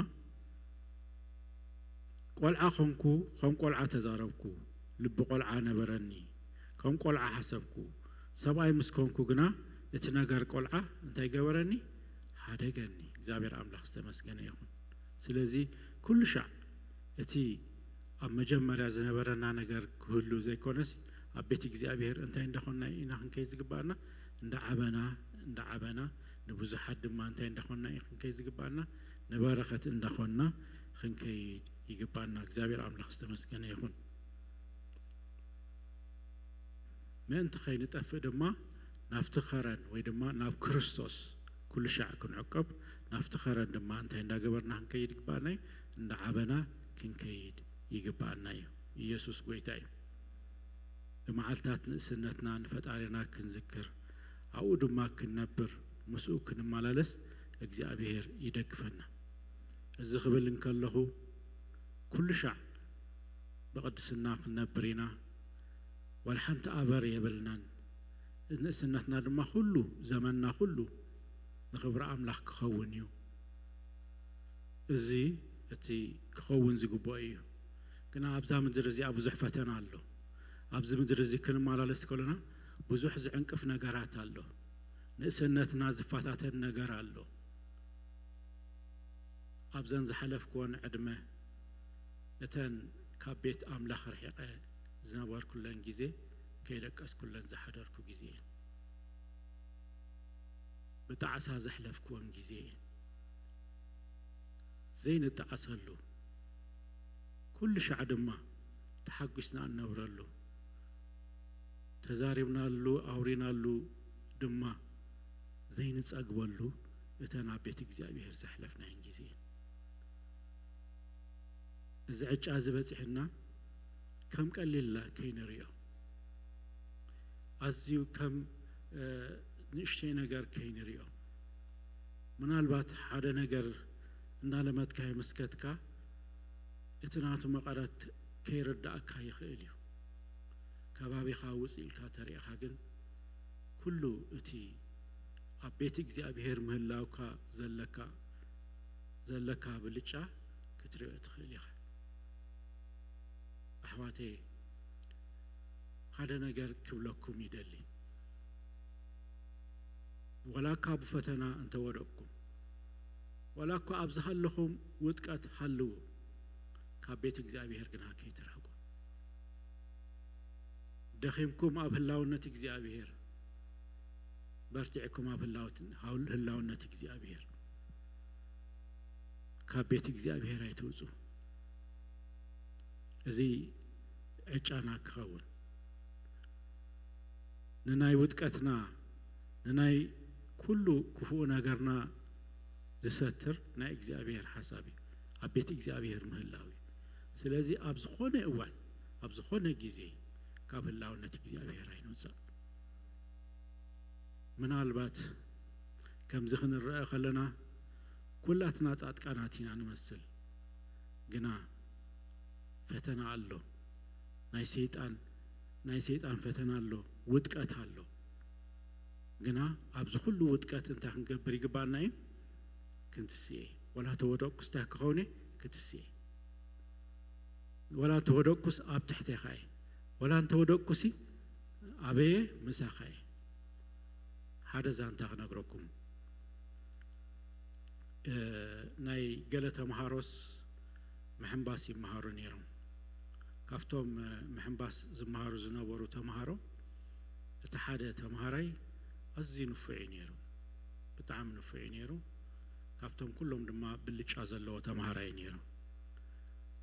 ቆልዓ ኾንኩ፣ ከም ቆልዓ ተዛረብኩ፣ ልቢ ቆልዓ ነበረኒ፣ ከም ቆልዓ ሓሰብኩ። ሰብኣይ ምስ ኮንኩ ግና እቲ ነገር ቆልዓ እንታይ ገበረኒ? ሓደገኒ። እግዚኣብሔር ኣምላኽ ዝተመስገነ ይኹን። ስለዚ ኩሉ ሻዕ እቲ ኣብ መጀመርያ ዝነበረና ነገር ክህሉ ዘይኮነስ፣ ኣብ ቤት እግዚኣብሔር እንታይ እንዳኾንና ኢና ክንከይድ ዝግባኣና? እንዳዓበና፣ እንዳዓበና፣ ንብዙሓት ድማ እንታይ እንዳኾንና እዩ ክንከይድ ዝግባኣና? ንበረኸት እንዳኾንና ክንከይድ ይግባኣና። እግዚኣብሔር ኣምላኽ ዝተመስገነ ይኹን። ምእንቲ ከይንጠፍእ ድማ ናብቲ ኸረን ወይ ድማ ናብ ክርስቶስ ኩሉ ሻዕ ክንዕቀብ፣ ናብቲ ኸረን ድማ እንታይ እንዳገበርና ክንከይድ ይግባኣና እዩ? እንዳዓበና ክንከይድ ይግባኣና እዩ። ኢየሱስ ጎይታ እዩ። ብመዓልታት ንእስነትና ንፈጣሪና ክንዝክር፣ ኣብኡ ድማ ክንነብር፣ ምስኡ ክንመላለስ እግዚኣብሔር ይደግፈና። እዚ ክብል እንከለኹ ኩሉ ሻዕ ብቕድስና ክንነብር ኢና። ዋላ ሓንቲ ኣበር የብልናን። ንእስነትና ድማ ኩሉ፣ ዘመንና ኩሉ ንኽብሪ ኣምላኽ ክኸውን እዩ። እዚ እቲ ክኸውን ዝግብኦ እዩ። ግና ኣብዛ ምድሪ እዚኣ ብዙሕ ፈተና ኣሎ። ኣብዚ ምድሪ እዚ ክንመላለስ ከለና ብዙሕ ዝዕንቅፍ ነገራት ኣሎ። ንእስነትና ዝፈታተን ነገር ኣሎ። ኣብዘን ዝሓለፍኩወን ዕድመ፣ እተን ካብ ቤት ኣምላኽ ርሒቐ ዝነበርኩለን ግዜ፣ ከይደቀስኩለን ዝሓደርኩ ግዜ እየን። ብጣዕሳ ዘሕለፍኩወን ግዜ እየን። ዘይንጣዓሰሉ፣ ኩሉ ሻዕ ድማ ተሓጒስና እንነብረሉ፣ ተዛሪብናሉ፣ ኣውሪናሉ ድማ ዘይንጸግበሉ፣ እተን ኣብ ቤት እግዚኣብሔር ዘሕለፍናየን ግዜ እየን። እዚ ዕጫ እዚ በጺሑና ከም ቀሊል ከይንርእዮ፣ ኣዝዩ ከም፣ እ፣ ንእሽተይ ነገር ከይንርእዮ። ምናልባት ሓደ ነገር እናለመድካዮ ምስ ከድካ፣ እቲ ናቱ መቐረት ከይርድኣካ ይኽእል እዩ። ከባቢኻ ውጽእ ኢልካ ተሪእኻ ግን፣ ኩሉ እቲ ኣብ ቤት እግዚኣብሔር ምህላውካ ዘለካ፣ ዘለካ ብልጫ ክትሪኦ ትኽእል ኢኻ። ኣሕዋተይ፣ ሓደ ነገር ክብለኩም ይደሊ። ዋላ እኳ ብፈተና እንተወደቅኩም፣ ዋላ እኳ ኣብ ዝሃለኹም ውድቀት ሃልዉ፣ ካብ ቤት እግዚኣብሔር ግና ከይትርሕቁ። ደኺምኩም ኣብ ህላውነት እግዚኣብሔር፣ በርቲዕኩም ኣብ ህላውት-፣ ሃው-፣ ህላውነት እግዚኣብሔር፣ ካብ ቤት እግዚኣብሔር ኣይትውጹ። እዚ ዕጫና ክኸውን፣ ንናይ ውድቀትና፣ ንናይ ኩሉ ክፉእ ነገርና ዝሰትር ናይ እግዚኣብሔር ሓሳብ እዩ፣ ኣብ ቤት እግዚኣብሔር ምህላው እዩ። ስለዚ ኣብ ዝኾነ እዋን፣ ኣብ ዝኾነ ግዜ ካብ ህላውነት እግዚኣብሔር ኣይንውጻእ። ምናልባት ከምዚ ክንረአ ከለና ኩላትና ጻድቃናት ኢና ንመስል፣ ግና ፈተና ኣሎ። ናይ ሰይጣን፣ ናይ ሰይጣን ፈተና ኣሎ፣ ውድቀት ኣሎ። ግና ኣብዚ ኩሉ ውድቀት እንታይ ክንገብር ይግባኣና እዩ? ክንትስኤ። ወላ ተወደቅኩስ እንታይ ክኸውን እየ? ክትስኤ። ወላ እንተወደቅኩስ ኣብ ትሕቴኻ እየ። ወላ እንተወደቅኩሲ ኣበየ? ምሳኻ እየ። ሓደ ዛንታ ክነግረኩም። እ፣ ናይ ገለ ተምሃሮስ ምሕንባስ ይመሃሩ ነይሮም። ካብቶም፣ እ፣ ምሕንባስ ዝመሃሩ ዝነበሩ ተምሃሮ፣ እቲ ሓደ ተምሃራይ ኣዝዩ ንፉዕ እዩ ነይሩ። ብጣዕሚ ንፉዕ እዩ ነይሩ። ካብቶም ኩሎም ድማ ብልጫ ዘለዎ ተምሃራይ እዩ ነይሩ።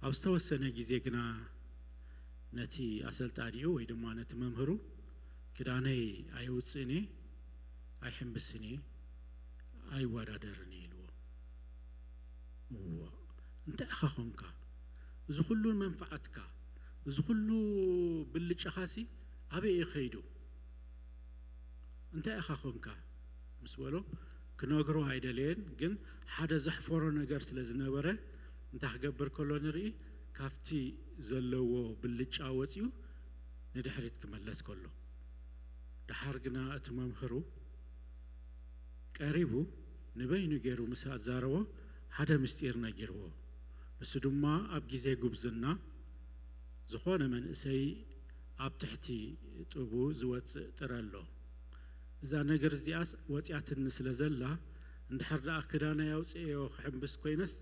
ኣብ ዝተወሰነ ግዜ ግና ነቲ ኣሰልጣኒኡ ወይ ድማ ነቲ መምህሩ፣ "ክዳነይ ኣየውፅእን እየ፣ ኣይሕምብስን እየ፣ ኣይወዳደርን እየ" ኢልዎ። እዋ፣ እንታይ ኢኻ ኾንካ? እዚ ኩሉ መንፍዓትካ፣ እዚ ኩሉ ብልጫኻሲ ኣበይ እዩ ከይዱ? እንታይ ኢኻ ኾንካ? ምስ በሎ፣ ክነግሮ ኣይደለየን፣ ግን ሓደ ዘሕፈሮ ነገር ስለ ዝነበረ፣ እንታይ ክገብር ከሎ ንርኢ፣ ካብቲ ዘለዎ ብልጫ ወጺኡ ንድሕሪት ክመለስ ከሎ። ደሓር ግና እቲ መምህሩ ቀሪቡ ንበይኑ ገይሩ ምስ ኣዛረቦ፣ ሓደ ምስጢር ነጊርዎ። ንሱ ድማ፣ ኣብ ግዜ ጉብዝና ዝኾነ መንእሰይ ኣብ ትሕቲ ጡቡ ዝወጽእ ጥረ ኣሎ። እዛ ነገር እዚኣስ ወጺኣትኒ ስለ ዘላ፣ እንድሕር ደኣ ክዳነይ ኣውጽኤዮ ክሕምብስ ኮይነስ፣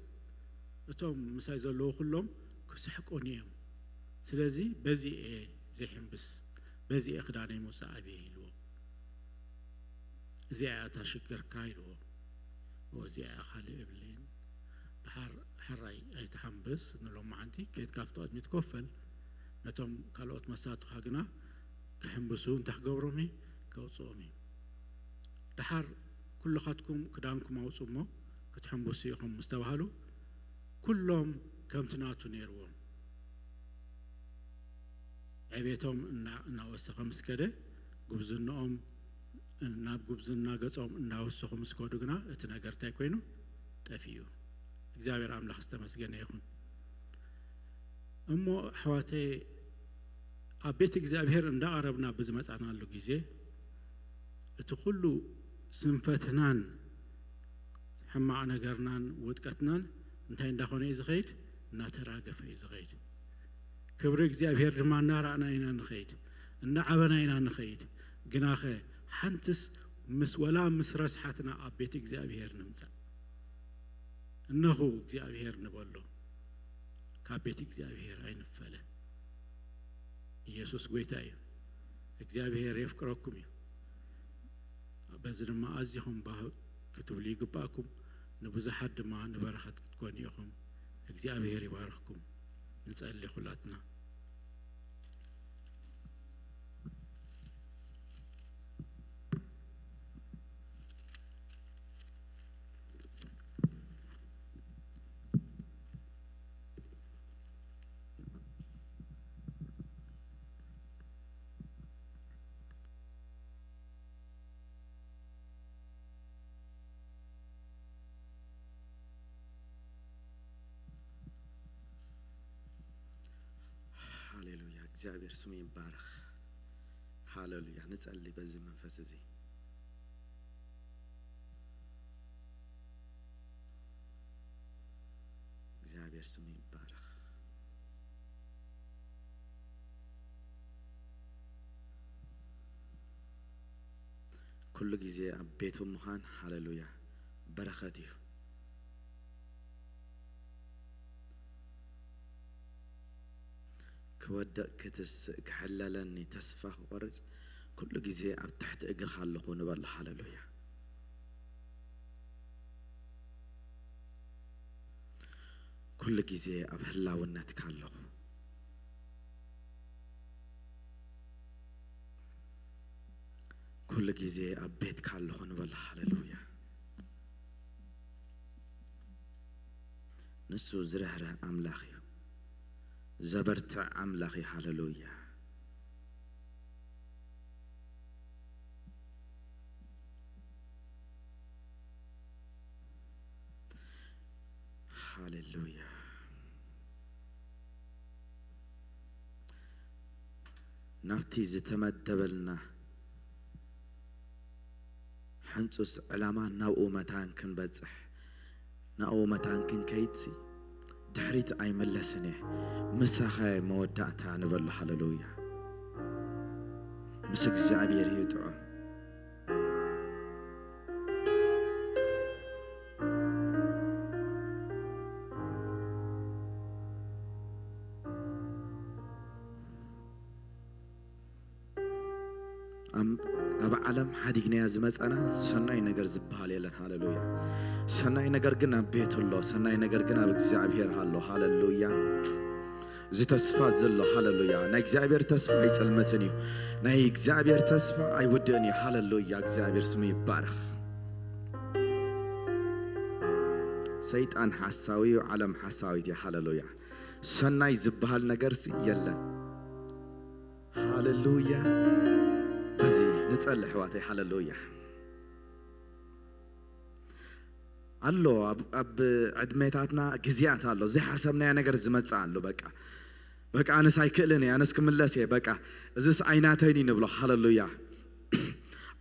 እቶም ምሳይ ዘለዉ ኩሎም ክስሕቁኒ እዮም። ስለዚ በዚ እየ ዘይሕምብስ፣ በዚ እየ ክዳነይ ምውጻእ ኣብየ ኢልዎ። "እዚኣ እያ እታ ሽግርካ" ኢልዎ። "እዎ፣ እዚኣ እያ፣ ካልእ የብለይን። ደሓር ሕራይ ኣይትሓምብስ፣ ንሎማዓንቲ ከይድካ ኣብቲ ቅድሚት ኮፍ በል። ነቶም ካልኦት መሳቱኻ ግና ክሕምብሱ እንታይ ክገብሮም እየ? ከውጽኦም እየ። ደሓር ኩልኻትኩም ክዳንኩም ኣውጹ እሞ ክትሕምብሱ ኢኹም" ምስ ተባህሉ፣ ኩሎም ከምቲ ናቱ ነይርዎም። ዕቤቶም እና-፣ እናወሰኸ ምስ ከደ፣ ጉብዝንኦም፣ ናብ ጉብዝና ገጾም እናወሰኹ ምስ ከዱ ግና፣ እቲ ነገር እንታይ ኮይኑ? ጠፊኡ። እግዚኣብሔር ኣምላኽ ዝተመስገነ ይኹን። እሞ ኣሕዋተይ፣ ኣብ ቤት እግዚኣብሔር እንዳቐረብና ብዝመጻናሉ ግዜ፣ እቲ ኩሉ ስንፈትናን ሕማቕ ነገርናን ውድቀትናን እንታይ እንዳኾነ እዩ ዝኸይድ? እናተራገፈ እዩ ዝኸይድ። ክብሪ እግዚኣብሔር ድማ እናረኣና ኢና ንኸይድ፣ እናዓበና ኢና ንኸይድ። ግናኸ ሓንትስ ምስ፣ ወላ ምስ ረስሓትና ኣብ ቤት እግዚኣብሔር ንምጻእ። እነኹ እግዚኣብሔር ንበሎ፣ ካብ ቤት እግዚኣብሔር ኣይንፈለ። ኢየሱስ ጐይታ እዩ። እግዚኣብሔር የፍቅረኩም እዩ። በዚ ድማ ኣዚኹም ባህ ክትብሉ ይግባእኩም። ንብዙሓት ድማ ንበረኸት ክትኮኑ ኢኹም። እግዚኣብሔር ይባርኽኩም። ንጸሊ ኩላትና። ሃሌሉያ፣ እግዚኣብሔር ስሙ ይባረኽ። ሃሌሉያ፣ ንጸሊ በዚ መንፈስ እዚ። እግዚኣብሔር ስሙ ይባረኽ። ኩሉ ግዜ ኣብ ቤቱ ምዃን፣ ሃሌሉያ፣ በረኸት እዩ። ክወድቕ፣ ክትስእ፣ ክሕለለኒ፣ ተስፋ ክቆርጽ፣ ኩሉ ግዜ ኣብ ትሕቲ እግርኻ ኣለኹ ንበሎ። ሃሌሉያ። ኩሉ ግዜ ኣብ ህላውነትካ ኣለኹ። ኩሉ ግዜ ኣብ ቤትካ ኣለኹ ንበሎ። ሃሌሉያ። ንሱ ዝርህርህ ኣምላኽ እዩ። ዘበርትዕ ኣምላኽ እዩ። ሃሌሉያ። ሃሌሉያ። ናብቲ ዝተመደበልና ሕንጹስ ዕላማ ናብኡ መታን ክንበጽሕ፣ ናብኡ መታን ክንከይድሲ ድሕሪት ኣይምለስን እየ፣ ምሳኸ መወዳእታ ንበሎ። ሃሌሉያ። ምስ እግዚኣብሔር እዩ ጥዑም። ኣብ፣ ኣብ ዓለም ሓዲግናያ ዝመጻና ሰናይ ነገር ዝበሃል የለን። ሃሌሉያ። ሰናይ ነገር ግን ኣብ ቤት ኣሎ። ሰናይ ነገር ግን ኣብ እግዚኣብሔር ኣሎ። ሃሌሉያ። እዚ ተስፋ ዘሎ፣ ሃለሉያ፣ ናይ እግዚኣብሔር ተስፋ ኣይጸልመትን እዩ። ናይ እግዚኣብሔር ተስፋ ኣይውድእን እዩ። ሃለሉያ፣ እግዚኣብሔር ስሙ ይባረኽ። ሰይጣን ሓሳዊ እዩ፣ ዓለም ሓሳዊት እያ። ሃለሉያ፣ ሰናይ ዝበሃል ነገርሲ የለን። ሃለሉያ፣ በዚ ንጸሊ ኣሕዋተይ። ሃለሉያ። ኣሎ ኣብ ዕድሜታትና ግዜያት ኣሎ ዘይሓሰብናዮ ነገር ዝመጽእ ኣሎ። በቃ በቃ ኣነስ ኣይክእልን እየ፣ ኣነስ ክምለስ እየ፣ በቃ እዝስ ኣይናተይን እዩ ንብሎ። ሃለሉያ።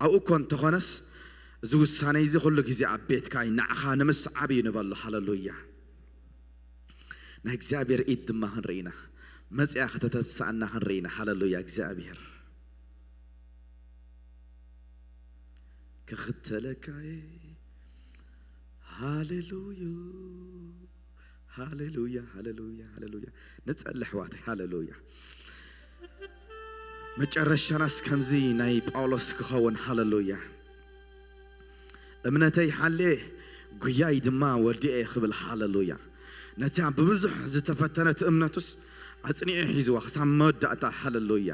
ኣብኡ እኮ እንተኾነስ እዚ ውሳነ እዚ ኩሉ ግዜ ኣብ ቤትካ እዩ፣ ንዓኻ ንምስዓብ እዩ ንበሎ። ሃለሉያ። ናይ እግዚኣብሔር ኢድ ድማ ክንርኢ ኢና። መጽያ ከተተንስኣና ክንርኢ ኢና። ሃለሉያ እግዚኣብሔር። ክኽተለካ እየ። ሃሌሉያ፣ ሃሌሉያ፣ ሃሌሉያ፣ ሃሌሉያ። ንጸሊ ኣሕዋተይ። ሃሌሉያ። መጨረሻናስ ከምዚ ናይ ጳውሎስ ክኸውን። ሃሌሉያ። እምነተይ ሓልየ ጉያይ ድማ ወዲኤ ክብል። ሃሌሉያ። ነታ ብብዙሕ ዝተፈተነት እምነቱስ ኣጽኒዑ ሒዝዋ ክሳብ መወዳእታ። ሃሌሉያ።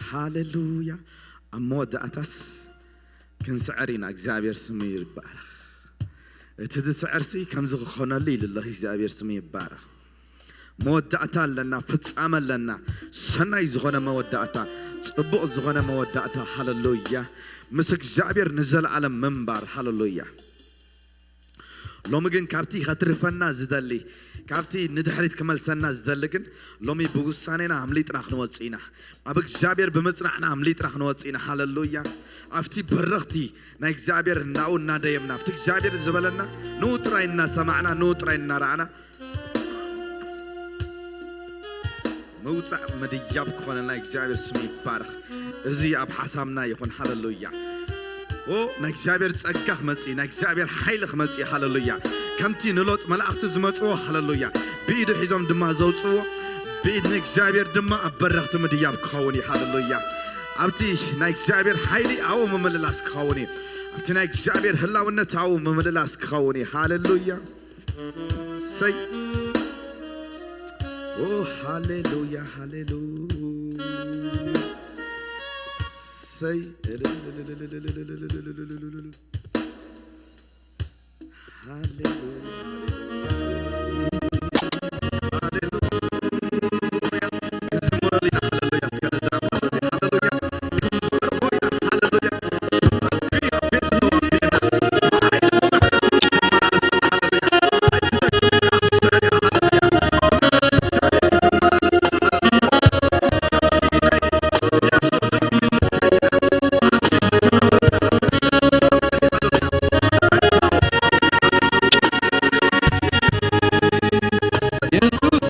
ሃሌሉያ። ኣብ መወዳእታስ ክንስዕር ኢና። እግዚኣብሔር ስሙ ይባረኽ። እቲ ዝስዕርሲ ከምዚ ክኾነሉ ኢሉ ኣሎ። እግዚኣብሔር ስሙ ይባረኽ። መወዳእታ ኣለና፣ ፍጻመ ኣለና። ሰናይ ዝኾነ መወዳእታ፣ ጽቡቕ ዝኾነ መወዳእታ። ሃሌሉያ። ምስ እግዚኣብሔር ንዘለኣለም ምንባር። ሃሌሉያ። ሎሚ ግን ካብቲ ከትርፈና ዝደሊ፣ ካብቲ ንድሕሪት ክመልሰና ዝደሊ ግን፣ ሎሚ ብውሳኔና ኣምሊጥና ክንወጽእ ኢና። ኣብ እግዚኣብሔር ብምጽናዕና ኣምሊጥና ክንወጽእ ኢና። ሃሌሉያ። ኣብቲ በረኽቲ ናይ እግዚኣብሔር እናኡ እናደየምና፣ ኣብቲ እግዚኣብሔር ዝበለና ንኡ ጥራይ እናሰማዕና፣ ንኡ ጥራይ እናረኣና፣ ምውጻእ ምድያብ ክኾነና እግዚኣብሔር ስሙ ይባረኽ። እዚ ኣብ ሓሳብና ይኹን። ሃሌሉያ። ኦ፣ ናይ እግዚኣብሔር ጸጋ ክመጽእ፣ ናይ እግዚኣብሔር ሓይሊ ክመጽእ። ሃሌሉያ። ከምቲ ንሎጥ መላእኽቲ ዝመጽዎ፣ ሃሌሉያ፣ ብኢዱ ሒዞም ድማ ዘውጽዎ፣ ብኢድ ንእግዚኣብሔር ድማ ኣብ በረኽቲ ምድያብ ክኸውን እዩ። ሃሌሉያ። ኣብቲ ናይ እግዚኣብሔር ሓይሊ ኣብኡ ምምልላስ ክኸውን እዩ። ኣብቲ ናይ እግዚኣብሔር ህላውነት ኣብኡ ምምልላስ ክኸውን እዩ። ሃሌሉያ። ሰይ። ኦ፣ ሃሌሉያ፣ ሃሌሉያ። ሰይ። ሃሌሉያ፣ ሃሌሉያ፣ ሃሌሉያ። ክዝምረሉ ኢና። ሃሌሉያ። እስከ ነዚ ኣምላኽ እዚ ሃሌሉያ። ክንባርኾ ኢና። ሃሌሉያ። የሱስ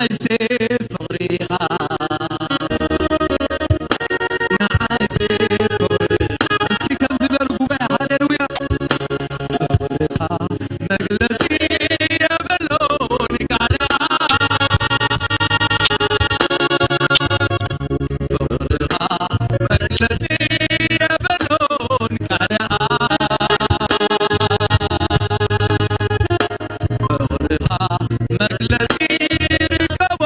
ንዓይሲ ፍቕሪኻ፣ ንዓይሲ ፍቕሪ። እስኪ ከምዚ በሉ ጉባኤ፣ ሃሌሉያ። ፍቕርኻ መግለጺ የብሉን ቃላት፣ ፍቕርኻ መግለጺ የብሉን ቃላት፣ ፍቕርኻ መግለጺ ይርከቦ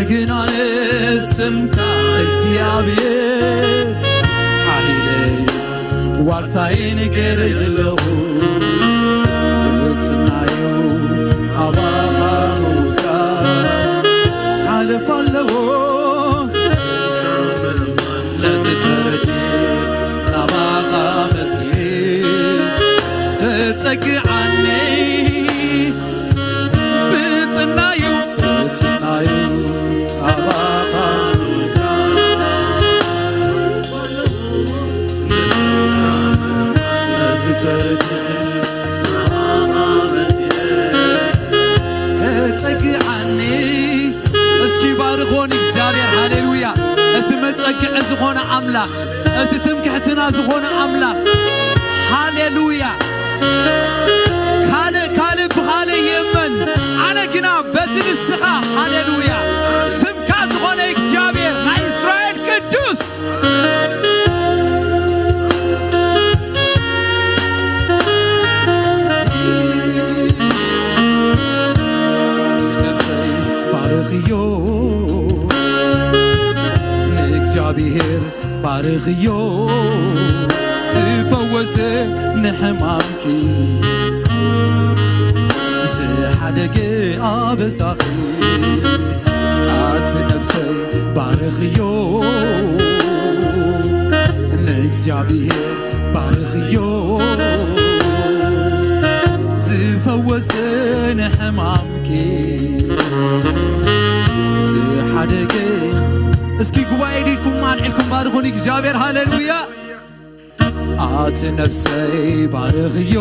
ግን ኣነ ስምካ እግዚኣብሔር ሓይለይ ዋርሳይን ገይረ ኣለኹ። ብጽናዩ ኣባኻ ምውጋድ ሓለፍ ኣለዎ። ነዚ ተረድኤ ናባኻ መጺኤ ተጸግዓኒ። ብጽናዩ ብጽናዩ ኣባኻ ነዚ ተረድኤ ተጸግዓኒ። እስኪ ባርኾን እግዚኣብሔር። ሃሌሉያ። እቲ መጸግዒ ዝኾነ ኣምላኽ፣ እቲ ትምክሕትና ዝኾነ ኣምላኽ። ሃሌሉያ። ካልእ ካልእ ብኻልእ ይእመን፣ ኣነ ግና በቲ ንስኻ። ሃሌሉያ። ስምካ ዝኾነ እግዚኣብሔር ናይ እስራኤል ቅዱስ። ነፍሰይ ባርኽዮ ንእግዚኣብሔር ባርኽዮ ዝፈወሰ ንሕማምኪ ዝሓደገ ኣበሳኺ ኣቲ ነፍሰይ ባርኽዮ ንእግዚኣብሔር ባርኽዮ ዝፈወሰ ንሕማምኪ ዝሓደገ። እስኪ ጉባኤ ዲድኩም ኣልዒልኩም ባርኹን እግዚኣብሔር። ሃሌሉያ። ኣቲ ነፍሰይ ባርኽዮ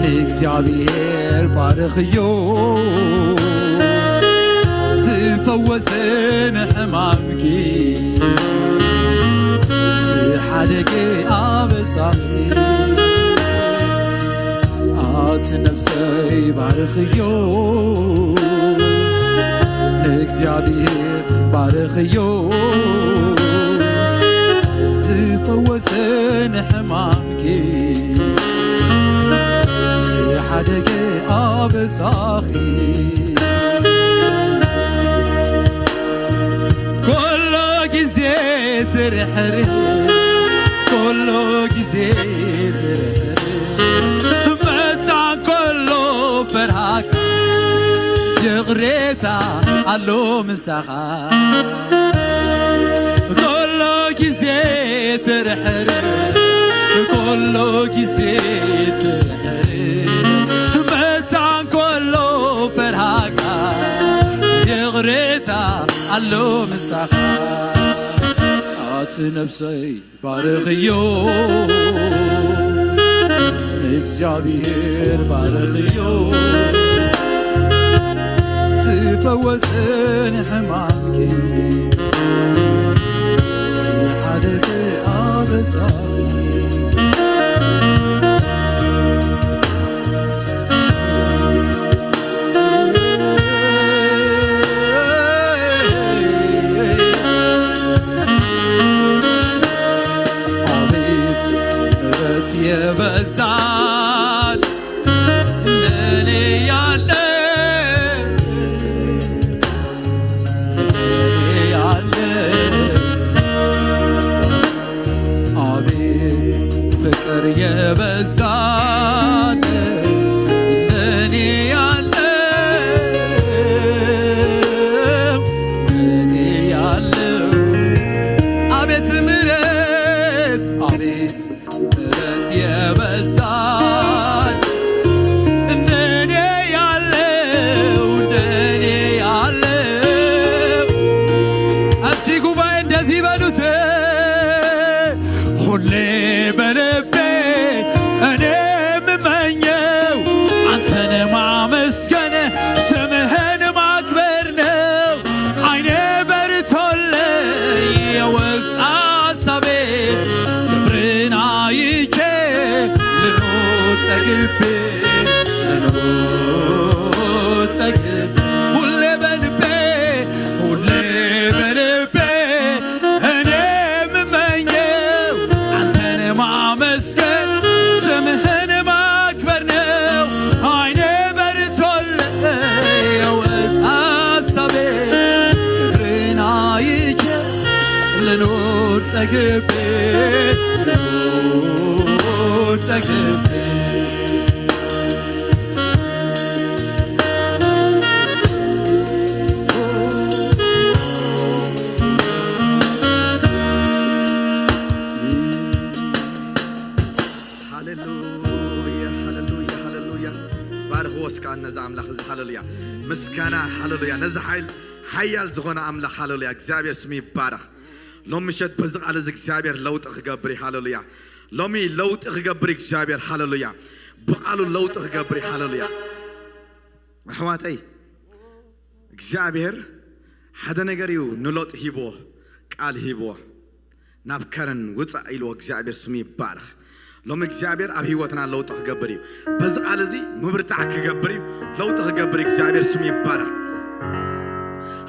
ንእግዚኣብሔር ባርኽዮ ዝፈወሰ ንሕማምኪ ዝሓደገ ኣበሳኺ። ኣቲ ነፍሰይ ባርኽዮ ንእግዚኣብሔር ባርኽዮ ዝፈወሰ ንሕማምኪ ዝሓደገ ኣበሳኺ። ኩሉ ግዜ ትርሕርህ ኩሉ ግዜ ትርሕርህ መጻን ኩሉ ፍርሃካ ይቕሬታ ኣሎ ምሳኻ። ኩሉ ግዜ ትርሕርህ ኩሉ ግዜ ትርሕርህ መጻን ኩሉ ፍርሃካ ይቕሬታ ኣሎ ምሳኻ። ኣቲ ነፍሰይ ባርኽዮ ንእግዚኣብሔር ባርኽዮ ዝፈወሰ ንሕማምኪ ዝሓደገ ኣበሳኺ። ኣቤት ምሕረት የበዛል ለኔ ያለ ለኔ ያለ። አቤት ሃሌሉያ። ነዚ ሓይል ሓያል ዝኾነ ኣምላኽ፣ ሃሌሉያ፣ እግዚኣብሔር ስሙ ይባረኽ። ሎም ምሸት በዚ ቃል እዚ እግዚኣብሔር ለውጢ ክገብር እዩ። ሃሌሉያ። ሎሚ ለውጢ ክገብር እዩ እግዚኣብሔር። ሃሌሉያ። ብቃሉ ለውጢ ክገብር እዩ። ሃሌሉያ። ኣሕዋተይ፣ እግዚኣብሔር ሓደ ነገር እዩ ንሎጥ ሂብዎ፣ ቃል ሂብዎ። ናብ ከረን ውፃእ ኢልዎ። እግዚኣብሔር ስሙ ይባረኽ። ሎሚ እግዚኣብሔር ኣብ ህይወትና ለውጢ ክገብር እዩ። በዚ ቃል እዚ ምብርታዕ ክገብር እዩ። ለውጢ ክገብር እዩ። እግዚኣብሔር ስሙ ይባረኽ።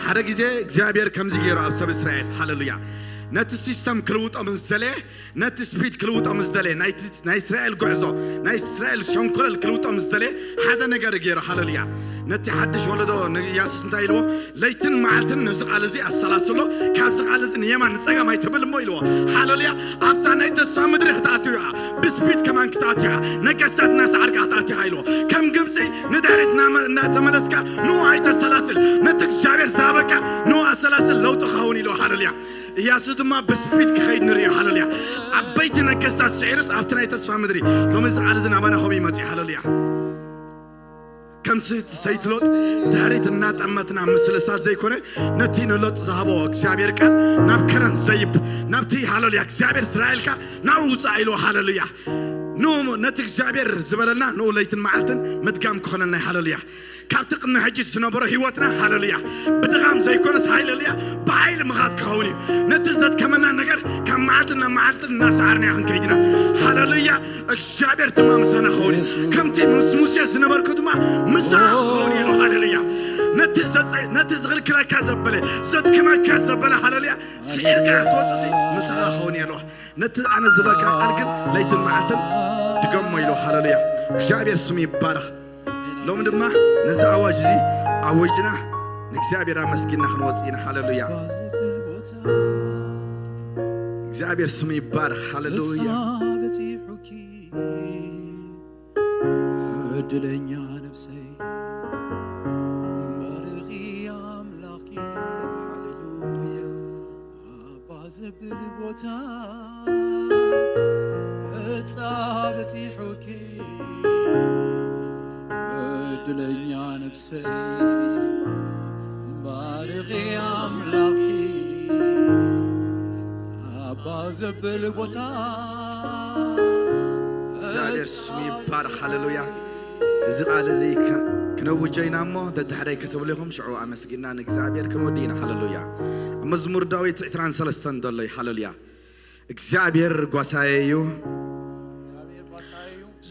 ሓደ ግዜ እግዚኣብሔር ከምዚ ገይሩ ኣብ ሰብ እስራኤል፣ ሃሌሉያ፣ ነቲ ሲስተም ክልውጦ ምስ ደለየ፣ ነቲ ስፒድ ክልውጦ ምስ ደለየ፣ ናይቲ ናይ እስራኤል ጉዕዞ፣ ናይ እስራኤል ሸንኮለል ክልውጦ ምስ ደለየ፣ ሓደ ነገር ገይሩ። ሃሌሉያ። ነቲ ሓድሽ ወለዶ ንኢያሱስ እንታይ ኢልዎ? ለይትን መዓልትን ነዚ ቃል እዚ ኣሰላስሎ፣ ካብዚ ቃል እዚ ንየማን ንጸጋም ኣይትብል እሞ ኢልዎ። ሃሌሉያ። ኣብታ ናይ ተስፋ ምድሪ ክትኣቱ ኢኻ፣ ብስፒድ ከማን ክትኣቱ ኢኻ፣ ነገስታት እናሰዓርካ ክትኣቱ ኢኻ ኢልዎ። ከም ግብጺ ንድሕሪት እናመ-፣ እናተመለስካ ንኡ ኣይተሰላስል፣ ነቲ እግዚኣብሔር ዝሃበካ ንኡ ኣሰላስል፣ ለውጢ ክኸውን ኢልዎ። ሃሌሉያ። ኢያሱ ድማ ብስፒድ ክኸይድ ንርእዮ። ሃሌሉያ። ዓበይቲ ነገስታት ስዒሩስ ኣብቲ ናይ ተስፋ ምድሪ። ሎሚ እዚ ቃል እዚ ናባና ከምኡ ይመጽእ። ሃሌሉያ። ከምዚ ሰይቲ ሎጥ ድሕሪት እናጠመትና ምስልሳል ዘይኮነ፣ ነቲ ንሎጥ ዝሃቦ እግዚኣብሔር ቃል ናብ ከረን ዝደይብ፣ ናብቲ፣ ሃሌሉያ፣ እግዚኣብሔር ዝረኣየልካ ናብኡ ውፃእ ኢልዎ። ሃሌሉያ። ንኡ ነቲ እግዚኣብሔር ዝበለና ንኡ ለይትን መዓልትን ምድጋም ክኾነልና። ሃሌሉያ። ካብቲ ቅድሚ ሕጂ ዝነበሮ ህይወትና፣ ሃሌሉያ፣ ብድኻም ዘይኮነስ፣ ሃሌሉያ፣ ብሓይሊ ምኻድ ክኸውን እዩ። ነቲ ዘድከመና ነገር ካብ መዓልቲ ናብ መዓልቲ እናሰዓርና ክንከይድና፣ ሃሌሉያ፣ እግዚኣብሔር ድማ ምሳና ክኸውን እዩ። ከምቲ ምስ ሙሴ ዝነበርኩ ድማ ምሳኻ ክኸውን እዩ። ሃሌሉያ። ነቲ ዘጸ-፣ ነቲ ዝኽልክለካ ዘበለ፣ ዘድክመካ ዘበለ፣ ሃሌሉያ፣ ስዒርካ ክትወፅእ ምሳኻ ክኸውን እዩ። ነቲ ኣነ ዝበልካ ቃል ግን ለይትን መዓልትን ድገሞ ኢሉ። ሃሌሉያ። እግዚኣብሔር ስሙ ይባረኽ። ሎሚ ድማ ነዚ ኣዋጅ እዚ ኣወጅና ንእግዚኣብሔር ኣመስጊንና ክንወጽእ ኢና። ሃሌሉያ። እግዚኣብሔር ስሙ ይባረኽ። ሃሌሉያ። በጺሑኪ ዕድለኛ ነብሰይ ባርኺ ኣምላኽኪ። ሃሌሉያ። ኣባ ዘብል ቦታ እጻ በጺሑኪ ዕድለኛ ነብሰይ ባርኺ ኣምላኽኪ ኣባ ዘብል ቦታ እግዚኣብሔር ስሙ ይባረኽ። ሃሌሉያ። እዚ ቃል እዚ ከ-፣ ክነውጆ ኢና እሞ ደድሕረይ ክትብሉ ኢኹም። ሽዑ ኣመስጊና ንእግዚኣብሔር ክንወዲ ኢና። ሃሌሉያ። ኣብ መዝሙር ዳዊት ዕስራን ሰለስተን ዘሎ እዩ። ሃሌሉያ። እግዚኣብሔር ጓሳየ እዩ፣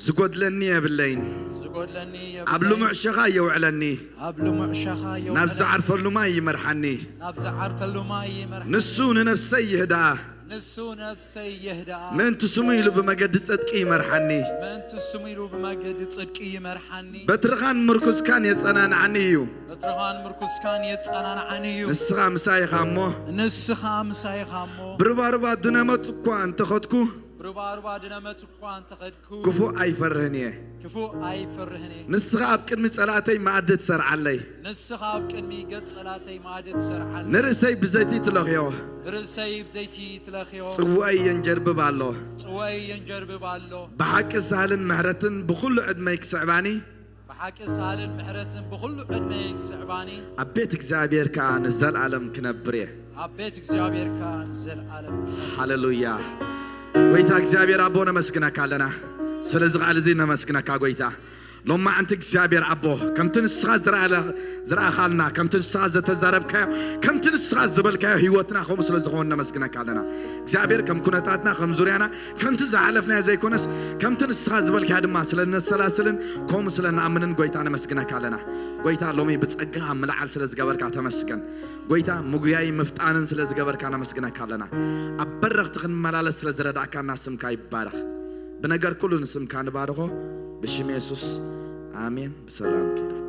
ዝጎድለኒ የብለይን። ዝጎድለኒ ኣብ የብለይን። ልሙዕ ሸኻ የውዕለኒ። ኣብ ልሙዕ ሸኻ ናብ የውዕለኒ። ዝዓርፈሉ ማይ ይመርሓኒ። ናብ ዝዓርፈሉ ማይ ይመርሓኒ። ንሱ ንነፍሰይ ይህድኣ። ንሱ ነፍሰይ የህድኣ። ምእንቲ ስሙ ኢሉ ብመገዲ ጽድቂ ይመርሓኒ። ምእንቲ ስሙ ኢሉ ብመገዲ ጽድቂ ይመርሓኒ። በትርኻን ምርኩስካን የጸናንዓኒ እዩ። በትርኻን ምርኩስካን የጸናንዓኒ እዩ። ንስኻ ምሳይ ኢኻ እሞ። ንስኻ ምሳይ ኢኻ እሞ። ብርባርባ ድነመት እኳ እንተኸድኩ። ብርባርባ ድነመት እኳ እንተኸድኩ። ክፉእ ኣይፈርህን እየ። ክፉእ ኣይፈርህን እየ። ንስኻ ኣብ ቅድሚ ጸላእተይ መኣዲ ትሰርዓለይ። ንስኻ ኣብ ቅድሚ ገጽ ጸላእተይ መኣዲ ትሰርዓለይ። ንርእሰይ ብዘይቲ ትለኽዮ። ንርእሰይ ብዘይቲ ትለኽዮ። ጽዋይ የንጀርብብ ኣሎ። ጽዋይ የንጀርብብ ኣሎ። ብሓቂ ሳህልን ምሕረትን ብኹሉ ዕድመይ ክስዕባኒ። ብሓቂ ሳህልን ምሕረትን ብኹሉ ዕድመይ ክስዕባኒ። ኣብ ቤት እግዚኣብሔር ከኣ ንዘለኣለም ክነብር እየ። ኣብ ቤት እግዚኣብሔር ከኣ ንዘለኣለም ክነብር። ሃሌሉያ። ጎይታ እግዚኣብሔር ኣቦ ነመስግነካ ኣለና። ስለዚ ቃል እዚ ነመስግነካ ጎይታ። ሎማዓንቲ እግዚኣብሔር ኣቦ፣ ከምቲ ንስኻ ዝረኣለ-፣ ዝረኣኻልና፣ ከምቲ ንስኻ ዘተዛረብካዮ፣ ከምቲ ንስኻ ዝበልካዮ ህይወትና ከምኡ ስለ ዝኾነ ነመስግነካ ኣለና። እግዚኣብሔር ከም ኩነታትና፣ ከም ዙርያና፣ ከምቲ ዝሓለፍናዮ ዘይኮነስ፣ ከምቲ ንስኻ ዝበልካዮ ድማ ስለ ነሰላስልን ከምኡ ስለ ንኣምንን ጎይታ ነመስግነካ ኣለና። ጎይታ ሎሚ ብጸጋኻ ምልዓል ስለ ዝገበርካ ተመስገን። ጎይታ ምጉያይ ምፍጣንን ስለ ዝገበርካ ነመስግነካ ኣለና። ኣብ በረኽቲ ክንመላለስ ስለ ዝረዳእካና ስምካ ይባረኽ። ብነገር ኩሉ ንስምካ ንባርኾ ብሽም የሱስ ኣሜን። ብሰላም ኪዱ።